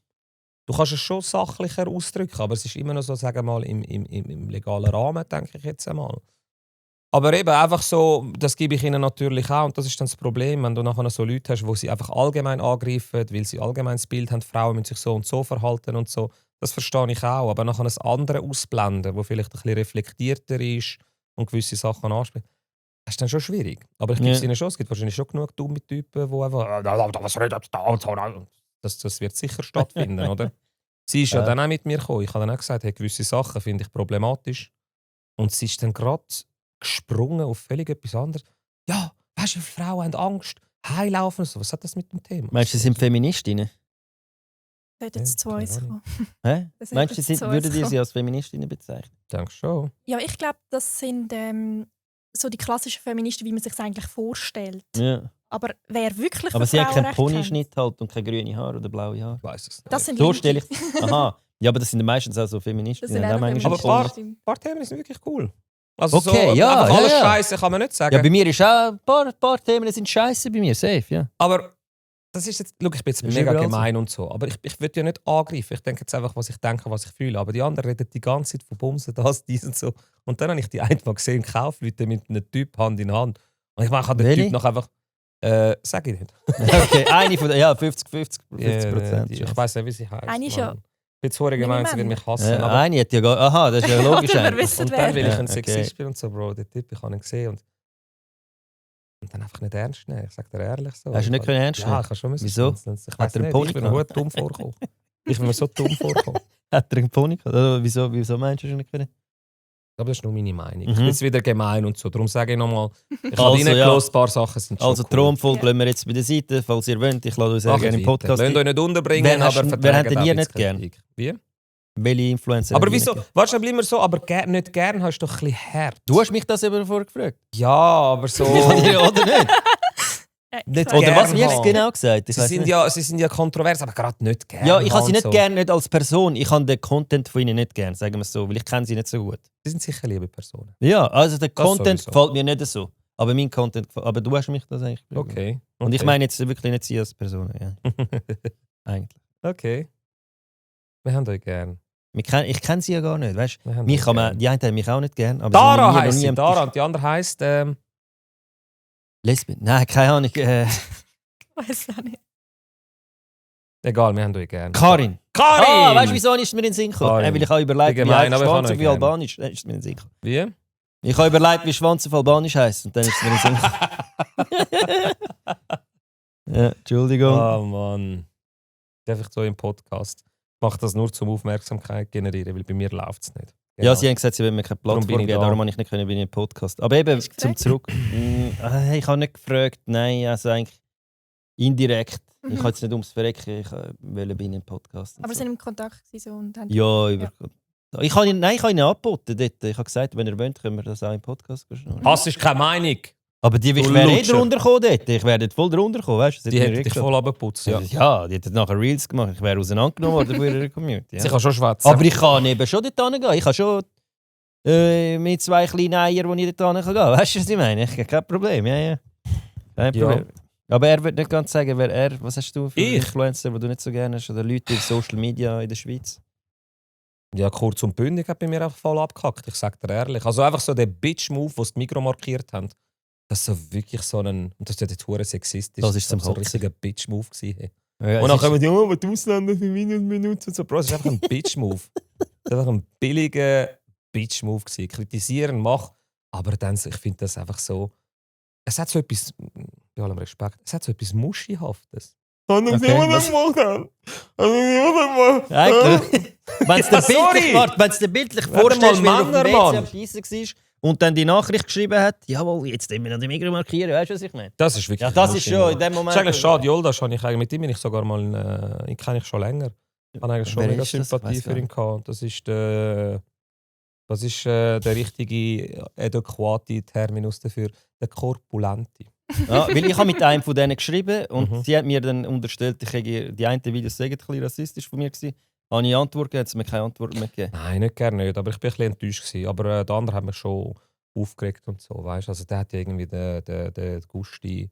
du kannst es schon sachlicher ausdrücken, aber es ist immer noch so, sagen wir mal, im legalen Rahmen, denke ich jetzt einmal. Aber eben einfach so, das gebe ich ihnen natürlich auch. Und das ist dann das Problem, wenn du nachher so Leute hast, die sie einfach allgemein angreifen, weil sie allgemein das Bild haben, Frauen müssen sich so und so verhalten und so. Das verstehe ich auch. Aber nachher ein andere ausblenden, das vielleicht ein bisschen reflektierter ist und gewisse Sachen anspricht, das ist dann schon schwierig. Aber ich gebe es ihnen schon. Es gibt wahrscheinlich schon genug dumme Typen, die einfach das wird sicher stattfinden, oder? Sie ist ja dann auch mit mir gekommen. Ich habe dann auch gesagt, hey, gewisse Sachen finde ich problematisch. Und sie ist dann gerade gesprungen auf völlig etwas anderes. Ja, weißt du, wie viele Frauen haben Angst, heimlaufen und so. Was hat das mit dem Thema? Meinst du, sie sind Feministinnen? Das hat jetzt zu uns gekommen. Hä? Meinst du, würden die sie als Feministinnen bezeichnen? Ich denke schon. Ja, ich glaube, das sind so die klassischen Feministen, wie man sich es eigentlich vorstellt. Ja. Aber wer wirklich aber sie hat keinen Frauenrecht Ponyschnitt halt und keine grünen Haare oder blaue Haare. Ich weiss es nicht. Das sind so stelle ich. Aha. Ja, aber das sind meistens auch so Feministinnen. Das sind aber ein paar Themen sind wirklich cool. Also okay, so, ja, einfach alles ja. Scheiße kann man nicht sagen. Ja, bei mir ist auch ein paar Themen sind scheiße bei mir, safe, ja. Aber das ist jetzt, schau, ich bin jetzt mega gemein und so, aber ich will ja nicht angreifen. Ich denke jetzt einfach, was ich denke, was ich fühle. Aber die anderen reden die ganze Zeit von Bumsen, das, dies und so. Und dann habe ich die einmal gesehen, Kaufleute mit einem Typ Hand in Hand. Und ich mache den Typ noch einfach, sag ich nicht. Okay, eine von den, 50%. Ich weiß nicht, wie sie heißt. Eine ist ja... Ich bin zu gemein, sie will mich hassen. Ja, eine hat ja gar... Aha, das ist ja logisch. Und dann will ich ein Sexist spielen und so, Bro, der Typ, ich habe ihn gesehen und dann einfach nicht ernst nehmen. Ich sage dir ehrlich so. Hast du nicht ernst nehmen? Ja, ich kann schon müssen. Wieso? Ich weiß nicht, ich bin mir dumm vorgekommen. Ich bin mir so dumm vorgekommen. Hat er einen Pony gehabt? Oder wieso meinst du schon nicht können? Aber das ist nur meine Meinung. Ich bin jetzt wieder gemein und so. Darum sage ich nochmal, ich habe Also, reingelassen, ein paar Sachen sind schon Also cool. Thronfolge lassen wir jetzt bei der Seite, falls ihr wollt. Ich lade euch sehr gerne im Podcast. Lasst euch nicht unterbringen, wer aber habt ihr nicht gern? Wie? Welche Influencer? Aber wieso? Weißt du, bleib mir so, aber nicht gern hast du doch ein bisschen hart. Du hast mich das eben vorher gefragt. Ja, aber so... Oder nicht? Nicht Oder gern was hast du haben. genau gesagt? Sie sind ja kontrovers, aber gerade nicht gern. Ja, ich habe sie nicht so. gern, nicht als Person. Ich habe den Content von ihnen nicht gern, sagen wir es so, weil ich kenne sie nicht so gut. Sie sind sicher liebe Personen. Ja, also der Content sowieso. gefällt mir nicht so. Aber mein Content gefällt. Aber du hast mich das eigentlich gefragt. Okay. Und ich meine jetzt wirklich nicht sie als Person. Ja. Eigentlich. Okay. Wir haben euch gern. Ich kenne sie ja gar nicht, weißt Wir haben mich euch kann man, gern. die einen haben mich auch nicht gern. Aber Dara sie haben heisst nie sie, am Dara. Tisch- Und die andere heisst... Lesbien? Nein, keine Ahnung. Weiß auch nicht. Egal, wir haben euch gern. Karin. Karin! Ah, weißt du, wieso ist mir in den Sinn gekommen? Karin. Weil ich habe überlegt, wie Gemein, aber ich Schwanz habe auf euch gern. Albanisch ist mir in den Sinn gekommen. Wie? Ich habe überlegt, wie Schwanz auf Albanisch heisst. Und dann ist es mir in den Sinn gekommen. Ja, Entschuldigung. Oh Mann. Einfach so im Podcast. Ich mache das nur zum Aufmerksamkeit generieren, weil bei mir läuft es nicht. Ja, sie haben gesagt, sie wollen mir keine Darum bin Plattform ich geben, da. darum habe ich nicht können bei einem Podcast. Aber eben, Hast du zum gefragt? Zurück. Ich habe nicht gefragt, nein, also eigentlich indirekt. Ich wollte jetzt nicht ums Verrecken, ich wollte bei Ihnen im Podcast. Aber so. sie sind im Kontakt gewesen, so und haben Ja, über. Ich habe Ihnen angeboten dort. Ich habe gesagt, wenn ihr wollt, können wir das auch im Podcast schnurren. Hass ist keine Meinung. Aber ich Du wäre Lutscher. drunter gekommen dort. Ich wäre dort voll drunter gekommen, weißt du? Die hätten dich voll abgeputzt, ja. Ja, die hätten nachher Reels gemacht. Ich wäre auseinandergenommen worden von ihrer Community. Sie Ja. kann schon schwätzen. Aber ich kann eben schon dort hingehen. Ich kann schon mit 2 kleinen Eiern, die ich dort hingehen kann. Weißt du, was ich meine? Ich habe kein Problem. Ja. Kein Ja. Problem. Aber er wird nicht ganz sagen, wer er. Was hast du für Ich? Influencer, die du nicht so gerne hast? Oder Leute in Social Media in der Schweiz? Ja, kurz und bündig hat bei mir einfach voll abgehackt. Ich sag dir ehrlich. Also einfach so der Bitch-Move, den sie die Mikro markiert haben. Das ist so wirklich so ein... Und das ist ja jetzt hure sexistisch. Das ist zum so ein Kotzen. richtiger Bitch-Move gewesen. Ja, Und dann kommen die, aber die Ausländer für Minuten benutzen. So. Bro, das ist einfach ein Bitch-Move. Das ist einfach ein billiger Bitch-Move gewesen. Kritisieren, mach. Aber dann, ich finde das einfach so... Es hat so etwas... Bei allem Respekt. Es hat so etwas Muschihaftes. Okay, was- Eigentlich. Wenn es dir bildlich Warte vorstellst, wie mal, er auf dem Männer, WC Mann. am Schiessen war und dann die Nachricht geschrieben hat, jawohl, jetzt müssen wir noch die Mikro markieren, weißt du, was ich meine? Das ist wirklich... Ja, das ist schon in dem Das Moment... ist eigentlich schade, Joldas habe ich eigentlich mit ihm bin ich sogar mal, ich kenne ich schon länger. Ich habe eigentlich schon Wer mega ist das? Sympathie Weiss für gar ihn gehabt. Das ist der richtige, adäquate Terminus dafür, der Korpulente. Ja, weil ich habe mit einem von denen geschrieben und Mhm. sie hat mir dann unterstellt, ich hätte die einen Videos sagen, ein bisschen rassistisch von mir gewesen. Habe ich Antwort gegeben, hat sie mir keine Antwort mehr gegeben. Nein, nicht gerne nicht, aber ich bin ein bisschen enttäuscht gewesen. Aber der andere hat mich schon aufgeregt und so, weißt? Also der hat ja irgendwie den Gusti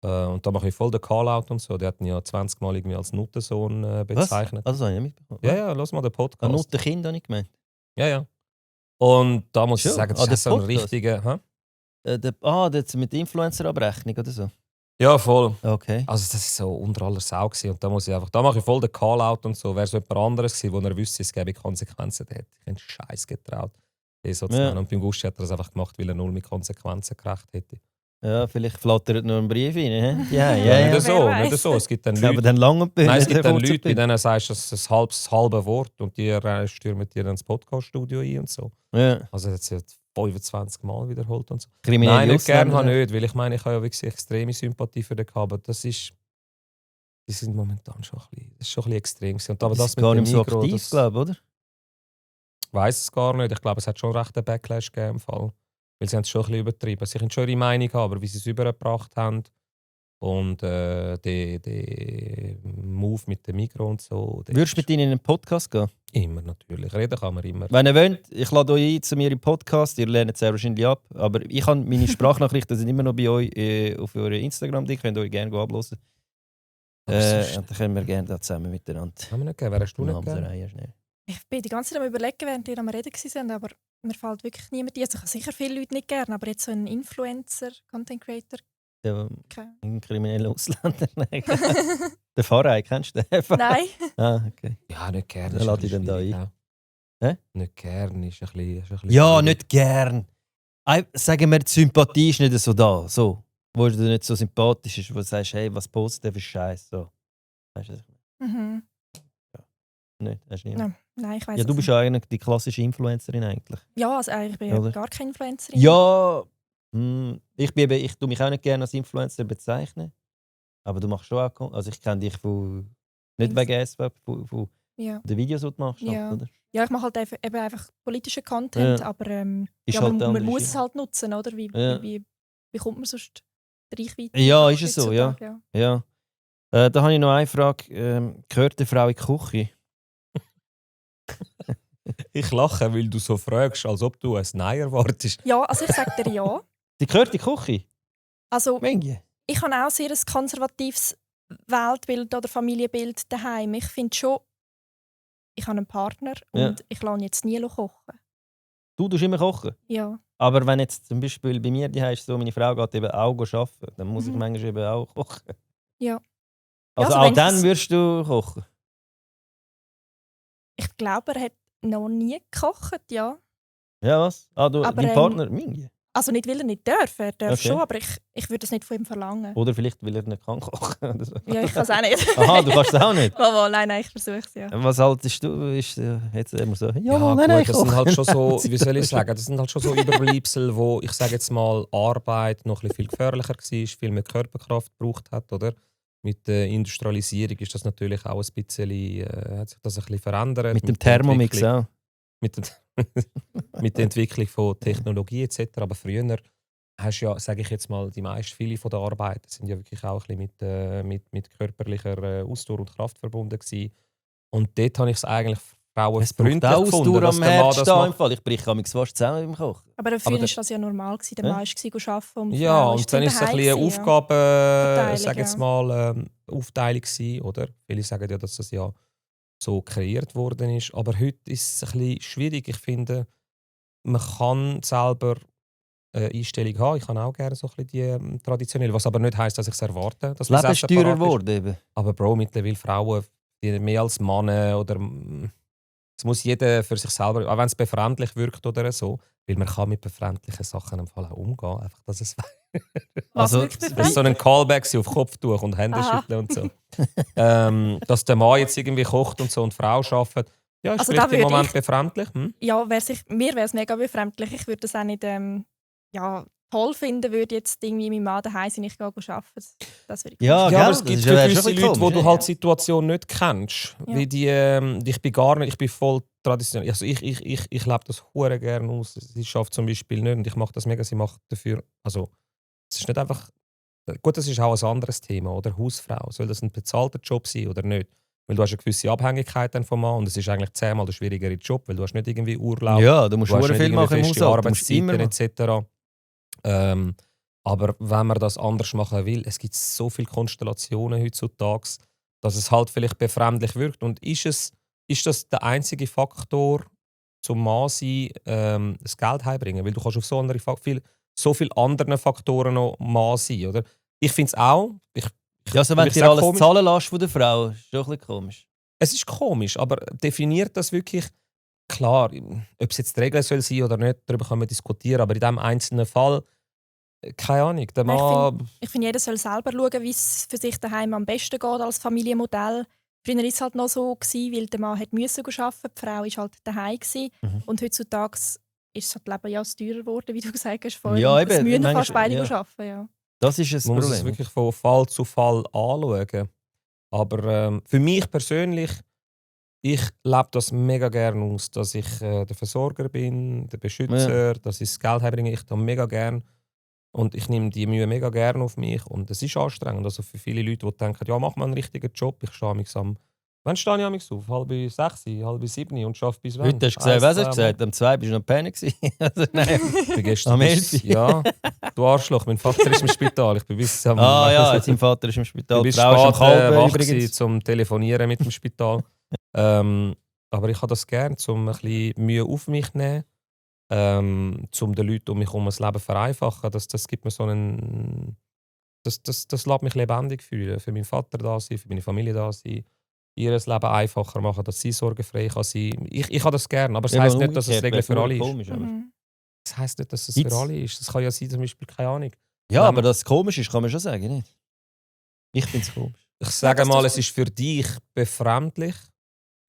und da mache ich voll den Call-out und so. Der hat ihn ja 20 Mal irgendwie als Nuttensohn bezeichnet. Also, das habe ich nicht mitbekommen. Ja, lass mal den Podcast. Ein Nuttenkind habe ich gemeint. Ja. Und da muss ich Schon? sagen, das Der ist so ein Podcast? richtiger... Hä? Das mit Influencer-Abrechnung oder so? Ja, voll. Okay. Also das ist so unter aller Sau gewesen. Und da muss ich einfach, da mache ich voll den Call-out und so. Wäre so jemand anderes gewesen, wo er wüsste, es gäbe Konsequenzen, der hätte ich einen Scheiß getraut. So zu Ja. nennen. Und beim Gusti hat er das einfach gemacht, weil er null mit Konsequenzen gerecht hätte. Ja, vielleicht flattert noch ein Brief rein. He? Ja, Nicht wer so, weiß. nicht so. Es gibt dann Aber Leute, dann lange nein, es gibt dann Leute, bei denen sagst du das halbe Wort und die stürmen dir dann ins Podcast-Studio ein und so. Ja. Also das hat sie 25 Mal wiederholt und so. Kriminelle Nein, nicht gerne Ausländer. habe ich nicht, weil ich meine, ich habe ja wirklich extreme Sympathie für den gehabt, aber das ist... Die sind momentan schon ein bisschen, das ist schon ein bisschen extrem gewesen. Und aber Das das ist gar mit nicht dem so Migros, aktiv, das glaube ich, oder? weiss es gar nicht. Ich glaube, es hat schon recht einen Backlash gegeben im Fall. Weil sie haben es schon ein bisschen übertrieben. Sie können schon ihre Meinung haben, aber wie sie es übergebracht haben und der Move mit dem Mikro und so. der Würdest du ist mit ihnen in einen Podcast gehen? immer natürlich. Reden kann man immer. Wenn ihr wollt, ich lade euch ein zu mir im Podcast. Ihr lernt es sehr wahrscheinlich ab. Aber ich habe meine Sprachnachrichten sind immer noch bei euch auf eurem Instagram. Die könnt ihr euch gerne abhören. Aber sonst- Und dann können wir gerne da zusammen miteinander. Haben wir nicht gegeben? Wer hast du nicht Namens gegeben? reihen, schnell. Ich bin die ganze Zeit am Überlegen, während ihr am Reden waren, aber mir fällt wirklich niemand ein. Also ich habe sicher viele Leute nicht gerne, aber jetzt so ein Influencer, Content Creator, Der keine. ein krimineller Ausländer. Der Pfarrer, kennst du den? Nein. Ah, okay. Ja, nicht gerne. Dann lade ich den da ein. Hä? Nicht gerne ist ein bisschen Ja, schwierig. nicht gern. Sagen wir, die Sympathie ist nicht so da. So. Wo du nicht so sympathisch ist, wo du sagst, hey, was postet der für Scheiß? So. Weißt du, was ich meine? Mhm. Nicht, hast du nicht. Nein, ich weiß Ja, du bist ja eigentlich die klassische Influencerin eigentlich. Ja, also eigentlich bin ich Oder? gar keine Influencerin. Ja, ich tue mich auch nicht gerne als Influencer bezeichnen. Aber du machst schon auch. Also ich kenne dich von. Nicht wegen SWAP, von Ja. den Videos, die du machst, Ja. oder? Ja, ich mache halt eben einfach politischen Content, Ja. aber, Ist ja, halt man andere muss Schiene. es halt nutzen, oder? Ja. Wie bekommt man sonst die Reichweite? Ja, ist es so, ja. heutzutage, Ja. Da habe ich noch eine Frage. Gehört die Frau in die Küche? Ich lache, weil du so fragst, als ob du ein Nein erwartest. Ja, also ich sage dir ja. Die gehört in die Küche? Also Menge. ich habe auch sehr ein konservatives Weltbild oder Familienbild daheim. Ich finde schon, ich habe einen Partner Ja. und ich lasse ihn jetzt nie kochen. Du tust immer kochen. Ja. Aber wenn jetzt zum Beispiel bei mir die heißt so, meine Frau geht eben auch arbeiten, dann muss ich Mhm. manchmal eben auch kochen. Ja. Also, also auch wenn dann es- würdest du kochen. Ich glaube, er hat noch nie gekocht, ja. Ja, was? Du, Aber, dein Partner, Minge. Also nicht, weil er nicht darf. Er darf Okay. schon, aber ich würde das nicht von ihm verlangen. Oder vielleicht, weil er nicht kann kochen. Oder so. Ja, ich kann es auch nicht. Aha, du kannst es auch nicht. Mama, nein, ich versuche es, ja. Was haltest du? Ist jetzt immer so, ja, Ja, nein, gut, das sind halt schon so, koche. wie soll ich sagen, das sind halt schon so Überbleibsel, wo ich sage jetzt mal Arbeit noch ein bisschen viel gefährlicher war, viel mehr Körperkraft gebraucht hat, oder? mit der Industrialisierung ist das natürlich auch ein bisschen, hat sich das ein bisschen verändert. Mit dem der Thermomix Entwicklung- auch. Mit mit der Entwicklung von Technologie etc. Aber früher hast du ja, sage ich jetzt mal, viele von der Arbeit sind ja wirklich auch ein bisschen mit körperlicher Ausdauer und Kraft verbunden gewesen. Und dort habe ich es eigentlich Frauen Es braucht freundlich auch gefunden, Ausdauer dass am der Mann Herd das stehen im macht. Fall. Ich breche amigs fast zusammen beim Kochen. Aber früher der- war das ja normal. Der Hä? Mann war arbeiten und die Ja, Frau und dann ist es ein daheim bisschen eine gewesen, ja. Aufgabe, Verteilung, sag jetzt ja. mal, Aufteilung gewesen, oder? Viele sagen ja, dass das ja so kreiert worden ist. Aber heute ist es ein bisschen schwierig. Ich finde, man kann selber eine Einstellung haben. Ich kann auch gerne so ein bisschen die traditionelle, was aber nicht heisst, dass ich es erwarte. Dass Das Leben mein ist Essen teurer parat ist. geworden. Eben. Aber Bro, mittlerweile Frauen verdienen mehr als Männer oder es muss jeder für sich selber, auch wenn es befremdlich wirkt oder so, weil man kann mit befremdlichen Sachen im Fall auch umgehen, einfach dass es Was Also, wirkt das ist befreit? so ein Callback auf Kopftuch und Hände Aha. schütteln und so. Dass der Mann jetzt irgendwie kocht und so und die Frau arbeitet, ja, ist Also vielleicht da im würde Moment ich- befremdlich. Ja, mir wäre es mega befremdlich. Ich würde das auch nicht toll finden, würde jetzt irgendwie mein Mann daheim sein, ich gehe arbeiten. Das würde ich Ja, nicht. Ja, gell? aber es Das gibt ist ja- gewisse ist schon ein Leute, bisschen wo du komisch, halt ja. die Situation nicht kennst. Ja. Wie die, ich bin voll traditionell. Also ich lebe das hure gerne aus. Sie schafft zum Beispiel nicht und ich mache das mega. Sie macht dafür. Also es ist nicht einfach. Gut, das ist auch ein anderes Thema, oder? Hausfrau. Soll das ein bezahlter Job sein oder nicht? Weil du hast eine gewisse Abhängigkeit dann vom Mann und es ist eigentlich 10-mal der schwierigere Job, weil du hast nicht irgendwie Urlaub. Ja, du musst Du hast sehr nicht viel irgendwie machen im feste Haushalt. Du musst immer Arbeitszeiten machen. etc. Aber wenn man das anders machen will, es gibt so viele Konstellationen heutzutage, dass es halt vielleicht befremdlich wirkt. Und ist das der einzige Faktor zum Mann sein, das Geld heimbringen? Weil du kannst auf so viele andere Faktoren noch Mann sein, oder? Ich finde es auch. Ja, also wenn ich dir sag alles komisch. zahlen lässt von der Frau, ist schon ein bisschen komisch. Es ist komisch, aber definiert das wirklich klar, ob es jetzt die Regel soll sein oder nicht, darüber können wir diskutieren. Aber in diesem einzelnen Fall, keine Ahnung, der Nein, Mann. Ich finde, jeder soll selber schauen, wie es für sich daheim am besten geht als Familienmodell. Früher war es halt noch so, weil der Mann musste arbeiten, die Frau war halt daheim. Mhm. Und heutzutage ist das Leben ja teurer geworden, wie du gesagt hast vorhin. Ja, Und eben, es müssen manchmal- fast beide ja. arbeiten. Ja. Das ist ein Man muss es Problem. wirklich von Fall zu Fall anschauen. Aber für mich persönlich, ich lebe das mega gerne aus, dass ich der Versorger bin, der Beschützer, dass ich das Geld herbringe. Ich tue mega gerne. Und ich nehme die Mühe mega gerne auf mich. Und es ist anstrengend. Also für viele Leute, die denken, ja, mach mal einen richtigen Job. Ich stehe amigs wann stehe ich amigs auf? 6:30, 6:30 und arbeite bis wann? Heute hast du gesagt, was hast du gesagt? Am 2 bist du noch pennen gewesen. Also, nein. Ich bin gestern Am bis, 11. ja, du Arschloch, mein Vater ist im Spital. Ich bin bis am Ja, sein Vater ist im Spital. Du Die bist Frau ist am spät Kalben wach übrigens. gewesen, zum Telefonieren mit dem Spital. Aber ich habe das gerne, um ein bisschen Mühe auf mich zu nehmen, um den Leuten um mich herum das Leben zu vereinfachen. Das gibt mir so einen... Das lässt mich lebendig fühlen. Für meinen Vater da sein, für meine Familie da sein. Ihr Leben einfacher machen, dass sie sorgenfrei kann sein. Ich habe das gerne, aber es heisst nicht, dass es Regel für alle ist. Komisch, aber. Mhm. Das heisst nicht, dass es Gibt's? für alle ist. Das kann ja sein, zum Beispiel, keine Ahnung. Ja, Wenn aber man- dass es komisch ist, kann man schon sagen, nicht? Ich finde es komisch. Ich sage das mal, darfst es ist für dich befremdlich,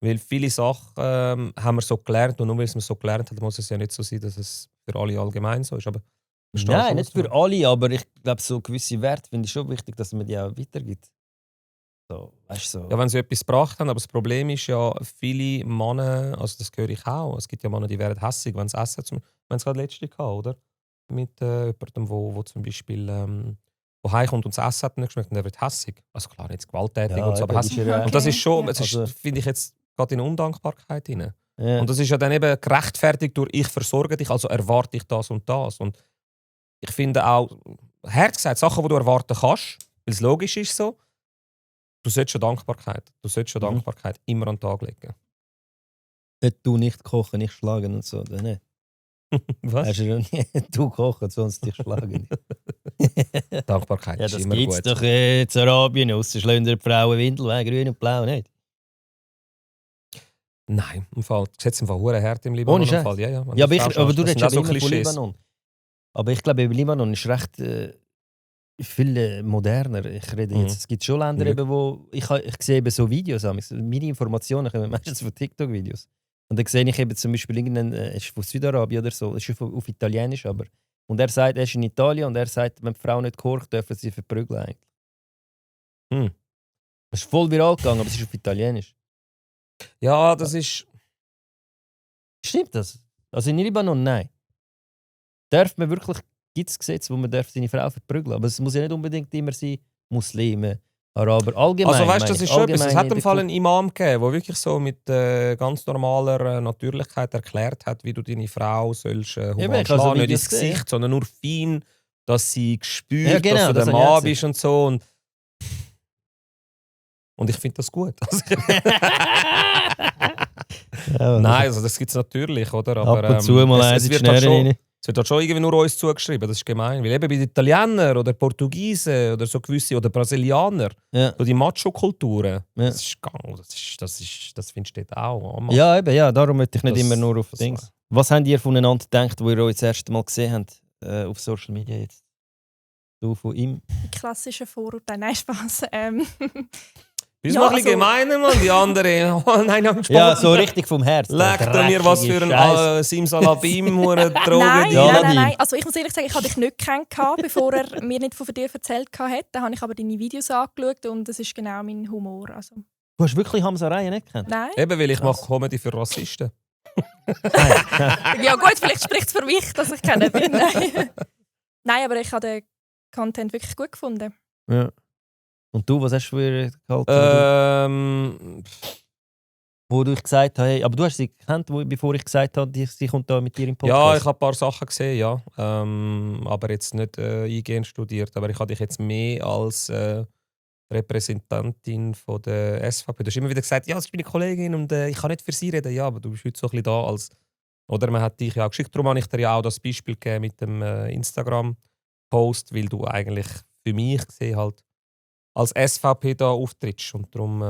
weil viele Sachen haben wir so gelernt und nur weil es man so gelernt hat, muss es ja nicht so sein, dass es für alle allgemein so ist. Aber verstehst du, Nein, was nicht für alle, aber ich glaube, so gewisse Werte finde ich schon wichtig, dass man die auch weitergibt. So, weißt du, so. Ja, wenn sie etwas gebracht haben, aber das Problem ist ja, viele Männer, also das höre ich auch, es gibt ja Männer, die werden hässig, wenn sie essen. Wir haben es gerade letzte gehabt, oder? Mit jemandem, wo zum Beispiel wo heimkommt und das Essen hat nicht geschmeckt und der wird hässig. Also klar, jetzt gewalttätig Ja, und so, aber eben, hässig. ist ja- Und das ist schon, Ja. es ist, Also- finde ich jetzt gerade in Undankbarkeit hinein. Ja. Und das ist ja dann eben gerechtfertigt durch ich versorge dich, also erwarte ich das und das. Und ich finde auch, hart gesagt, Sachen, die du erwarten kannst, weil es logisch ist so, du solltest schon Dankbarkeit immer an den Tag legen. Du nicht kochen, nicht schlagen und so. oder nicht? Was? Hast du noch nie? Du kochen, sonst dich schlagen. Dankbarkeit Ja, ist das immer gibt es gut. doch in Arabien. Ausser schlendern die Frauen Windel, grün und blau nicht. Nein, im Fall, du siehst im Fall hure hart im Libanon. Ohne Im Scheiß. Fall. Ja, ja, wenn Ja, du aber, Frau aber schaust, du das redest sind ja auch so immer von Klischees. Libanon. Aber ich glaube, Libanon ist recht viel moderner. Ich rede jetzt, es gibt schon Länder, Ja. eben, wo ich sehe eben so Videos. Meine Informationen kommen meistens von TikTok-Videos. Und dann sehe ich eben zum Beispiel irgendeinen, ist von Südarabien oder so, ist auf Italienisch, aber. Und er sagt, er ist in Italien und er sagt, wenn die Frau nicht kocht, dürfen sie verprügeln eigentlich. Es ist voll viral gegangen, aber es ist auf Italienisch. Ja, das ist... Stimmt das? Also in Libanon, nein. Gibt es Gesetze, wo man seine Frau verprügeln darf? Aber es muss ja nicht unbedingt immer sein, Muslime, Araber, allgemein. Also weißt du, das ist schon etwas. Es hat in im Fall einen Imam gegeben, der wirklich so mit ganz normaler Natürlichkeit erklärt hat, wie du deine Frau sollst human ich habe so schlagen, nicht Videos ins gesehen. Gesicht, sondern nur fein, dass sie spürt, Ja, genau, dass du das der habe ich auch Mann bist und so. Und ich finde das gut. Ja, Nein, also das gibt es natürlich, oder? Aber, ab und zu mal es wird halt schon, es wird halt schon irgendwie nur uns zugeschrieben, das ist gemein. Weil eben bei den Italienern oder Portugiesen oder so gewisse oder Brasilianer, Ja. so die Macho-Kulturen, Ja. das ist gang, das findest du dort auch. Mann. Ja, eben, ja, darum möchte ich nicht Das- immer nur auf das Dings. war- Was habt ihr voneinander gedacht, wo ihr euch das erste Mal gesehen habt auf Social Media jetzt? Du von ihm? Die klassischen Vorurteile. Nein, Spaß. Bist Ja, noch ein bisschen also- gemeiner, Mann, die anderen. Oh nein, am Spaß. Ja, so richtig vom Herzen. Leg dir mir was für einen Simsalabim, Drogen. Nein, Ja, nein, Nadine. nein. Also ich muss ehrlich sagen, ich habe dich nicht kennengelernt, bevor er mir nicht von dir erzählt hat. Dann habe ich aber deine Videos angeschaut und das ist genau mein Humor. Also, Du hast wirklich Hamza Reihe nicht gekannt? nein. Eben, weil ich Krass. mache Comedy für Rassisten. Ja gut, vielleicht spricht es für mich, dass ich kennen bin. Nein. Nein, aber ich habe den Content wirklich gut gefunden. Ja. Und du, was hast du für ihr gehalten? Wo du gesagt hast, hey, aber du hast sie gekannt, bevor ich gesagt habe, sie kommt da mit dir im Podcast? Ja, ich habe ein paar Sachen gesehen, ja. Aber jetzt nicht eingehend studiert. Aber ich habe dich jetzt mehr als Repräsentantin von der SVP. Du hast immer wieder gesagt, ja, das ist meine Kollegin und ich kann nicht für sie reden. Ja, aber du bist heute so ein bisschen da als... Oder man hat dich ja auch geschickt. Darum habe ich dir ja auch das Beispiel gegeben mit dem Instagram-Post, weil du eigentlich für mich gesehen halt als SVP da auftrittst. Und darum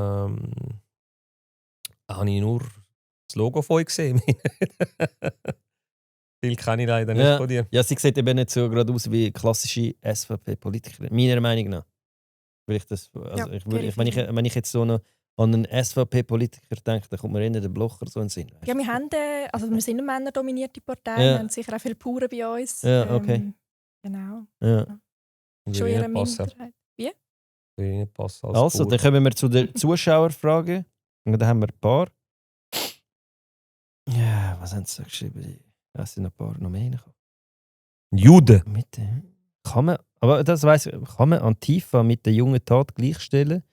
habe ich nur das Logo von euch gesehen. Viel kenne ich leider nicht von dir. Ja, sie sieht eben nicht so gerade aus wie klassische SVP-Politikerin, meiner Meinung nach. Weil ich das, also Ja, wenn ich jetzt so noch an einen SVP-Politiker denke, dann kommt mir eher der Blocher so in den Sinn. weißt Ja, du? wir sind eine männerdominierte Partei. Ja. Wir haben sicher auch viele Bauern bei uns. Ja, okay. Genau. Ja. Schon ihre Würde passen. Minderheit. Würde nicht passen als Also, Bauer. dann kommen wir zu den Zuschauerfragen. Und da haben wir ein paar. Ja, was haben sie da geschrieben? Ja, es sind ein paar noch mehr reingekommen. Juden. Mit, kann man, aber das weiss ich, kann man Antifa mit der jungen Tat gleichstellen?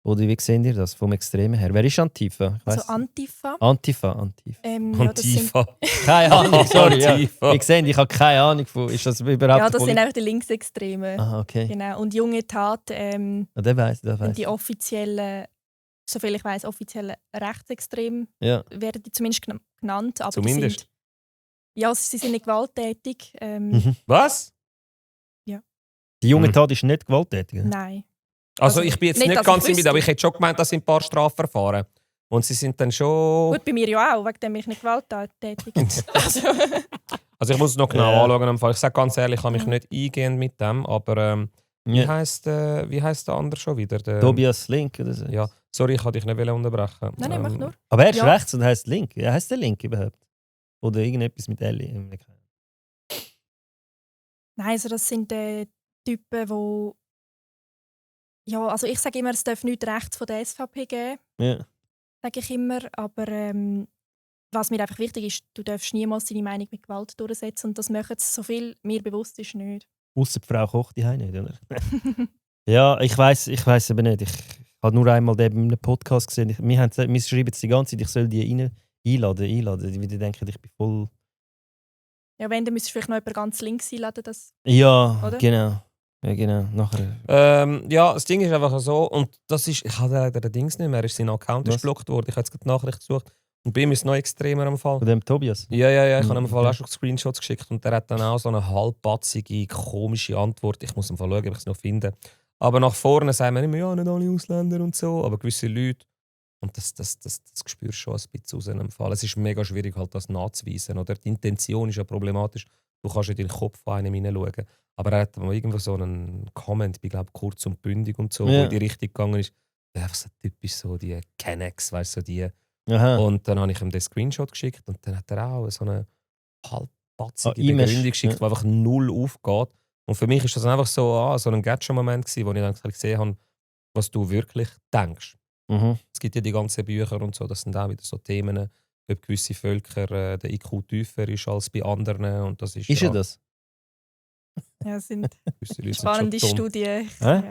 Oder wie sehen ihr das vom Extremen her? Wer ist Antifa? Ich weiss Also Antifa. Antifa. Ja, das sind, Antifa. Keine Ahnung, sorry. Ja. Antifa. Ich sehe, ich habe keine Ahnung von. Ist das überhaupt ja, das sind einfach die Linksextremen. Aha, okay. Genau. Und junge Tat Ja, der weiss, der sind weiss. die offiziellen, soviel ich weiß, offiziellen Rechtsextremen Ja. werden die zumindest genannt. Aber Zumindest. Die sind, ja, sie sind nicht gewalttätig. Mhm. Was? Die junge Mhm. Tat ist nicht gewalttätig. Nein. Also, Also, ich bin jetzt nicht, nicht dass ganz ich im Bild, wüsste. aber ich hätte schon gemeint, das sind ein paar Strafverfahren. Und sie sind dann schon... Gut, bei mir ja auch, wegen dem bin ich nicht gewalttätig. also, Also ich muss es noch genau Ja. anschauen. Im Fall. Ich sage ganz ehrlich, ich kann mich nicht eingehen mit dem. Aber wie Ja. heisst der andere schon wieder? Der, Tobias Link oder so. Ja, sorry, ich wollte dich nicht unterbrechen. nein, mach nur. Aber er ist Ja. rechts und heißt Link. Ja, heißt der Link überhaupt? Oder irgendetwas mit Ellie? Nein, also das sind Typen, die... Ja, also ich sage immer, es darf nicht rechts von der SVP geben, Ja. sage ich immer. Aber was mir einfach wichtig ist, du darfst niemals deine Meinung mit Gewalt durchsetzen. Und das machen sie, so viel mir bewusst ist, nicht. Ausser die Frau kocht die nicht, oder? Ja, ich weiss eben nicht. Ich habe nur einmal den in einem Podcast gesehen. Wir schreiben jetzt die ganze Zeit, ich soll die einladen. Die denken, ich bin voll... Ja, wenn, dann müsstest du vielleicht noch jemanden ganz links einladen. Das... Ja, Oder? genau. Ja, genau. Nachher... ja, das Ding ist einfach so, und das ist, ich habe leider den Dings nicht mehr, sein Account ist Was? blockiert worden. Ich habe jetzt gerade die Nachricht gesucht. Und bei ihm ist es noch extremer am Fall. Von dem Tobias. Ja, ich habe ihm im Mhm, Fall okay. auch schon Screenshots geschickt und der hat dann auch so eine halbpatzige, komische Antwort. Ich muss im Fall schauen, ob ich es noch finde. Aber nach vorne sagen wir immer, ja, nicht alle Ausländer und so, aber gewisse Leute. Und das spürst du schon ein bisschen aus einem Fall. Es ist mega schwierig, halt das nachzuweisen. Oder? Die Intention ist ja problematisch. Du kannst in den Kopf von einem hineinschauen. Aber er hat mal irgendwo so einen Comment, ich glaube kurz und bündig und so, Ja. wo in die Richtung gegangen ist. Einfach so typisch so die Kennex, weißt du, so die. Aha. Und dann habe ich ihm den Screenshot geschickt und dann hat er auch so eine halbpatzige E-Mail. Begründung geschickt, Ja. die einfach null aufgeht. Und für mich ist das einfach so, so ein Gadget-Moment gewesen, wo ich dann gesehen habe, was du wirklich denkst. Mhm. Es gibt ja die ganzen Bücher und so, das sind auch wieder so Themen, ob gewisse Völker der IQ tiefer ist als bei anderen. Und das ist Ist ja, ja das? Ja, es sind gewisse Leute sind spannende schon dumm. Studien. Hä?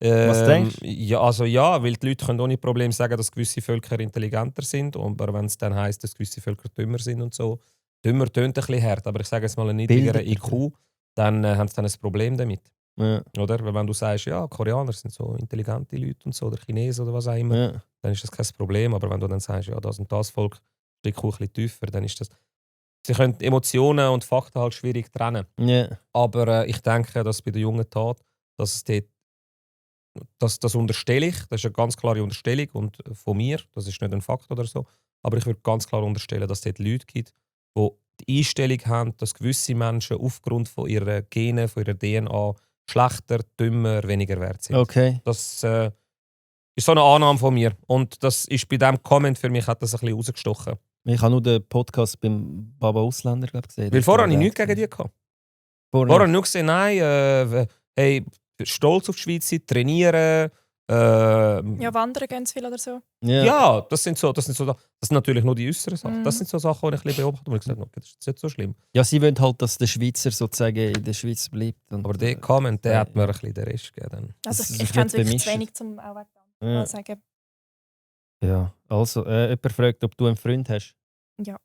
Was denkst du? Ja, weil die Leute können ohne Problem sagen, dass gewisse Völker intelligenter sind, aber wenn es dann heisst, dass gewisse Völker dümmer sind und so, dümmer tönt ein bisschen hart, aber ich sage jetzt mal einen niedrigeren Bildeter. IQ, dann haben sie dann ein Problem damit. Ja. Oder? Weil wenn du sagst, ja, Koreaner sind so intelligente Leute und so, oder Chinesen oder was auch immer, Ja. dann ist das kein Problem. Aber wenn du dann sagst, ja, das und das Volk steckt ein bisschen tiefer, dann ist das... Sie können Emotionen und Fakten halt schwierig trennen. Ja. Aber ich denke, dass bei der jungen Tat, dass es dort, das unterstelle ich, das ist eine ganz klare Unterstellung und von mir, das ist nicht ein Fakt oder so, aber ich würde ganz klar unterstellen, dass es dort Leute gibt, die die Einstellung haben, dass gewisse Menschen aufgrund von ihrer Gene, von ihrer DNA schlechter, dümmer, weniger wert sind. Okay. Das ist so eine Annahme von mir. Und das ist bei diesem Comment für mich hat das ein bisschen rausgestochen. Ich habe nur den Podcast beim Baba Ausländer gesehen. Weil vorher habe ich nichts gegen die gehabt. Vorher habe ich nur gesehen, nein, hey, stolz auf die Schweiz sein, trainieren. Ja, wandern gehen sie viel oder so. Ja. Das sind natürlich nur die äußeren Sachen. Mhm. Das sind so Sachen, die ich ein bisschen beobachte und ich gesagt habe, okay, das ist nicht so schlimm. Ja, sie wollen halt, dass der Schweizer sozusagen in der Schweiz bleibt. Und, Aber der Comment, der hat mir ein bisschen den Rest gegeben. Also Das ich ist kenne es nicht wirklich zu bemischt. wenig, um auch Ja. zu sagen. Ja, also, jemand fragt, ob du einen Freund hast. Ja.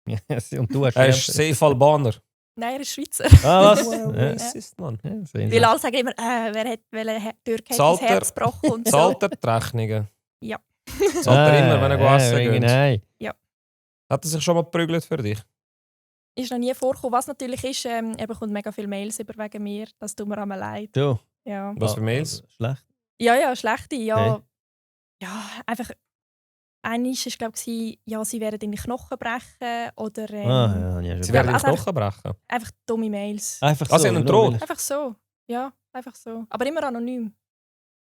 Ja, und du hast Er ist safe Albaner. Nein, er ist Schweizer. Ah, was? Wow, Ja. Racist, Mann. Ja, sehen Sie. Weil alle sagen immer, wer hat Türke hat Zahlt das Herz gebrochen und so. Zahlt er die Rechnungen? Ja. Zahlt er immer, wenn er essen geht? Nein. Hat er sich schon mal geprügelt für dich? Ist noch nie vorgekommen. Was natürlich ist, er bekommt mega viele Mails über wegen mir. Das tut mir einmal leid. Du. Ja, Was für Mails? Also, schlecht. ja schlechte. Ja, Hey. ja einfach. Eines war, glaube ich, ja, sie werden deine Knochen brechen oder Ja, ja, Sie schon werden die also Knochen brechen. einfach dumme Mails. einfach Ah, sie haben einen nur Droht? weil- Einfach so. Ja, einfach so. Aber immer anonym.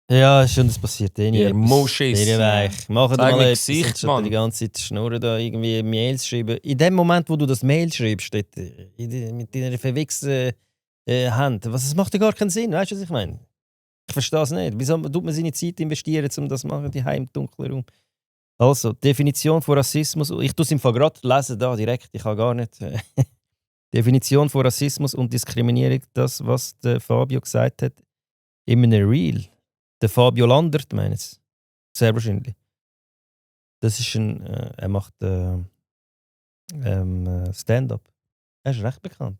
Ja, schon, das passiert eh nie. Ihr etwas. Muschis. Ihr weich. Macht Zeig mal mir etwas, Gesicht, anstatt Mann. die ganze Zeit schnurren da irgendwie Mails schreiben. In dem Moment, wo du das Mail schreibst, dort, mit deiner verwichsten Hand, das macht ja gar keinen Sinn, weißt du, was ich meine? Ich verstehe es nicht. Wieso tut man seine Zeit investieren, um das zu machen, die im dunklen Raum? Also, Definition von Rassismus. Ich tue es im Fall gerade lesen, da direkt, ich kann gar nicht. Definition von Rassismus und Diskriminierung, das, was der Fabio gesagt hat, in einem Reel. Der Fabio Landert, meine ich. Sehr wahrscheinlich. Das ist ein. Er macht Stand-up. Er ist recht bekannt.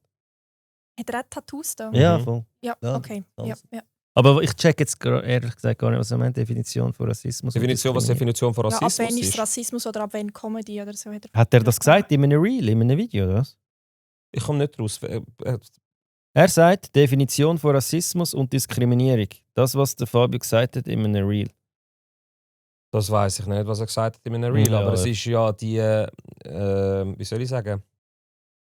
Hat er auch Tattoos da? Ja, Mhm. voll. Ja, Ja, okay. Ja, also. ja. Aber ich check jetzt ehrlich gesagt gar nicht, was er meint. Definition von Rassismus. und Was die Diskriminierung. Definition von Ja, ab Rassismus wann ist es ist? Rassismus oder ab wann Comedy oder so? Hat er das gesagt in einem Reel, in einem Video, oder was? Ich komme nicht raus. Er sagt, Definition von Rassismus und Diskriminierung. Das, was der Fabio gesagt hat in einem Reel. Das weiß ich nicht, was er gesagt hat in einem Reel. Ja, aber es ja. ist ja die, wie soll ich sagen,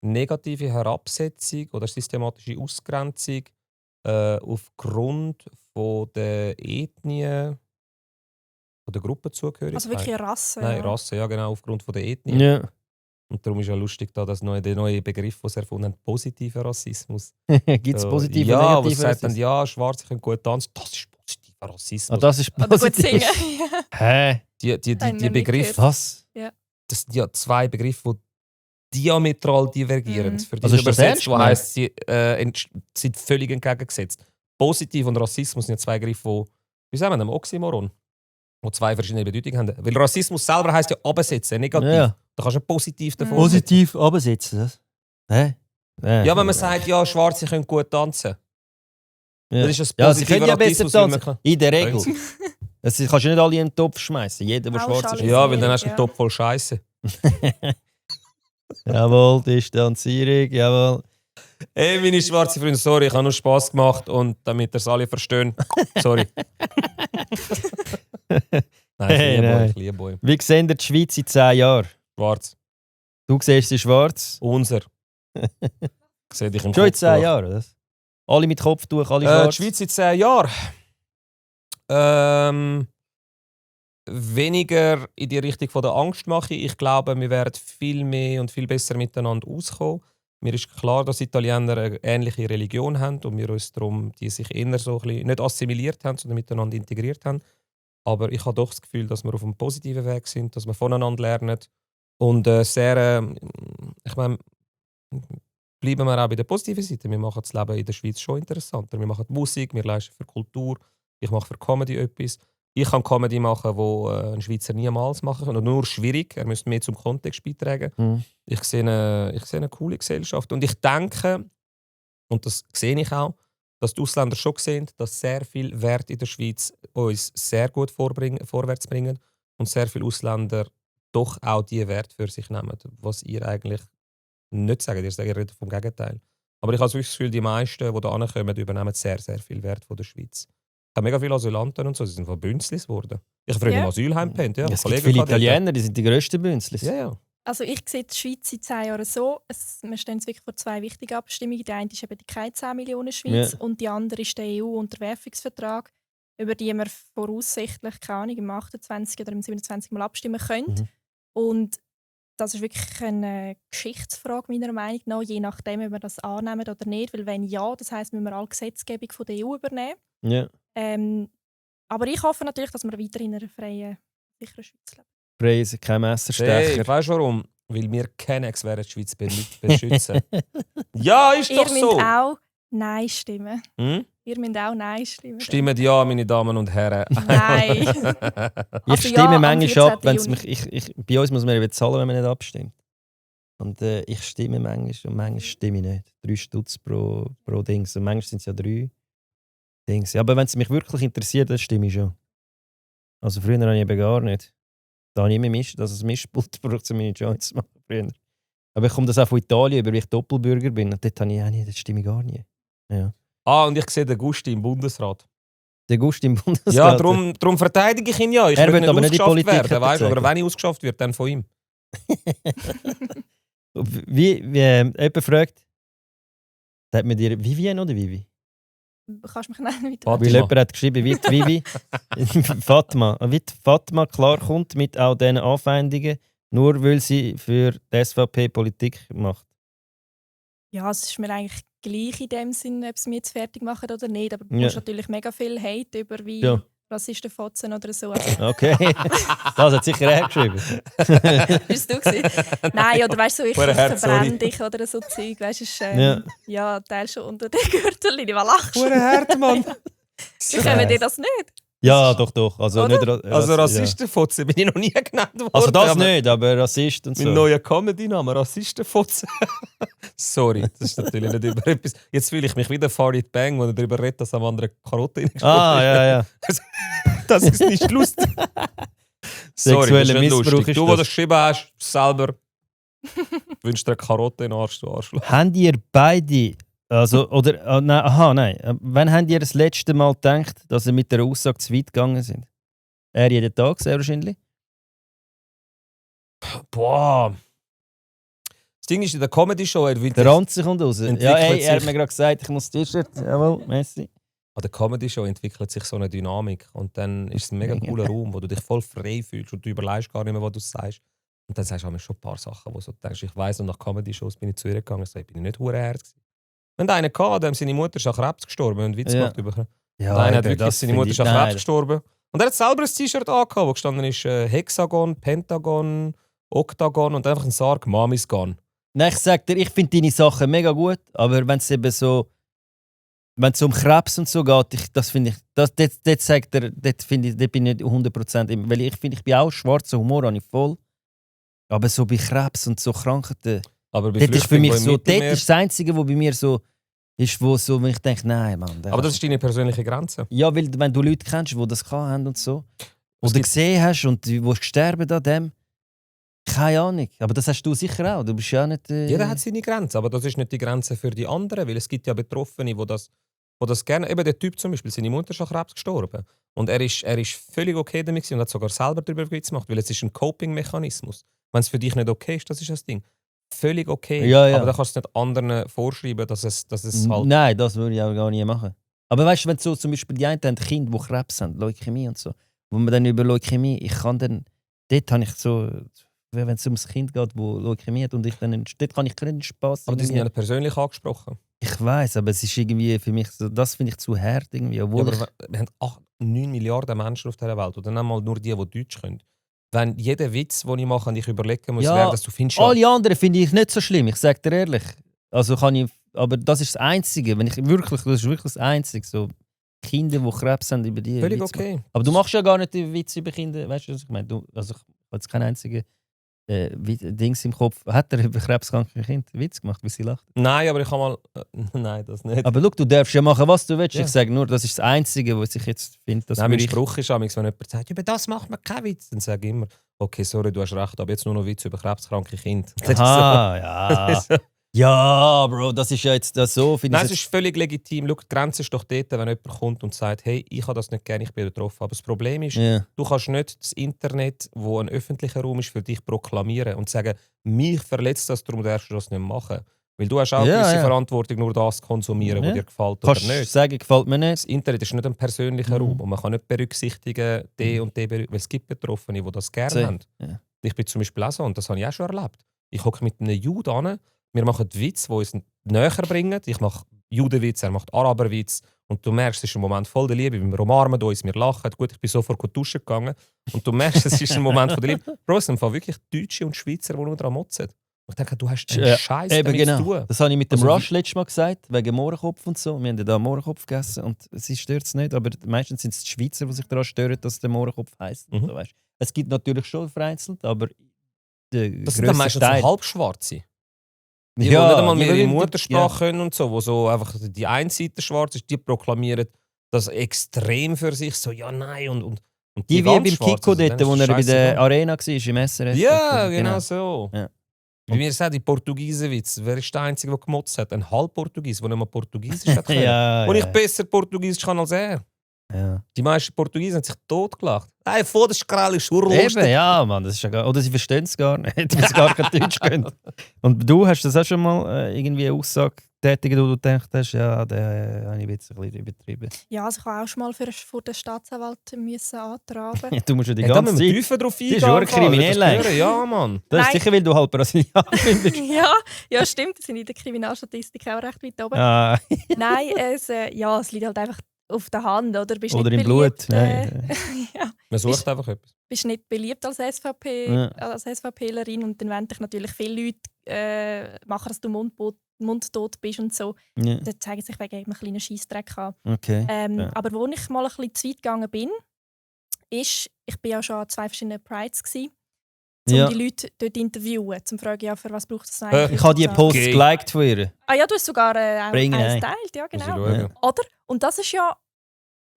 negative Herabsetzung oder systematische Ausgrenzung aufgrund von der Ethnie, von der Gruppenzugehörigkeit. Also wirklich eine Rasse. Nein, ja. Rasse, ja genau, aufgrund von der Ethnie. Ja. Und darum ist ja lustig, da der neue Begriff, den sie erfunden haben, positiver Rassismus. Gibt es So, positive ja, und aber negative sie sagt dann, Rassismus? ja, Schwarze können gut tanzen. Das ist positiver Rassismus. Ah, das ist Oder gut positiv. singen. Hä? die Habe ich noch die nie Begriffe, gehört. Was? das sind ja zwei Begriffe, die diametral divergieren. Mhm. Für die Also ist das übersetzt, ernst wo gemeint? heisst, sie sind völlig entgegengesetzt. Positiv und Rassismus sind ja zwei Begriffe, wie sagen wir, ein Oxymoron, die zwei verschiedene Bedeutungen haben. Weil Rassismus selber heisst ja absetzen, negativ. Ja. Da kannst du positiv davon Mhm. setzen. Positiv absetzen, das? Hä? Ja, wenn man sagt, ja, Schwarze können gut tanzen, Ja. dann ist das Ja, sie positiver können ja besser Rassismus, weil man tanzen. kann- In der Regel. Können Das kannst du nicht alle in den Topf schmeißen. Jeder, der schwarz ist. Pauschalisieren. Ja, weil dann hast du einen Ja. Topf voll Scheiße. Jawohl, Distanzierung, jawohl. Ey, meine schwarze Freunde, sorry, ich habe nur Spass gemacht und damit ihr es alle verstehen. Sorry. Nein, Hey, ich liebe nein. euch, ich liebe euch. Wie sehen ihr die Schweiz in 10 Jahren? Schwarz. Du siehst sie schwarz. Unser. Sehe dich im Schon in Kopf 10 durch. Jahren, oder? Alle mit Kopftuch, alle Die schwarz. Schweiz in 10 Jahren. Weniger in die Richtung von der Angst mache ich. Ich glaube, wir werden viel mehr und viel besser miteinander auskommen. Mir ist klar, dass Italiener eine ähnliche Religion haben und wir uns darum, die sich eher so ein bisschen nicht assimiliert haben, sondern miteinander integriert haben. Aber ich habe doch das Gefühl, dass wir auf einem positiven Weg sind, dass wir voneinander lernen. Und ich meine, bleiben wir auch bei der positiven Seite. Wir machen das Leben in der Schweiz schon interessanter. Wir machen Musik, wir leisten für Kultur, ich mache für Comedy etwas. Ich kann Comedy machen, wo ein Schweizer niemals machen kann. Und nur schwierig, er müsste mehr zum Kontext beitragen. Ich sehe eine coole Gesellschaft. Und ich denke, und das sehe ich auch, dass die Ausländer schon sehen, dass sehr viel Wert in der Schweiz uns sehr gut vorwärts bringen und sehr viele Ausländer doch auch die Wert für sich nehmen, was ihr eigentlich nicht sagt. Ihr redet vom Gegenteil. Aber ich habe wirklich das Gefühl, die meisten, die da ankommen, übernehmen sehr, sehr viel Wert von der Schweiz. Ich habe mega viele Asylanten und so, sie sind von Bünzlis geworden. Ich habe früher im Asylheim gepennt. Ja, es gibt viele Italiener, die sind die grössten Bünzlis. Ja. Also ich sehe die Schweiz seit 10 Jahren so, wir stehen jetzt wirklich vor 2 wichtigen Abstimmungen. Die eine ist eben die keine 10 Millionen Schweiz und die andere ist der EU-Unterwerfungsvertrag, über die wir voraussichtlich, keine Ahnung, im 28 oder im 27 Mal abstimmen können. Und das ist wirklich eine Geschichtsfrage meiner Meinung nach, je nachdem, ob wir das annehmen oder nicht. Weil wenn ja, das heisst, müssen wir alle Gesetzgebung von der EU übernehmen. Ja. Aber ich hoffe natürlich, dass wir weiterhin in einer freien, sicheren Schweiz leben. Preise, kein Messerstecher. Hey, weißt du warum? Weil wir keine werden die Schweiz beschützen. Ja, ist doch so. Ihr müsst auch Nein stimmen. Hm? Ihr müsst auch Nein stimmen. Stimmt ja, meine Damen und Herren. Nein. Ich stimme manchmal ab, wenn's mich, bei uns muss man eben zahlen, wenn man nicht abstimmt. Und ich stimme manchmal und manchmal stimme ich nicht. 3 Stutz pro Dings. Und manchmal sind es ja 3 Dings. Aber wenn es mich wirklich interessiert, dann stimme ich schon. Also früher habe ich eben gar nicht. Da habe ich immer ein Mischpult gebraucht, um meine Joints zu machen. Früher. Aber ich komme das auch von Italien, weil ich Doppelbürger bin. Und dort habe ich auch nicht, das stimme ich gar nicht. Ja. Und ich sehe den Gusti im Bundesrat. Der Gusti im Bundesrat? Ja, darum verteidige ich ihn ja. Ich er will nicht aber nicht die Politik werden, weißt, oder wenn ich ausgeschafft werde, dann von ihm. wie jemand fragt, hat man dir Vivian oder Vivi? Kannst du mich nennen? Fatima. Weil jemand hat geschrieben, wie die Vivi Fatma. Wie die Fatma klarkommt mit all diesen Anfeindungen, nur weil sie für die SVP Politik macht. Ja, es ist mir eigentlich gleich in dem Sinn, ob sie mich jetzt fertig machen oder nicht. Aber du musst natürlich mega viel Hate über wie Rassistenfotzen oder so. Okay, das hat sicher er geschrieben. Bist du gewesen? Nein, oder weißt du, ich verbrenne dich oder so Zeug. Weißt du, ja, Teil schon unter den Gürtel. Was lachst du? Hart, Mann. Wie können dir das nicht? Ja, doch. Also, nicht Rassistenfotzen bin ich noch nie genannt worden. Also das nicht, aber Rassist und so. Mein neuer Comedy-Name, Rassistenfotzen. Sorry, das ist natürlich nicht über etwas. Jetzt fühle ich mich wieder Farid Bang, wo er darüber redet, dass am anderen Karotte reingeschoben ja. Das ist nicht lustig. Sorry, das ist nicht lustig. Du, der das geschrieben hast, selber wünschst dir eine Karotte in den Arsch, du Arschloch. Habt ihr beide... Also, oder, nein. Wann habt ihr das letzte Mal gedacht, dass ihr mit der Aussage zu weit gegangen sind? Er jeden Tag, sehr wahrscheinlich. Boah. Das Ding ist in der Comedy-Show... Der Ranze kommt raus. Ja, er hat mir gerade gesagt, ich muss das T-Shirt. Jawohl, merci. An der Comedy-Show entwickelt sich so eine Dynamik. Und dann ist es ein mega cooler Raum, wo du dich voll frei fühlst und du überlegst gar nicht mehr, was du sagst. Und dann sagst du schon ein paar Sachen, wo du denkst, ich weiss, und nach Comedy-Shows bin ich zu ihr gegangen und so, ich bin nicht verdammt. Wenn der eine hatte, seine Mutter ist an Krebs gestorben und Witz gemacht über. Ja, der eine hat wirklich, seine Mutter ist an Krebs gestorben. Und er hat selber ein T-Shirt angehabt, wo gestanden ist Hexagon, Pentagon, Oktagon und einfach ein Sarg, Mamis gone. Nein, ich sag dir, ich finde deine Sachen mega gut, aber wenn es eben so, wenn es um Krebs und so geht, das finde ich, dort sagt er, dort bin ich nicht 100%, weil ich finde, ich bin auch schwarzer Humor, habe ich voll. Aber so bei Krebs und so Krankheiten, aber das ist für mich so, das ist das Einzige, was bei mir so ist, wo so, wenn ich denke, nein, Mann. Aber das ist deine persönliche Grenze. Ja, weil wenn du Leute kennst, die das haben und so, oder gesehen hast und die gestorben an dem, keine Ahnung. Aber das hast du sicher auch. Du bist ja nicht... Jeder hat seine Grenze, aber das ist nicht die Grenze für die anderen, weil es gibt ja Betroffene, die das gerne... Eben der Typ zum Beispiel, seine Mutter ist an Krebs gestorben. Und er ist völlig okay damit und hat sogar selber darüber Witz gemacht, weil es ist ein Coping-Mechanismus. Wenn es für dich nicht okay ist, das ist das Ding. Völlig okay, ja. Aber da kannst du nicht anderen vorschreiben, dass es halt... Nein, das würde ich auch gar nicht machen. Aber weißt du, wenn so zum Beispiel die einen haben Kinder, die Krebs haben, Leukämie und so, wo man dann über Leukämie, dort habe ich so... wenn es ums Kind geht, das Leukämie hat und ich dann dort kann ich keinen Spass. Aber die sind ja nicht persönlich angesprochen. Ich weiss, aber es ist irgendwie für mich so, das finde ich zu hart irgendwie. Obwohl Ja, aber wir haben 9 Milliarden Menschen auf dieser Welt. Oder nicht mal nur die Deutsch können. Wenn jeder Witz, den ich mache, und ich überlegen muss, Ja, wäre, dass du findest... alle anderen finde ich nicht so schlimm, ich sage dir ehrlich. Also kann ich, aber das ist das Einzige, das ist wirklich das Einzige. So Kinder, die Krebs haben, über die Völlig Witz machen. okay. Aber du machst ja gar nicht die Witze über Kinder, weißt du, was ich meine? Also ich habe jetzt keinen einzigen Dings im Kopf. Hat er über krebskranke Kinder Witz gemacht, wie sie lacht? Nein, aber ich habe mal... nein, das nicht. Aber schau, du darfst ja machen, was du willst. Ja. Ich sage nur, das ist das Einzige, was ich jetzt finde. Nein, mein Spruch ist wenn jemand sagt, über das macht man keinen Witz, dann sage ich immer, okay, sorry, du hast recht, aber jetzt nur noch Witz über krebskranke Kinder. Das ist so. Ja. Ja, Bro, das ist ja jetzt das so. Nein, es ist völlig legitim. Schau, die Grenze ist doch dort, wenn jemand kommt und sagt, hey, ich habe das nicht gerne, ich bin betroffen. Aber das Problem ist, Ja. du kannst nicht das Internet, wo ein öffentlicher Raum ist, für dich proklamieren und sagen, mich verletzt das, darum darfst du das nicht machen. Weil du hast auch Ja, gewisse ja. Verantwortung, nur das zu konsumieren, was Ja. dir gefällt Kannst oder du nicht. sagen, gefällt mir nicht? Das Internet ist nicht ein persönlicher Mhm. Raum und man kann nicht berücksichtigen, die und die weil es gibt Betroffene, die das gerne So, haben. ja. Ich bin zum Beispiel auch so, und das habe ich auch schon erlebt. Ich hocke mit einem Jude an, wir machen Witze, die uns näher bringen. Ich mache Judenwitz, er macht Araberwitz. Und du merkst, es ist ein Moment voll der Liebe. Wir umarmen uns, wir lachen. Gut, ich bin sofort duschen gegangen. Und du merkst, es ist ein Moment von der Liebe. Bro, es sind wirklich Deutsche und Schweizer, die nur daran motzen. Und ich denke, du hast einen Scheiß Eben damit zu genau. tun. Das habe ich mit dem Also, Rush letztes Mal gesagt, wegen Mohrenkopf und so. Wir haben ja da Mohrenkopf gegessen und sie stört es nicht, aber meistens sind es die Schweizer, die sich daran stören, dass der Mohrenkopf heisst. Mhm. So, weißt. Es gibt natürlich schon vereinzelt, aber der Das sind dann meistens so Halbschwarze. Die nicht einmal mehr ihre Muttersprache können und so, wo so einfach die eine Seite schwarz ist, die proklamieren das extrem für sich, so ja, nein und Die wie ganz beim Schwarzen, Kiko also, dort, dann wo ist er es bei der scheissegal. Arena war, im SRF. Ja, genau so. Ja. Wie mir sagt, die Portugiesenwitz, wer ist der Einzige, der gemotzt hat? Ein Halbportugies, der nicht mal Portugiesisch hat können. Ja, Und ich ja. besser Portugiesisch kann als er. Ja. Die meisten Portugiesen haben sich totgelacht. Hey, vor der Schkrall ist urlustig. Eben, ja, Mann, das ist ja gar, oder sie verstehen es gar nicht, weil sie gar kein Deutsch können. Und du hast das auch schon mal irgendwie eine Aussage tätigen, wo du gedacht hast, ja, den habe ich jetzt ein bisschen übertrieben. Ja, also ich habe auch schon mal vor der Staatsanwalt müssen antraben. Du musst ja die Ja, da ganze müssen wir Zeit... tiefer drauf Die ist eingehen. schon kriminell, Willst du das hören? Ja, Mann. Das ist Nein. sicher, weil du halb Brasilianer bist. Ja, stimmt. Das sind in der Kriminalstatistik auch recht weit oben. Ah, Nein, es liegt halt einfach auf der Hand, oder? Bist oder nicht im Blut. beliebt, Nein. ja, Man sucht einfach etwas. bist nicht beliebt als Ja. als SVPlerin und dann wollen dich natürlich viele Leute machen, dass du mundtot bist und so. Ja, Dann zeigen sich wegen einem kleinen Scheissdreck an. okay. Ja. Aber wo ich mal ein bisschen zu weit gegangen bin, ist, ich bin ja schon an 2 verschiedenen Prides gsi, um Ja. die Leute dort zu interviewen, zum fragen, ja, für was braucht es Ich eigentlich? Ich habe die So. Post Okay. geliked von ihr. Ah ja, du hast sogar auch Bringen eins ein. geteilt, ja Muss ich genau. schauen. Oder? Und das ist ja,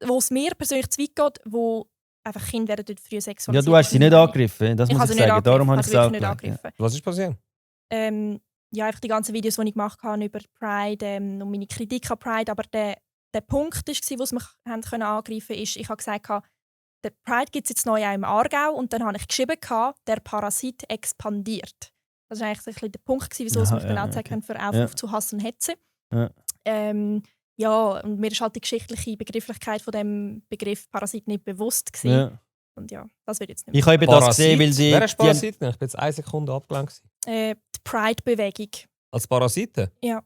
wo es mir persönlich zu weit geht, wo einfach Kinder werden dort früh Ja, sexualisiert. du hast sie nicht angegriffen, das Ich muss habe ich sie nicht sagen. Darum habe ich angegriffen, es also auch wirklich nicht geliked. Ja. angegriffen. Was ist passiert? Ja, einfach die ganzen Videos, die ich gemacht habe über Pride und meine Kritik an Pride. Aber der Punkt war, wo sie mich haben angreifen konnten, ist, ich habe gesagt, der Pride gibt es jetzt neu auch im Aargau und dann habe ich geschrieben, der Parasit expandiert. Das war eigentlich so ein bisschen der Punkt, wieso sie Aha, mich dann ja, angezeigt okay. haben für Aufruf zu Hass und Hetze. Ja. Ja, und mir ist halt die geschichtliche Begrifflichkeit von dem Begriff Parasit nicht bewusst gewesen. Ja. Und ja, das wird jetzt nicht Ich mehr. habe eben das gesehen, weil die... Wer ist die haben- Parasit? Ich bin jetzt 1 Sekunde abgelenkt. Die Pride-Bewegung. Als Parasiten? Ja.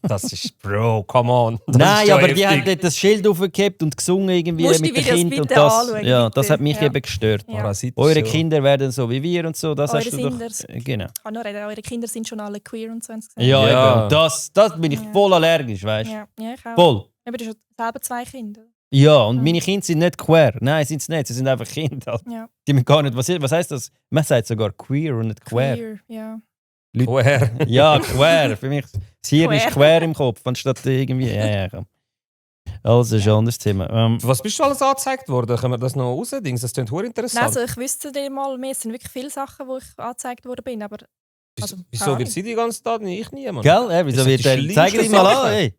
Das ist... Bro, come on. Das Nein, ist ja aber die heftig. haben dort das Schild aufgehabt und gesungen irgendwie Musst die mit den Videos Kindern. Und bitte das, anschauen, ja, bitte. das hat mich Ja. eben gestört. Ja. Parasit Eure ist so- Kinder werden so wie wir und so, das Eure hast du doch... Sinders. Genau. Ich kann nur reden, eure Kinder sind schon alle queer und so. haben sie gesagt. Ja, Ja. eben. Das bin ich Ja. voll allergisch, weißt du? Ja, ja, ich auch. Voll. Aber du hast selber 2 Kinder. Ja, und Mhm. meine Kinder sind nicht queer. Nein, sind sie nicht. Sie sind einfach Kinder. Ja. Die haben gar nicht... Was heisst das? Man sagt sogar queer und nicht queer. Ja. Woher? Ja, queer. Für mich... Das Hirn ist Queer. quer im Kopf, anstatt irgendwie... Ja, komm. Also, ist ein anderes Thema. Für was bist du alles angezeigt worden? Können wir das noch rausdingen? Das klingt verdammt interessant. Nein, also ich wüsste dir mal mehr. Es sind wirklich viele Sachen, wo ich angezeigt worden bin. Aber also, Wieso keine wird sie die ganze Zeit nicht? Ich nie, Mann. Gell? Wieso Das wird sind der... die Zeig schlimmsten dich mal an, Sachen. ey.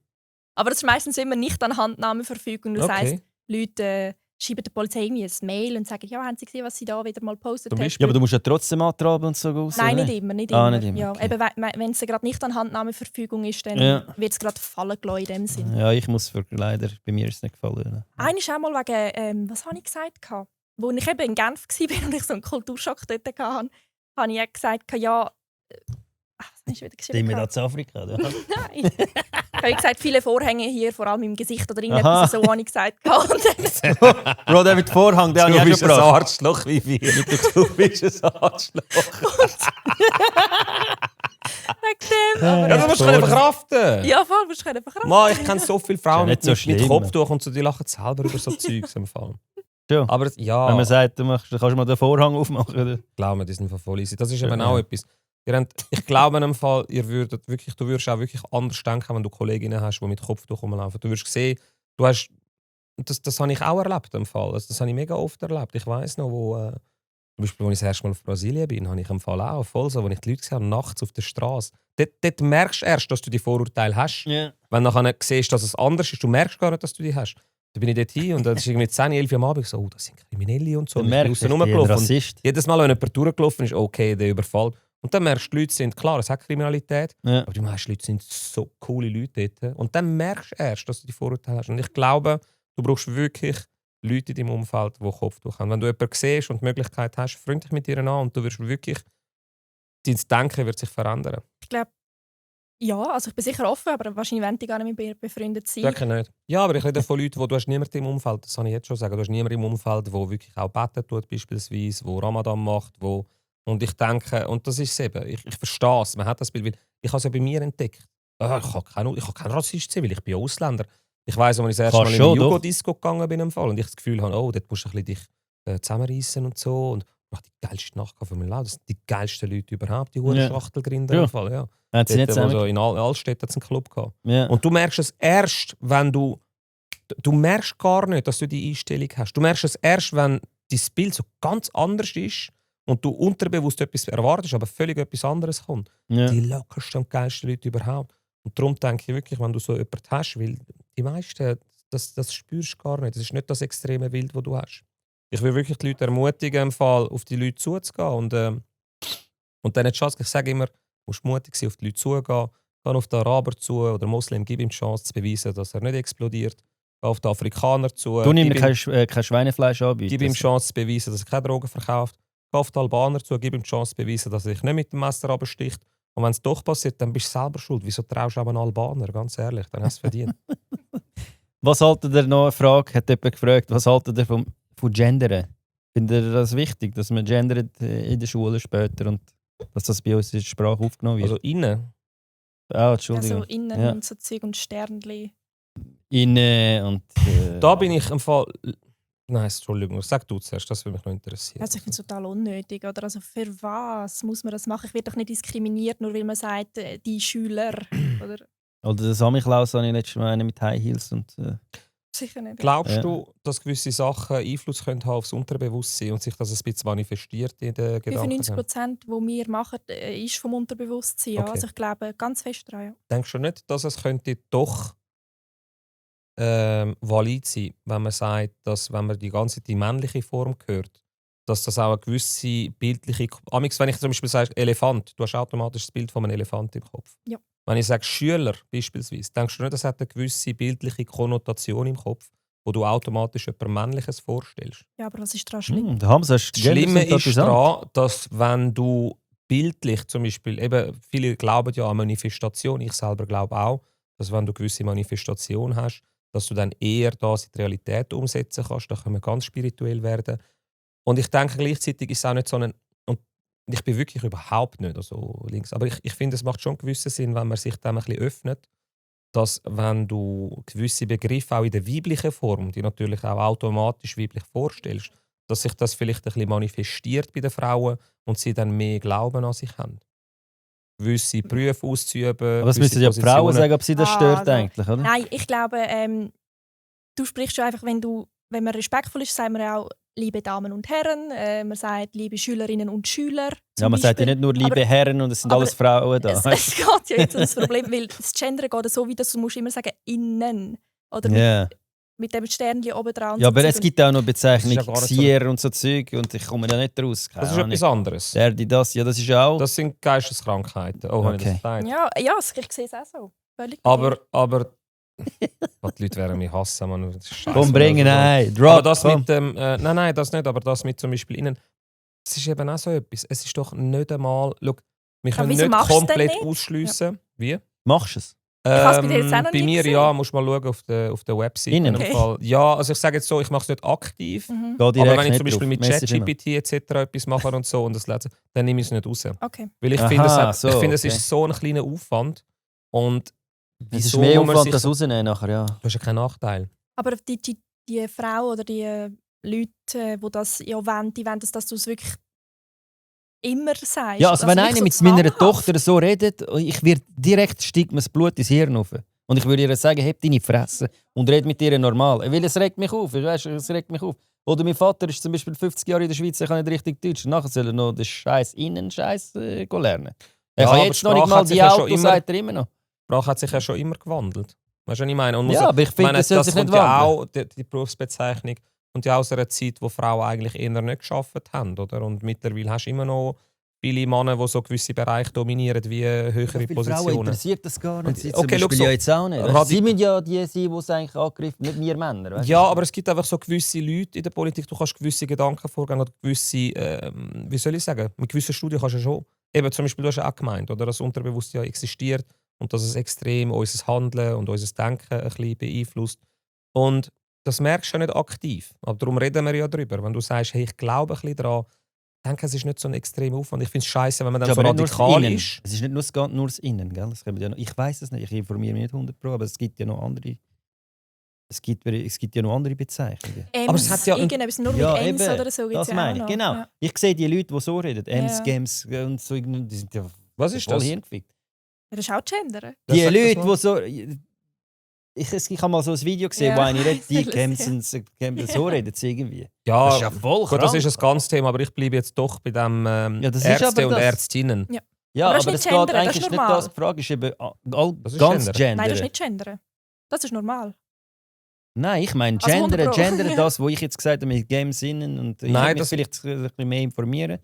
Aber das ist meistens immer nicht an Handnahmeverfügung. Das heisst, Okay. Leute schreiben der Polizei irgendwie ein Mail und sagen, ja, haben sie gesehen, was sie da wieder mal postet Zum haben? Beispiel? Ja, aber du musst ja trotzdem antraben und so raus. Nein, oder? nicht immer. Nicht Ah, immer. nicht immer, Ja, okay. eben, wenn es gerade nicht an Handnahmeverfügung ist, dann Ja. wird es gerade fallen gelassen in dem Sinn. Ja, ich muss leider... Bei mir ist es nicht gefallen. Einer ist auch mal wegen, was habe ich gesagt? Als ich eben in Genf war und ich so einen Kulturschock dort hatte, habe ich gesagt, ja... was habe ich wieder geschrieben? Stimmen wir zu Afrika, oder? Nein. Ich habe gesagt, viele Vorhänge hier, vor allem im Gesicht oder irgendetwas, so habe ich gesagt. Und Bro, der mit Vorhang, den habe ich auch Du schon bist ein gebracht. Arschloch wie wir. Du bist ein Arschloch. wegen dem. Ja, du musst können verkraften. Ja, voll, musst du können verkraften. Mann, ich kenne so viele Frauen Ist ja nicht so mit schlimm. Kopftuch und so, die lachen selber über so Zeugs im Fall. Schon. Aber ja, Wenn man sagt, du kannst mal den Vorhang aufmachen, oder? glauben wir, die sind voll easy. Das ist eben Ja. auch etwas. Ich glaube in einem Fall, du würdest auch wirklich anders denken, wenn du Kolleginnen hast, die mit Kopftuch rumlaufen. Du wirst sehen, du hast, das habe ich auch erlebt im Fall. Also, das habe ich mega oft erlebt. Ich weiss noch, zum Beispiel, als ich das erste Mal auf Brasilien bin, habe ich im Fall auch voll so, wenn ich die Leute gesehen habe, nachts auf der Straße. Dort merkst du erst, dass du die Vorurteile hast. Ja. Wenn du nachher siehst, dass es anders ist, du merkst gar nicht, dass du die hast. Da bin ich dort hin und dann ist irgendwie 10, 11 Uhr am Abend so, das sind Kriminelle und so. Du Und ich bin merkst, draussen ich bin ein rumgelaufen. Und Rassist. jedes Mal, wenn jemand durchgelaufen ist, okay, der Überfall. Und dann merkst du, die Leute sind, klar, es hat Kriminalität, Ja. aber die meisten Leute sind so coole Leute dort. Und dann merkst du erst, dass du die Vorurteile hast. Und ich glaube, du brauchst wirklich Leute in deinem Umfeld, die Kopftuch haben. Wenn du jemanden siehst und die Möglichkeit hast, freund dich mit ihr an und du wirst wirklich, dein Denken wird sich verändern. Ich glaube, ja, also ich bin sicher offen, aber wahrscheinlich wollen die gar nicht mit mir befreundet sein. Wirklich nicht. Ja, aber ich rede von Leuten, wo du hast niemanden im Umfeld, das kann ich jetzt schon sagen, du hast niemanden im Umfeld, der wirklich auch beten tut, beispielsweise, der Ramadan macht, und ich denke, und das ist es eben, ich verstehe es, man hat das Bild, weil ich habe es ja bei mir entdeckt. Ich kann kein Rassist sein, weil ich bin Ausländer. Ich weiss, als ich das erste Kannst Mal in schon, eine doch. Jugo-Disco gegangen bin, im Fall, und ich das Gefühl habe, oh, dort musst du ein bisschen dich zusammenreissen und so. Und ich habe die geilste Nacht von meinem Leben. Das sind die geilsten Leute überhaupt, die Ja. Schachtelgrinder Ja. im Fall. Ja. Hat sie nicht Dort, wo so zusammen? in Altstädt hat es einen Club gehabt. Ja. Und du merkst es erst, wenn du merkst gar nicht, dass du die Einstellung hast. Du merkst es erst, wenn dein Bild so ganz anders ist und du unterbewusst etwas erwartest, aber völlig etwas anderes kommt. Ja. Die lockersten und geilsten Leute überhaupt. Und darum denke ich wirklich, wenn du so jemanden hast, weil die meisten, das spürst du gar nicht. Das ist nicht das extreme Bild, das du hast. Ich will wirklich die Leute ermutigen, im Fall auf die Leute zuzugehen und dann nicht Chance. Ich sage immer, du musst mutig sein, auf die Leute zugehen. Geh auf den Araber zu oder Muslim, gib ihm die Chance zu beweisen, dass er nicht explodiert. Geh auf den Afrikaner zu. Du nimmst gib ihm- kein Schweinefleisch anbieten. Gib ihm die Chance zu beweisen, dass er keine Drogen verkauft. Geh auf den Albaner zu, gib ihm die Chance zu beweisen, dass er dich nicht mit dem Messer absticht. Und wenn es doch passiert, dann bist du selber schuld. Wieso traust du auch einen Albaner? Ganz ehrlich, dann hast du es verdient. Was haltet ihr noch? Eine Frage hat jemand gefragt. Was haltet ihr von Gendern? Findet ihr das wichtig, dass man gendert in der Schule später und dass das bei uns in der Sprache aufgenommen wird? Also innen. Entschuldigung. Also innen Ja. und so Zeug und Sternli. Innen und. Da bin ich im Fall. Nein, Entschuldigung, sag du zuerst, das würde mich noch interessieren. Also ich finde es total unnötig. Oder? Also für was muss man das machen? Ich werde doch nicht diskriminiert, nur weil man sagt, die Schüler. Oder? Oder den Samichlaus habe ich letztes Mal einen mit High Heels und. Sicher nicht. Glaubst Ja. du, dass gewisse Sachen Einfluss können haben aufs Unterbewusstsein und sich das ein bisschen manifestiert in den Gedanken? 95%, was wir machen, ist vom Unterbewusstsein. Ja. Okay. Also ich glaube ganz fest daran. Ja. Denkst du nicht, dass es könnte doch valid sein, wenn man sagt, dass wenn man die ganze Zeit die männliche Form hört, dass das auch eine gewisse bildliche... Amix, wenn ich zum Beispiel sage Elefant, du hast automatisch das Bild von einem Elefant im Kopf. Ja. Wenn ich sage Schüler beispielsweise, denkst du nicht, das hat eine gewisse bildliche Konnotation im Kopf, wo du automatisch etwas Männliches vorstellst? Ja, aber was ist daran schlimm? Der Hamza ist Das Schlimme ist daran, dass wenn du bildlich zum Beispiel, eben viele glauben ja an Manifestation, ich selber glaube auch, dass wenn du gewisse Manifestation hast, dass du dann eher das in die Realität umsetzen kannst, dann können wir ganz spirituell werden. Und ich denke gleichzeitig ist es auch nicht so ein, und ich bin wirklich überhaupt nicht also links, aber ich finde, es macht schon einen gewissen Sinn, wenn man sich dem ein bisschen öffnet, dass wenn du gewisse Begriffe auch in der weiblichen Form, die natürlich auch automatisch weiblich vorstellst, dass sich das vielleicht ein bisschen manifestiert bei den Frauen und sie dann mehr Glauben an sich haben. Gewisse Berufe auszuüben. Aber das müssen ja die Frauen sagen, ob sie das stört eigentlich, oder? Nein, ich glaube, du sprichst schon einfach, wenn man respektvoll ist, sagt man ja auch liebe Damen und Herren, man sagt liebe Schülerinnen und Schüler. Ja, man sagt ja nicht nur liebe Aber- Herren und es sind aber alles Frauen da. Es geht ja jetzt um das Problem, weil das Gender geht so weit, dass du musst immer sagen innen. Oder Ja. mit dem Sternchen oben dran. Ja, aber es gibt auch noch Bezeichnung Das ist ja gar nicht so- Xier und so Zeug und ich komme da nicht raus. Das ist etwas anderes. Der, die, das, ja, das ist auch. Das sind Geisteskrankheiten. Oh, habe ich das Okay. gesagt? Ja, ich sehe es auch so. Völlig Aber Die Leute werden mich hassen, man. Das ist scheiße. Komm, bringen, nein. Drop, Aber das komm. mit dem... nein, das nicht. Aber das mit zum Beispiel innen... Es ist eben auch so etwas. Es ist doch nicht einmal... Schau, wir können wieso nicht machst du es denn komplett nicht? ausschliessen. Wie? Machst du es? hab's bei dir jetzt auch noch Bei nie mir gesehen. ja, musst du mal schauen auf der Website. Innen? In dem Okay. Fall. Ja, also ich sage jetzt so, ich mache es nicht aktiv. Mhm. Geh direkt Aber wenn ich nicht zum Beispiel drauf. mit Message immer. ChatGPT etc. etwas mache und so und das lese, dann nehme ich es nicht raus. Okay. Weil ich Aha, finde, es okay. ist so ein kleiner Aufwand. Und Es ist wieso mehr muss man Aufwand, sich das so- rausnehmen nachher, ja. Du hast ja keinen Nachteil. Aber die Frau oder die Leute, die das ja wollen, die wollen, dass du es wirklich immer sagst. Ja, also wenn wirklich einer so mit meiner zwanghaft. Tochter so redet, ich werde direkt steigt mir das Blut ins Hirn rauf. Und ich würde ihr sagen, heb deine Fresse und red mit ihr normal. Weil es regt mich auf, weißt, es regt mich auf. Oder mein Vater ist zum Beispiel 50 Jahre in der Schweiz, er kann nicht richtig Deutsch. Nachher soll er noch den Scheiß Innenscheiß lernen. Er Ja, kann aber jetzt noch nicht Sprache mal hat sich die ja schon Autos, immer- sagt er immer noch. Die Sprache hat sich ja schon immer gewandelt. Weißt du, was ich meine? Und Ja, aber ich finde, das soll sich nicht kommt ja wandeln. auch, die Berufsbezeichnung kommt ja aus einer Zeit, wo Frauen eigentlich eher nicht gearbeitet haben. Oder? Und mittlerweile hast du immer noch viele Männer, die so gewisse Bereiche dominieren, wie höhere Viele Frauen Positionen. interessiert das gar nicht. Sie Okay, zum Beispiel schau so. ja jetzt auch nicht. Radi- Sie müssen ja die sein, die es eigentlich angegriffen, nicht wir Männer. Weißt Ja, du? aber es gibt einfach so gewisse Leute in der Politik, du kannst gewisse Gedanken vorgehen oder gewisse, wie soll ich sagen, mit gewissen Studien kannst du schon, eben zum Beispiel, du hast ja auch gemeint, oder, dass Unterbewusstsein ja existiert und dass es extrem unser Handeln und unser Denken ein bisschen beeinflusst. Und das merkst du ja nicht aktiv, aber darum reden wir ja darüber. Wenn du sagst, hey, ich glaube ein bisschen daran, denke, es ist nicht so ein extremer Aufwand. Ich finde es scheiße, wenn man dann ist so aber nicht nur das radikal Innen. ist. Es ist nicht nur das Innen, gell? Das kommt ja noch, ich weiß es nicht, ich informiere mich nicht 100%, aber es gibt ja noch andere. Es gibt ja noch andere Bezeichnungen. Aber es hat ja ein- irgendetwas nur Ja, mit Ems eben, oder so. gibt's Das ja meine auch ich, noch. genau. Ja. Ich sehe die Leute, die so reden, Ems, Ja. Games und so, die sind ja Was ist voll das? hirngefickt. Ja, das ist auch Gender. Die Sag das Leute, mal. die so... Ich habe mal so ein Video gesehen, Ja. wo eine redet, die Soll Games so reden sie irgendwie. Ja, Das ist ja voll gut, das krank. ist ein ganzes Thema, aber ich bleibe jetzt doch bei dem Ja, das ist Ärzte aber und das. Ärztinnen. Ja, Aber das aber ist das nicht geht gendern, das eigentlich ist nicht normal. das. Die Frage ist eben Das ist ganz Gender. Gender. Nein, das ist nicht Gender. Das ist normal. Nein, ich meine Also Gender, 100%. Gender, das, was ich jetzt gesagt habe mit Games innen und ich Nein, möchte mich das- vielleicht ein bisschen mehr informieren,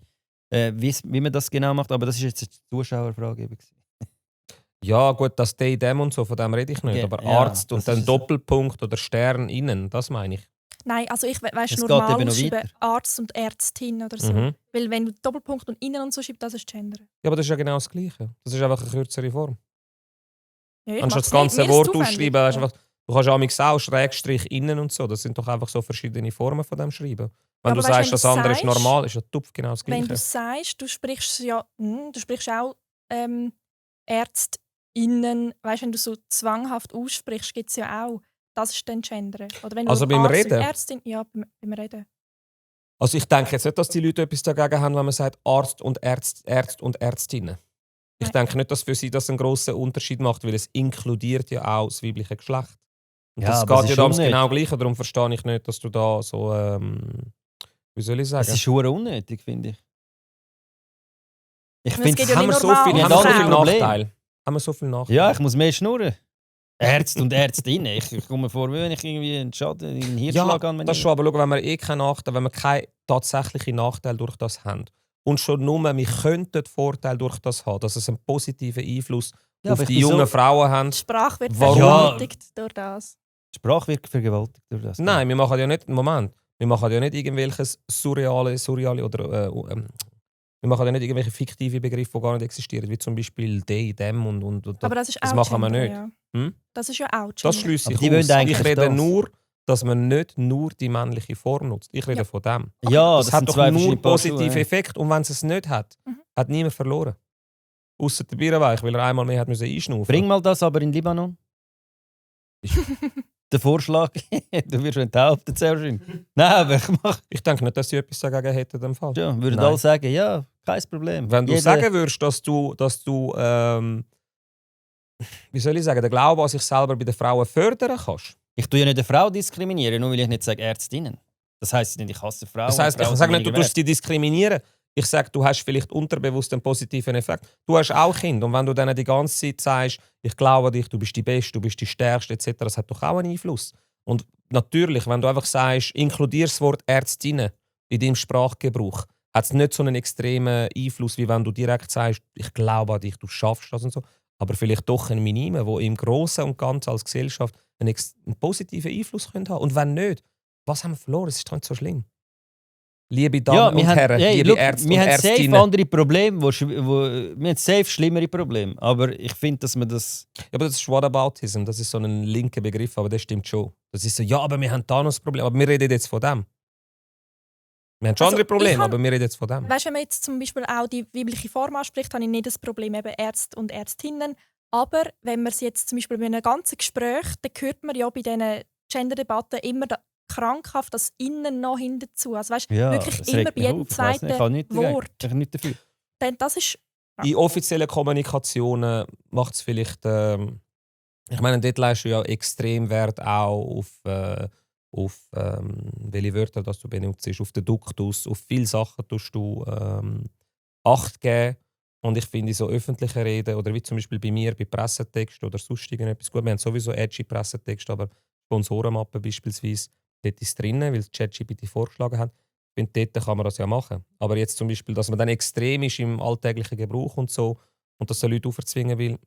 wie man das genau macht, aber das ist jetzt eine Zuschauerfrage. Eben gewesen. Ja, gut, das D, dem und so, von dem rede ich nicht. Ja, aber ja, Arzt das und dann ist es. Doppelpunkt oder Stern innen, das meine ich. Nein, also ich weiss Es geht normal eben noch schreiben weiter. Arzt und Ärztin oder so. Mhm. Weil wenn du Doppelpunkt und innen und so schreibst, das ist Gender. Ja, aber das ist ja genau das Gleiche. Das ist einfach eine kürzere Form. Ja, ich Anstatt mach's das ganze nicht. Mir ist Wort es aufwendig. ausschreiben, hast du Ja. einfach, du kannst amigs auch Schrägstrich innen und so. Das sind doch einfach so verschiedene Formen von dem Schreiben. Wenn aber du weißt, sagst, wenn das du andere ist sagst- normal, ist ja tupf genau das Wenn Gleiche. du sagst, du sprichst ja, du sprichst auch ÄrztInnen, weißt, wenn du so zwanghaft aussprichst, gibt es ja auch. Das ist dann Gender. Oder wenn du Also beim Arzt und Reden? Ärztin, ja, beim Reden. Also ich denke jetzt nicht, dass die Leute etwas dagegen haben, wenn man sagt Arzt und Ärzte und Ärztinnen. Ich Nein. denke nicht, dass für sie das einen grossen Unterschied macht, weil es inkludiert ja auch das weibliche Geschlecht. Und Ja, das aber es geht ja ist damals unnötig. genau gleich. Darum verstehe ich nicht, dass du da so, wie soll ich sagen? Das ist schon unnötig, finde ich. Ich Aber es finde geht ja haben wir nicht so normal viel, um haben wir so Frauen. viel Problem. Nachteile? Haben wir so viel Nachteile? Ja, ich muss mehr schnurren. Ärzte und Ärztinnen. Ich komme mir vor, wie wenn ich irgendwie einen Schaden, einen Hirnschlag an das schon, aber schau, wenn wir keinen Nachteil, wenn wir keinen tatsächlichen Nachteil durch das haben und schon nur, wir könnten den Vorteil durch das haben, dass es einen positiven Einfluss Ja, auf aber ich die bin jungen so- Frauen haben. Die Sprache wird Warum? vergewaltigt durch das. Sprache wird vergewaltigt durch das. Nein, wir machen ja nicht, Moment, wir machen ja nicht irgendwelches surreale oder wir machen ja nicht irgendwelche fiktive Begriffe, die gar nicht existieren, wie zum Beispiel they, them und Aber das ist das auch machen wir Gender, nicht. Ja. Hm? Das ist ja auch Gender. das schließe Aber ich die wollen aus. eigentlich Ich rede das. nur, dass man nicht nur die männliche Form nutzt. Ich rede Ja. von dem. Ja, Das das hat sind doch zwei nur verschiedene Paar positive Schuhe, ja. Effekte. Und wenn es es nicht hat, Mhm. hat niemand verloren. Außer der Bierenweich, weil er einmal mehr hat müssen einschnaufen. Bring mal das aber in Libanon. Der Vorschlag, du wirst enthauptet, sehr schön. Nein, aber ich mache. Ich denke nicht, dass sie etwas dagegen hätten. In dem Fall. Ja, würden Nein. alle sagen, ja, kein Problem. Wenn du Jeder- sagen würdest, dass du wie soll ich sagen, den Glauben an sich selber bei den Frauen fördern kannst. Ich tue ja nicht eine Frau diskriminieren, nur weil ich nicht sage Ärztinnen. Das heisst nicht, ich hasse Frauen. Das heisst, ich Frauen sage sind nicht, du weniger tust sie diskriminieren. Ich sage, du hast vielleicht unterbewusst einen positiven Effekt. Du hast auch Kinder. Und wenn du denen die ganze Zeit sagst, ich glaube an dich, du bist die Beste, du bist die Stärkste etc., das hat doch auch einen Einfluss. Und natürlich, wenn du einfach sagst, inkludier das Wort Ärztinnen in deinem Sprachgebrauch, hat es nicht so einen extremen Einfluss, wie wenn du direkt sagst, ich glaube an dich, du schaffst das und so. aber vielleicht doch ein Minimum, wo im Großen und Ganzen als Gesellschaft einen positiven Einfluss haben können. Und wenn nicht, was haben wir verloren? Es ist doch nicht so schlimm. Liebe Damen und Herren, liebe Ärzte und Ärztinnen. Wir haben safe andere Probleme, wir haben safe schlimmere Probleme. Aber ich finde, dass man das... Ja, aber das ist Whataboutism, das ist so ein linker Begriff, aber das stimmt schon. Das ist so, ja, aber wir haben da noch das Problem, aber wir reden jetzt von dem. Wir haben schon andere Probleme, aber wir reden jetzt von dem. Weißt du, wenn man jetzt zum Beispiel auch die weibliche Form anspricht, habe ich nicht das Problem, eben Ärzte und Ärztinnen. Aber wenn man es jetzt zum Beispiel bei einem ganzen Gespräch, dann hört man ja bei diesen Gender-Debatten immer krankhaft das Innen noch hinterzu. Also weißt, wirklich immer bei jedem zweiten Wort. Nicht dafür. Denn das ist... In offiziellen Kommunikationen macht es vielleicht... ich meine, dort leistest du ja extrem Wert auch auf welche Wörter das du benutzt, auf den Duktus, auf viele Sachen tust du Acht geben. Und ich finde, so öffentliche Reden, oder wie zum Beispiel bei mir, bei Pressetexten oder sonst irgendetwas, gut, wir haben sowieso edgy Pressetexte, aber Sponsorenmappen beispielsweise, dort ist es drin, weil ChatGPT vorgeschlagen hat. Ich finde, dort kann man das ja machen. Aber jetzt zum Beispiel, dass man dann extrem ist im alltäglichen Gebrauch und so, und das so Leute aufzwingen will,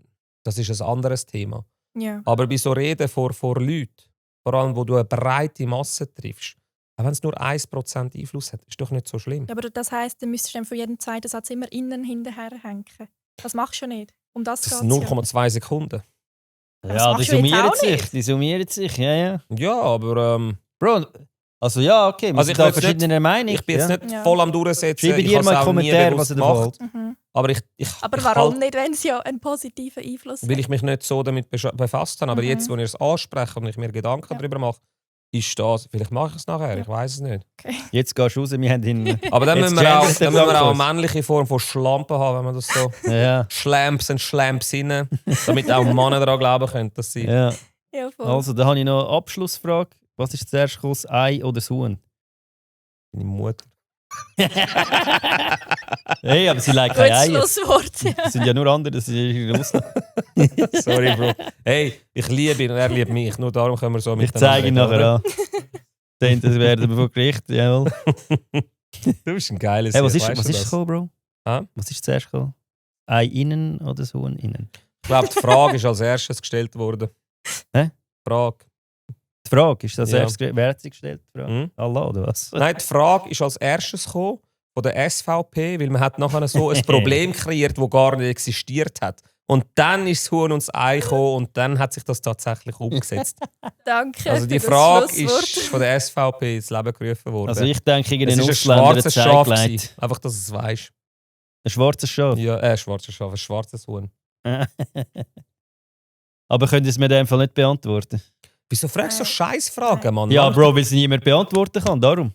das ist ein anderes Thema. Ja. Aber bei so Reden vor Leuten, vor allem, wo du eine breite Masse triffst, auch wenn es nur 1% Einfluss hat, ist doch nicht so schlimm. Ja, aber das heisst, dann müsstest du von jedem zweiten Satz immer innen hinterherhängen. Das machst du ja nicht. Um das Das geht sind es 0,2 Sekunden. Ja, die summieren sich, ja. Ja, aber... Bro, also ja, okay, wir sind da verschiedener Meinung. Ich bin jetzt nicht voll am Durchsetzen. Schreibe dir mal einen Kommentar, was ihr davon haltet. Aber aber warum nicht, wenn es ja einen positiven Einfluss hat? Weil ich mich nicht so damit befasst habe. Aber jetzt, wo ich es anspreche und ich mir Gedanken darüber mache, ist das... Vielleicht mache ich es nachher, ich weiß es nicht. Okay. Jetzt gehst du raus, wir haben ihn... Aber dann müssen wir auch eine männliche Form von Schlampen haben, wenn man das so... Schlamps und Schlamps-Innen, damit auch Männer daran glauben können, dass sie... Ja. Ja, voll. Also, da habe ich noch eine Abschlussfrage. Was ist zuerst gekommen, das Ei oder das Huhn? Meine Mutter. Hey, aber sie legt kein Ei. Schlusswort, ja. Das sind ja nur andere, das ist in Russland. Sorry, Bro. Hey, ich liebe ihn und er liebt mich. Nur darum können wir so Ich zeige ihn nachher an. Dann werden wir vor Gericht, jawohl. Du bist ein geiles Hey, was ist gekommen, Bro? Ha? Was ist zuerst gekommen? Ei innen oder das Huhn innen? Ich glaube, die Frage ist als erstes gestellt worden. Hä? Frage. Die Frage, ist das wer hat sie gestellt? Allah oder was? Nein, die Frage ist als erstes gekommen von der SVP, weil man hat nachher so ein Problem kreiert, das gar nicht existiert hat. Und dann ist das Huhn und das Ei gekommen und dann hat sich das tatsächlich umgesetzt. Danke. Also die Frage ist von der SVP ins Leben gerufen worden. Also ich denke, irgendein es war Ausländer ein schwarzes Schaf gewesen. Einfach, dass du es weißt. Ein schwarzes Schaf? Ja, ein schwarzes Schaf, ein schwarzes Huhn. Aber könnt ihr es mir in dem Fall nicht beantworten? Wieso fragst du so Scheißfragen, Mann? Ja, Bro, weil sie niemand beantworten kann, darum.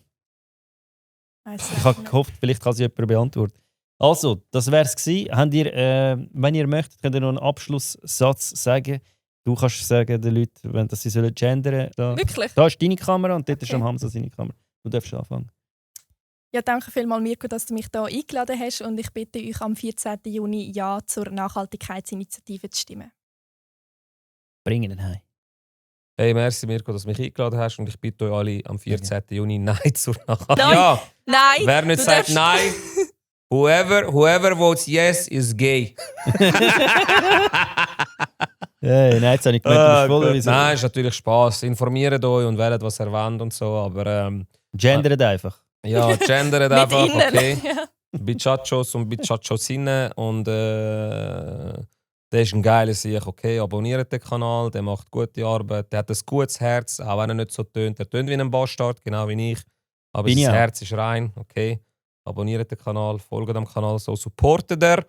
Also, Ich habe gehofft, vielleicht kann sie jemand beantworten. Also, das wäre es gewesen. Habt ihr, wenn ihr möchtet, könnt ihr noch einen Abschlusssatz sagen. Du kannst sagen den Leuten, dass sie gendern sollen. Wirklich? Da ist deine Kamera und dort ist am Hamza seine Kamera. Du darfst anfangen. Ja, danke vielmals, Mirko, dass du mich hier eingeladen hast und ich bitte euch am 14. Juni Ja zur Nachhaltigkeitsinitiative zu stimmen. Bringen ihn heim. Hey, merci Mirko, dass du mich eingeladen hast und ich bitte euch alle am 14. Juni Nein zur Nachhaltigkeit. Nein. Ja! Nein! Wer nicht sagt Nein, whoever votes Yes is gay. Hey, nein, jetzt habe ich gemeint, du bist voll. Nein, ist natürlich Spass. Informiert euch und wählt, was ihr wollt und so, aber... Gendert einfach. Ja, gendert einfach, Mit innen. okay. Ja. Bichachos und Bichachosinnen und der ist ein geiler Sieg, okay. Abonniert den Kanal, der macht gute Arbeit, der hat ein gutes Herz, auch wenn er nicht so tönt. Er tönt wie ein Bastard, genau wie ich. Aber Bin sein ich Herz ist rein, okay. Abonniert den Kanal, folgt dem Kanal, so supportet er.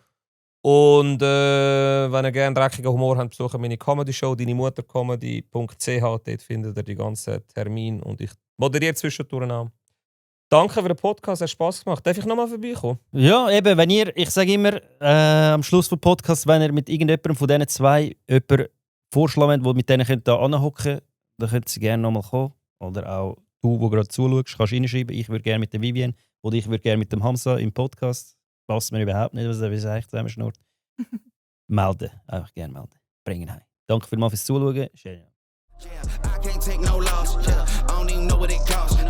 Und wenn ihr gerne dreckigen Humor habt, besucht meine Comedy-Show, deinemuttercomedy.ch. Dort findet ihr die ganzen Termine und ich moderiere zwischendurch an. Danke für den Podcast, hat Spass gemacht. Darf ich nochmal vorbeikommen? Ja, eben, wenn ihr, ich sage immer am Schluss des Podcasts, wenn ihr mit irgendjemandem von diesen zwei jemanden vorschlagen wollt, wo mit denen könnt ihr anhocken könnt, dann könnt ihr gerne nochmal kommen. Oder auch du, der gerade zuschaust, kannst reinschreiben, ich würde gerne mit der Vivienne oder ich würde gerne mit dem Hamza im Podcast. Passt mir überhaupt nicht, was er eigentlich zusammenschnurrt. Melden, einfach gerne melden. Bringen heim. Danke vielmals fürs Zuschauen. Schön. I can't take no loss. I don't even know what it costs.